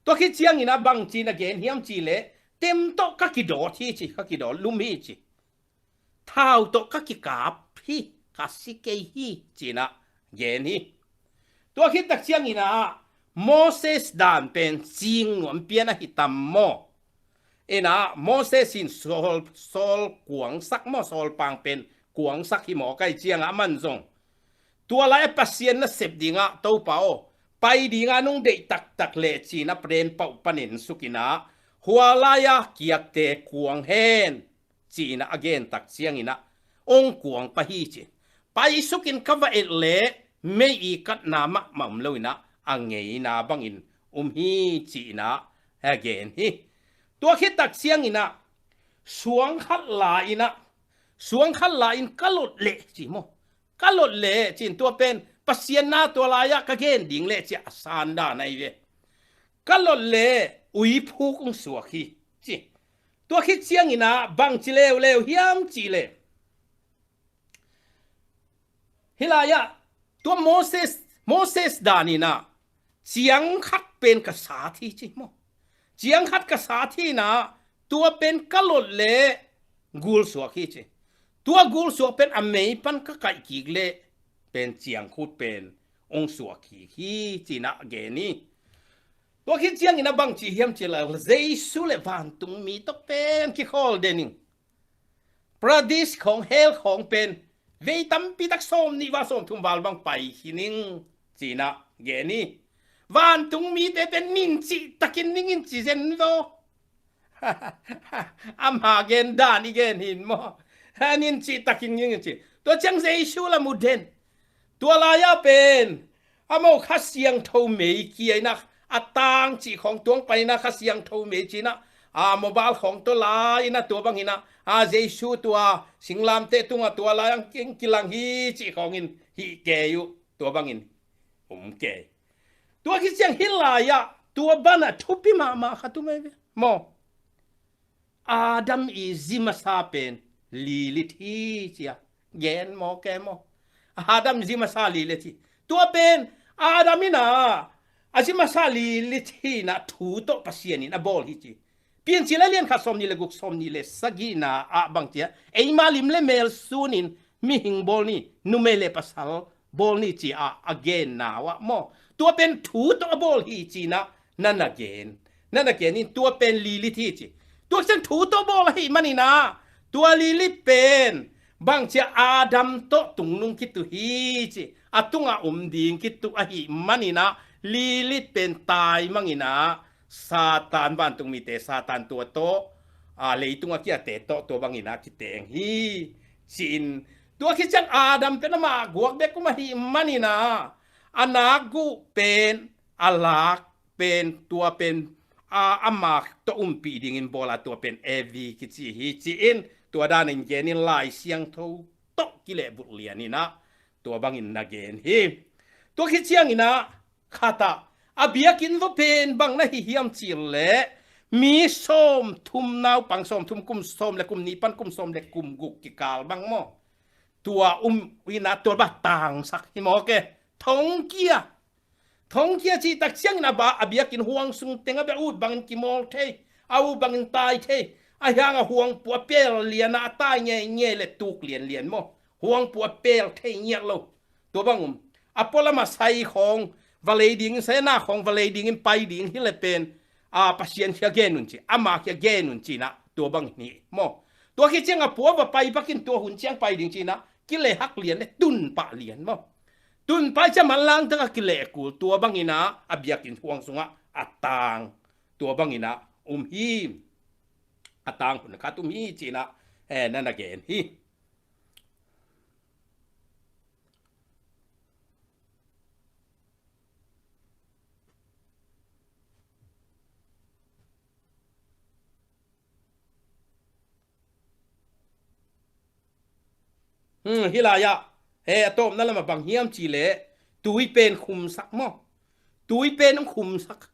Tua khit ciangin ah bangci na gen hiam cih leh, tem tawh ka kidawt hi ci, ka kidawt lum hi ci. Thau tawh ka kikap hi, ka si kei hi ci-in ah gen hi. Tua khit tak ciangin ah Moses dan pen cing nuam pian ahi tam maw. In ah Moses in sawl, sawl kuangsak maw, sawl pang pen kuangsak hi maw, kai ciangah aman zong tua lai-ah Pasian nasep dingah Topa aw, pai dingah nong deih taktak leh ci-in ah pren pauh panin suk in ah, hua lai-a kiakte kuang hen ci-in ah a gen tak ciangin ah hong kuang pah hi ci. Paisukin ka va et leh mei i katna mahmah om lo in ah a ngeina bangin um hi ci-in ah a gen hi. Tua khit tak ciangin ah suang khat la in ah, suang khat la in ka lot leh ci maw. Ka lot leh ci-in tua pen Pasian na tua lai-ah ka gen ding leh ci a san dan ahi ve. Ka lot leh uiphuk hong suak hi ci. Tua khit ciangin ah bangci leuleu hiam cih leh, hih lai-ah tua Moses, Moses dan in ah ciang khat pen ka sat hi ci maw. Ciang khat ka sat hi in ah tua pen ka lot leh gul suak hi ci. Tua gul suak pen a mei pan ka kaih kik leh pen ciang khut pen hong suak kik hi ci-in ah gen hi. Tua khit ciangin ah bangci hiam cih leh, Jesu le vantung mi tawh pen kikhawl den ing. Paradis khawng, hell khawng pen vei tampi tak sawm nih val sawm thum val bang pai khin ing ci-in ah gen hi. Vantung mite pen nin cih takin ning in ci zen vaw. Ama gen dan i gen hi in maw. Nin cih takin ning in ci. Tua ciang Jesu la mu den. Tua lai-ah pen a mo Kha Siangtho mei kia in ah, a tang cih khawng tuang pan in ah Kha Siangtho mei ci-in ah, a mobile khawng tawh la in ah tua bangin ah, a Jesu tua singlamteh tungah tua lai-ah hong kilang hi cih khawngin hih kei uh, tua bangin um kei. Tua khit ciang hih lai-ah tua banah thupi mahmah khat um ei ve maw. Adam i zi masa pen Lilith hi ci a gen maw ke maw? Adam zi masa Lilith hi. Tua pen Adam in a, a zi masa Lilith hi in a thu tawh Pasian in a bawl hi ci. Piancil a lian khat sawmnih le guk, sawmnih le sagihna ah bang ci a, eima lim le mel sunin mihing bawl ni, numei le pasal bawl ni ci a a genna uh ah maw? Tua pen thu tawh a bawl hi ci in a na na gen. Na na gen in tua pen Lilith hi ci. Tua ciang thu tawh bawl ahih manin a, tua Lilith pen bang ci a Adam tawh tungnung kituh hi ci. A tungah um ding kituh ahih manin a, Lilith pen taimang in a, Satan, vantungmite Satan tua tawh, a, leitungah kiate tawh tua bangin a kiteng hi ci-in, tua khit ciang Adam pen amah guak bek um ahih manin a, a nak guh pen, a lak pen, tua pen, a, amah tawh umpih dingin bawl a, tua pen Evi kici hi ci-in, tua danin genin Lai Siangtho tawh kilehbulh lian in a, tua bangin na gen hi. Tua khit ciangin a, khat ah, a biakinn va pen bang na hi hiam cih leh, mi sawmthum, naupang sawmthum, kum sawm le kum nih pan kum sawm le kum guk kikal bang maw? Tua um in a, tua bang tangsak hi maw ke? Thongkia. Thongkia cih tak ciangin a ba, a biakinn huang sung teng a bia ut bangin kimawl thei, a ut bangin tai thei. Ahi hang a huangpu a pel lian a, a tai ngeingei le tuk lianlian maw? Huangpu a pel thei ngiat lo. Tua bang um. A pualam a sai khawng va lei dingin, sai a nak khawng va lei dingin pai ding hi le pen, a, Pasian kiang gen un ci, ama kiang gen un ci in a, tua bang hi maw? Tua khit ciang a pua va pai bakin tua hun ciang pai ding ci in a, kilehhak lian le tun pah lian maw? Tun pah ciang manlang tak a kileh kul, tua bangin a, a biakinn huang sungah a tang, tua bangin a um hi. A tang hun khat um hi ci in a, eh, na na gen hi. Hmm, hih lai-ah, he, a tawpna lamah bang hiam cih leh, tui pen khumsak maw? Tui pen hong khumsak.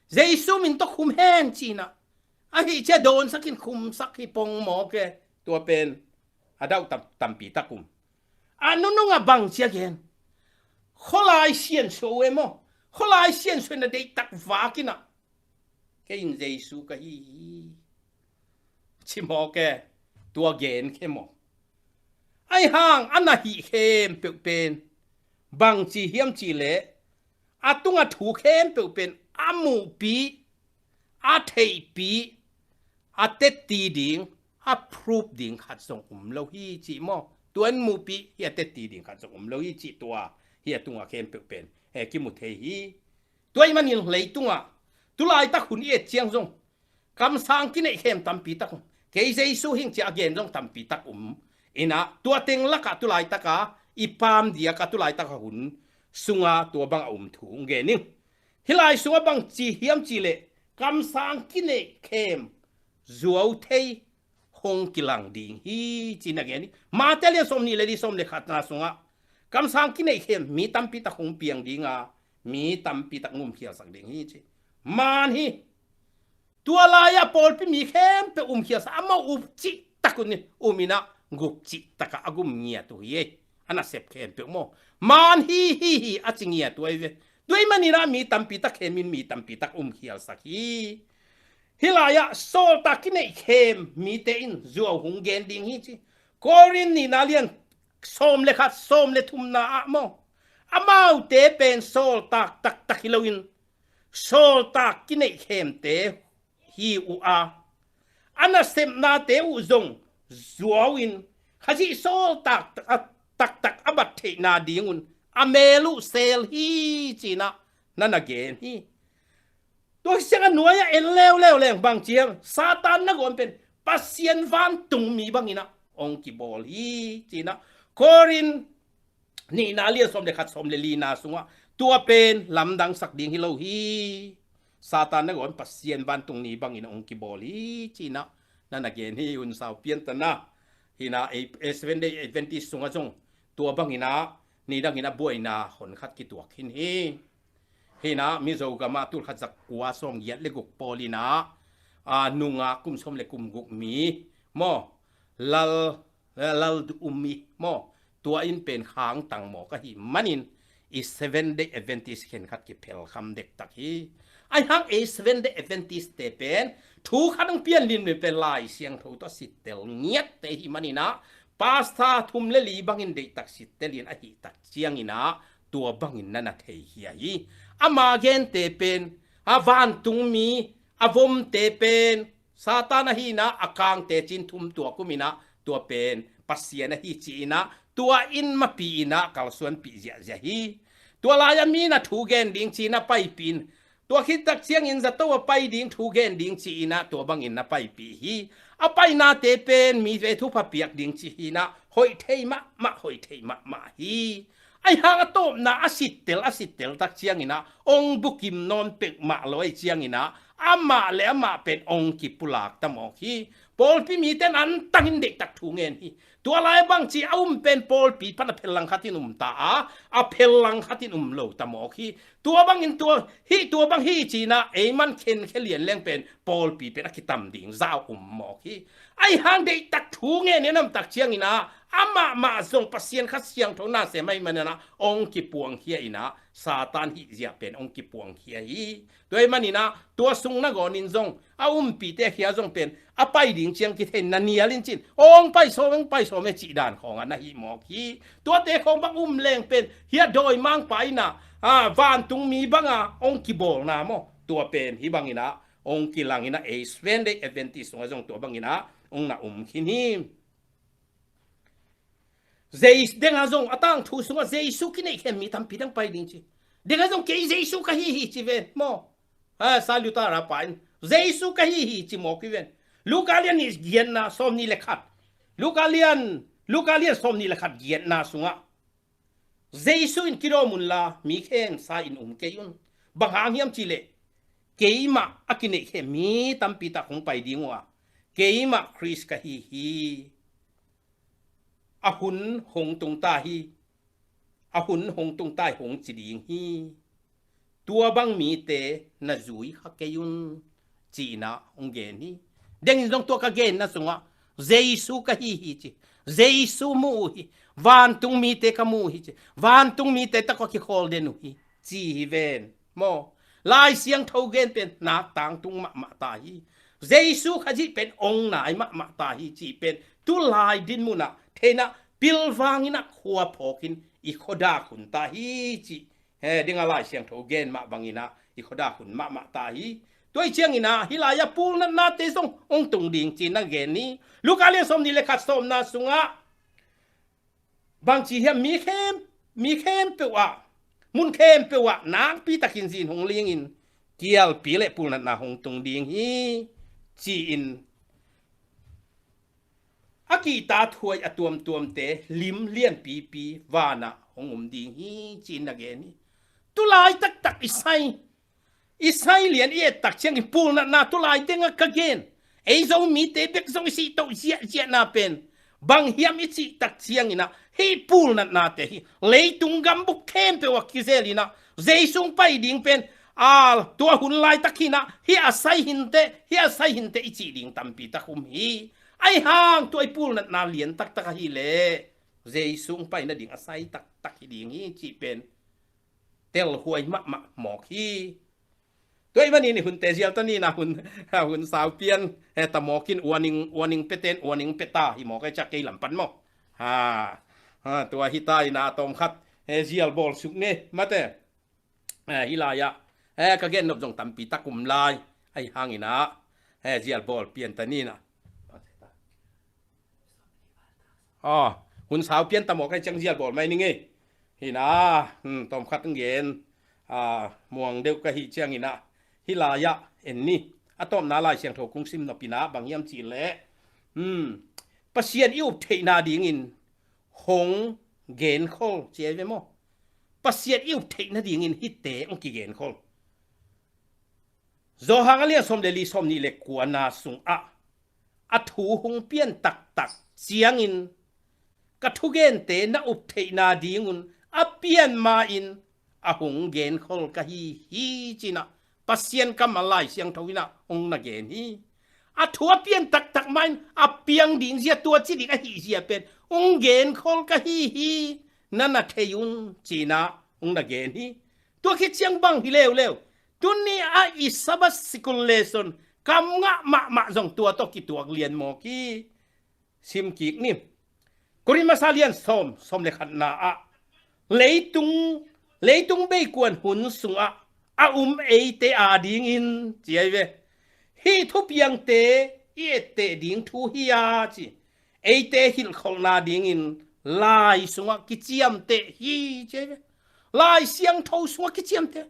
Jesu min tawh khum hen ci in a. Ahi ciang dawnsak in khumsak hi pong maw ke. Tua pen a dauh tam, tampi tak um. A nunung a bang ci a gen? Khualai siansuah uh e maw? Khualai siansuah in a deihtak vak in a, kei in Jesu ka hi hi, ci maw ke. Tua gen khe maw? Ahi hang a na hih khempeuh pen bang ci hiam cih leh, a tunga thu khempeuh pen a muhpih, a theihpih, a tetti ding, a proof ding khat zong um lo hi cih maw? Tua in muhpih hi, a tetti ding khat zong um lo hi cih, tua hi a tunga khempeuh pen, eh, kimu thei hi. Tua ahih manin leitungah tulaitak hun i et ciang zong kamsang kineihkhem tampi tak um. Kei Jesu hing ci a gen zong tampi tak um. In a, tua teng lakah tulaitak a i pam diak a tulaitak a hun sunga tua bang a um thu hong gen ing. Hih lai sungah bang ci hiam cih leh, kamsang kineihkhem zuau thei hong kilang ding hi ci-in a gen hi. Mate lian sawmnih le li, sawm le khatna sungah kamsang kineihkhem mi tampi tak hong piang ding a, mi tampi tak hong umkhialsak ding hi ci. Maan hi. Tua lai-ah pawlpi mi khempeuh umkhialsak, amau up cihtak un hi. Um in a, gup cihtak a a gum ngiat uh hi ei. A nasep khempeuh maw? Maan hi, hi, hi, a ci ngiat uh ahi ve. Tua ahih manin a mi tampi tak khem in mi tampi tak umkhialsak hi. Hih lai-ah sawltak kineihkhem mite in zuau hong gen ding hi ci. Korin nihna lian sawm le khat, sawm le thumna ah maw, amaute pen sawltak taktak hi loin sawltak kineihkhemte hi uh a, a nasepnate uh zong zuau in Khazih sawltak tak, taktak a bat theihna dingun a mel uh sel hi ci-in a na na gen hi. Tua hi ciang a nuai-ah en leuleu leng bang ci hiam? Satan nangawn pen Pasian vantung mi bangin a hong kibawl hi ci-in a Korin nihna lian sawm le khat, sawm le lina sungah tua pen lamdangsak ding hi lo hi. Satan nangawn Pasian vantung mi bangin a hong kibawl hi ci-in a na na gen hi. Hun sau piantan a hi in a, ei, Seventh Day Adventist sungah zong tua bangin a nidangin a buaina honkhat kituak khin hi. Hi in a, Mizo gamah tulkhat zakua sawmgiat le guk pawl in a, a, nungak kum sawm le kum guk mi maw, lal, lal du um i maw, tua in pen khangtang mawk ahih manin i Seven Day Adventist khenkhat kiphelkham dektak hi. Ahi hang ei Seven Day Adventist te pen thu khat hong pian linmi pen Lai Siangtho tawh sittel ngiatte hi maninah, pasta thum le li bangin deihtak sittel in ahih tak cianginah tua bangin na na thei hi ahi. Ama gente pen a vantungmi, a vomte pen Satan ahinah a kangte cin thum tua kuminah tua pen Pasian ahi ci-inah tua in mapi inah kalsuanpih ziahziah hi. Tua lai-a mi na thu gen ding ci-inah paipihin, tua khittak ciangin zato a pai ding thu gen ding ci-inah tua bangin na paipih hi. A painate pen mi ve thupha piak ding ci hinah hoih thei mahmah, hoih thei mahmah hi. Ahi hang a tawpna a sittel a sittel tak cianginah ong bukim nawn pek mah lo ahi cianginah amah le amah pen ong kipulak ta mawk hi. Pawlpi mite in antangin deihtak thu ngen hi. Tua lai bangci a um pen pawlpi pan a phel langkhat in um ta a, a phel langkhat in um lo ta mawk hi. Tua bangin tua hi, tua bang hi cinah ei man khenkhia lian leng pen pawlpi pen a kitam ding zau um mawk hi. Ahi hang deihtak thu ngen in a om tak cianginah amah mah zong Pasian Kha Siangtho nasem ahi maninah ong kipuangkhia inah Satan hihzia pen ong kipuangkhia hi. Tua ahi maninah tua sung nagawnin zong a umpite khia zong pen a pai ding ciang kithei na nial in cin ong pai sawm, ong pai sawm e cih dan khawngah na hih mawk hi. Tuate khawng bang um leng pen hia dawimangpa inah a, vantungmi banga ong kibawlna maw, tua pen hi banginah ong kilang inah ei Seven Day Adventist sungah zong tua banginah ong na um khin hi. Jei-, dengah zong a tangthu sungah Jesu kineihkhem mi tampi dang pai ding ci. Dengah zong kei Jesu ka hi hi ci ven maw. A, Sailutara pa in Jesu ka hi hi ci mawk hi ven. Luka lian nih giatna sawm nih le khat. Luka lian, Luka lian sawm nih le khat giatna sungah Jesu in kidawm unla mi khemsa in um kei un. Bang hang hiam cihleh keimah a kineihkhem mi tampi tak hong pai ding uh a, keimah Khrist ka hi hi. A hun hong tung ta hi. A hun hong tung ta hi hong ci ding hi. Tua bang mite na zui kha kei un ci-inah hong gen hi. Dengin zong tua ka genna sungah Jesu ka hi hi ci. Jesu mu uh hi. Vantung mite ka mu uh hi ci. Vantung mite tak a kikhawl den uh hi ci hi ven. Maw, Lai Siangtho gen pen nak tangtung mahmah ta hi. Jesu Khazih pen ong nai mahmah ta hi cih pen tulai dinmunah theinah pilvanginah khua phawkin i khuadak hun ta hi cih. He, dinga Lai Siangtho gen mah banginah i khuadak hun mahmah ta hi. Tua hi cianginah hih lai-ah pulnatnate zong ong tung ding ci-in na gen hi. Luka lian sawm nih le khat sawmna sungah bangci hiam, mi khem, mi khempeuh ah, mun khempeuh ah nakpi takin zin hong lingin kialpi le pulnatna hong tung ding hi ci-in a kihta thuai a tuamtuamte lim lianpipi vanah hong um ding hi ci-in na gen hi. Tulai taktak i sai, i sai lian i et tak ciangin pulnatna tulai dengah ka gen, ei Zomite bek zong i sihtoh ziahziahna pen bang hiam i cih tak cianginah hih pulnatnate hi leitung gambuk khempeuh ah kizelinah Jesu hong pai ding pen a, tua hun laitak hinah hih a sai hinteh, hih a sai hinteh i cih ding tampi tak um hi. Ahi hang tua i pulnatna lian taktak ahileh Jesu hong pai nading a sai taktak hi ding hi cih pen telhuai mahmah mawk hi. Tua i manin i hunte zial ta nina hun, hun saupian, eh, ta mawkin warning, warning peten warning peta hi mawk e, ciak kei lampan maw. Ha, ha, tua hita ina a tawmkhat, eh, zial bawl suk ne mate. Eh, hih lai-ah, eh, ka gen nop zong tampi tak um lai. Ahi hangina, eh, zial bawl pian ta nina. Aw, hun sau pian ta mawk ahi ciang zial bawl mai ning ei. Hina, hmm, tawmkhat ngen, ah, muang deuh ka hih ciangina hih lai-ah en ni. A tawpna Lai Siangtho kung sim nopina bang hiam cihleh, hmm, Pasian i up theihna dingin hong genkhol ci ahi ve maw? Pasian i up theih nadingin hihte hong kigenkhol. Johan a lian sawm le li, sawm nih le kuana sungah a thu hong pian taktak ciangin ka thugente na up theihna dingun a pian ma-in a hong genkhol ka hi hi cinah Pasian kammal Lai Siangtho inah hong na gen hi. A thu a pian taktak main a piang ding zia tua ci ding ahi zia pen ung genkhol ka hi hi, na na thei un, cinah ung na gen hi. Tua khit ciang bang hi leuleu, tuni a i Sabbath sikul lesson kam ngah mahmah zong tua tawh kituak lian mawk hi. Sim kik ni. Korin masa lian sawm, sawm le khatna ah leitung, leitung beikuan hun sungah a um eite adingin ci ahi ve. Hih thupiangte i etteh ding thu hi a ci. Eite hilhkholhna dingin lai sungah kiciamteh hi ci ahi ve. Lai siangtho sungah kiciamteh.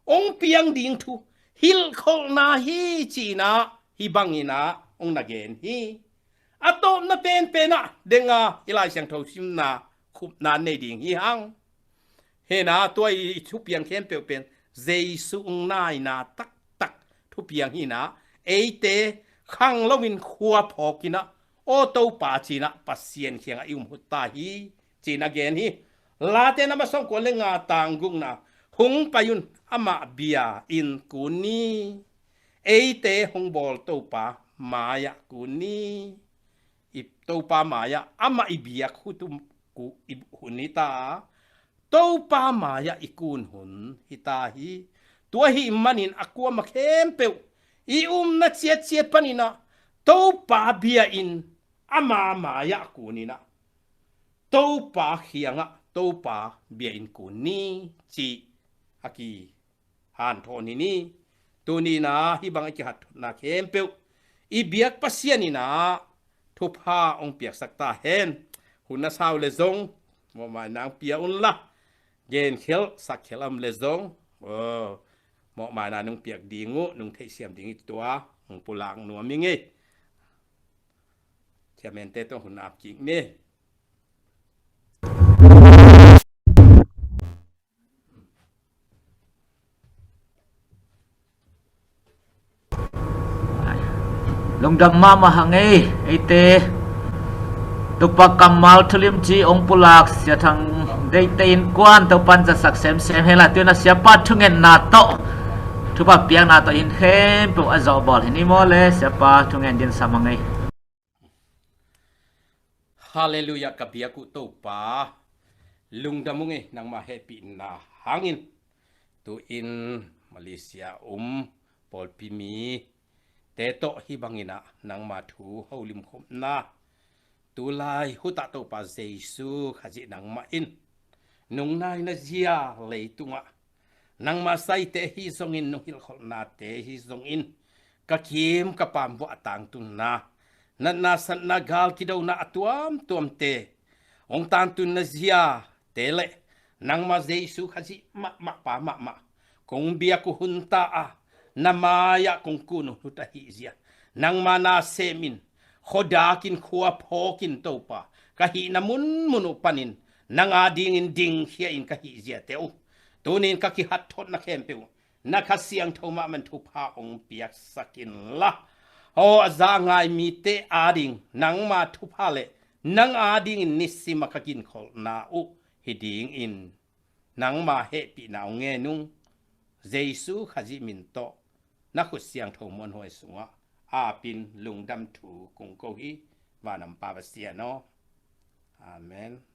Ong piang ding thu hilhkholhna hi cinah hih banginah ong na gen hi. A tawpna penpenah denga i Lai Siangtho simna khupna nei ding hi hang. Hena tua i thupiang khempeuh pen Jesu ong naina taktak thupiang hinah eite khang loin khua phawkinah aw Topa cinah Pasian kiangah i um hutta hi. Cinah gen hi. Late na masawng kuan le nga tang gukna hung pai un, amah bia in kun ni. Eite hong bawl Topa mai-ah kun ni. I Topa mai-ah amah i biak hutum ku i hun hita. Topa mai-ah i kun hun hita hi. Tua hih manin a kuama khempeuh i umna ciatciat paninah Topa bia in ama mai-ah kuninah Topa kiangah Topa bia in kun ni cih a kihanthawn hi ni. Tuninah hih bang a kihathotna khempeuh i biak Pasian inah thupha ong piaksak ta hen. Hun a sau le zong mawhmaina ong pia unla, genkhelh sakkhel a om le zong mawhmaina nong piak ding uh, nong theihsiam ding uh tua ong pulak nuam ing ei. Chairman-te tawh hun ap kik ni. Lungdam mahmah hang ei, eite Topa kammal thulimci ong pulak Sia Thang Deite innkuan Topan zatsak semsem hen la, tuinah Siapa thungetna tawh, thupha piakna tawh inn khempeuh a zawhbawl hi ni maw le. Siapa thungen din sam hang ei. Halleluiah, ka biak uh Topa, lungdam ung ei, nangmah hehpihna hangin tu-in Malaysia um pawlpi mite tawh hih banginah nangma thu holimkhopna, tulai hutah Topa Jesu Khazih nangmah in nong naina zia leitungah nangma saite hi zongin, nong hilhkholhnate hi zongin, ka kim ka pam vuah a tangtunna, natna satna gal kidona a tuamtuamte, hong tangtunna ziate le nangma Jesu Khazih mahmah pa mahmah kong biak uh hunta a, na mai-ah kong kun uh hut ahih zia, nangma na semin, khuadakin, khua phawkin Topa, ka hihna munmun uh panin nang adingin dingkhia in ka hih ziate uh, tunin ka kihatthotna khempeuh uh na Kha Siangtho mahmah in thupha ong piaksak inla, aw a za ngai mite ading nangma thupha le nang adingin nisim a ka ginkholhna uh hi dingin nangma hehpihna ong ngen ung. Jesu Khazih min tawh na khut siangtho muanhuai sungah apin lungdam thu kong ko hi, vanam Pa Pasian aw. Amen.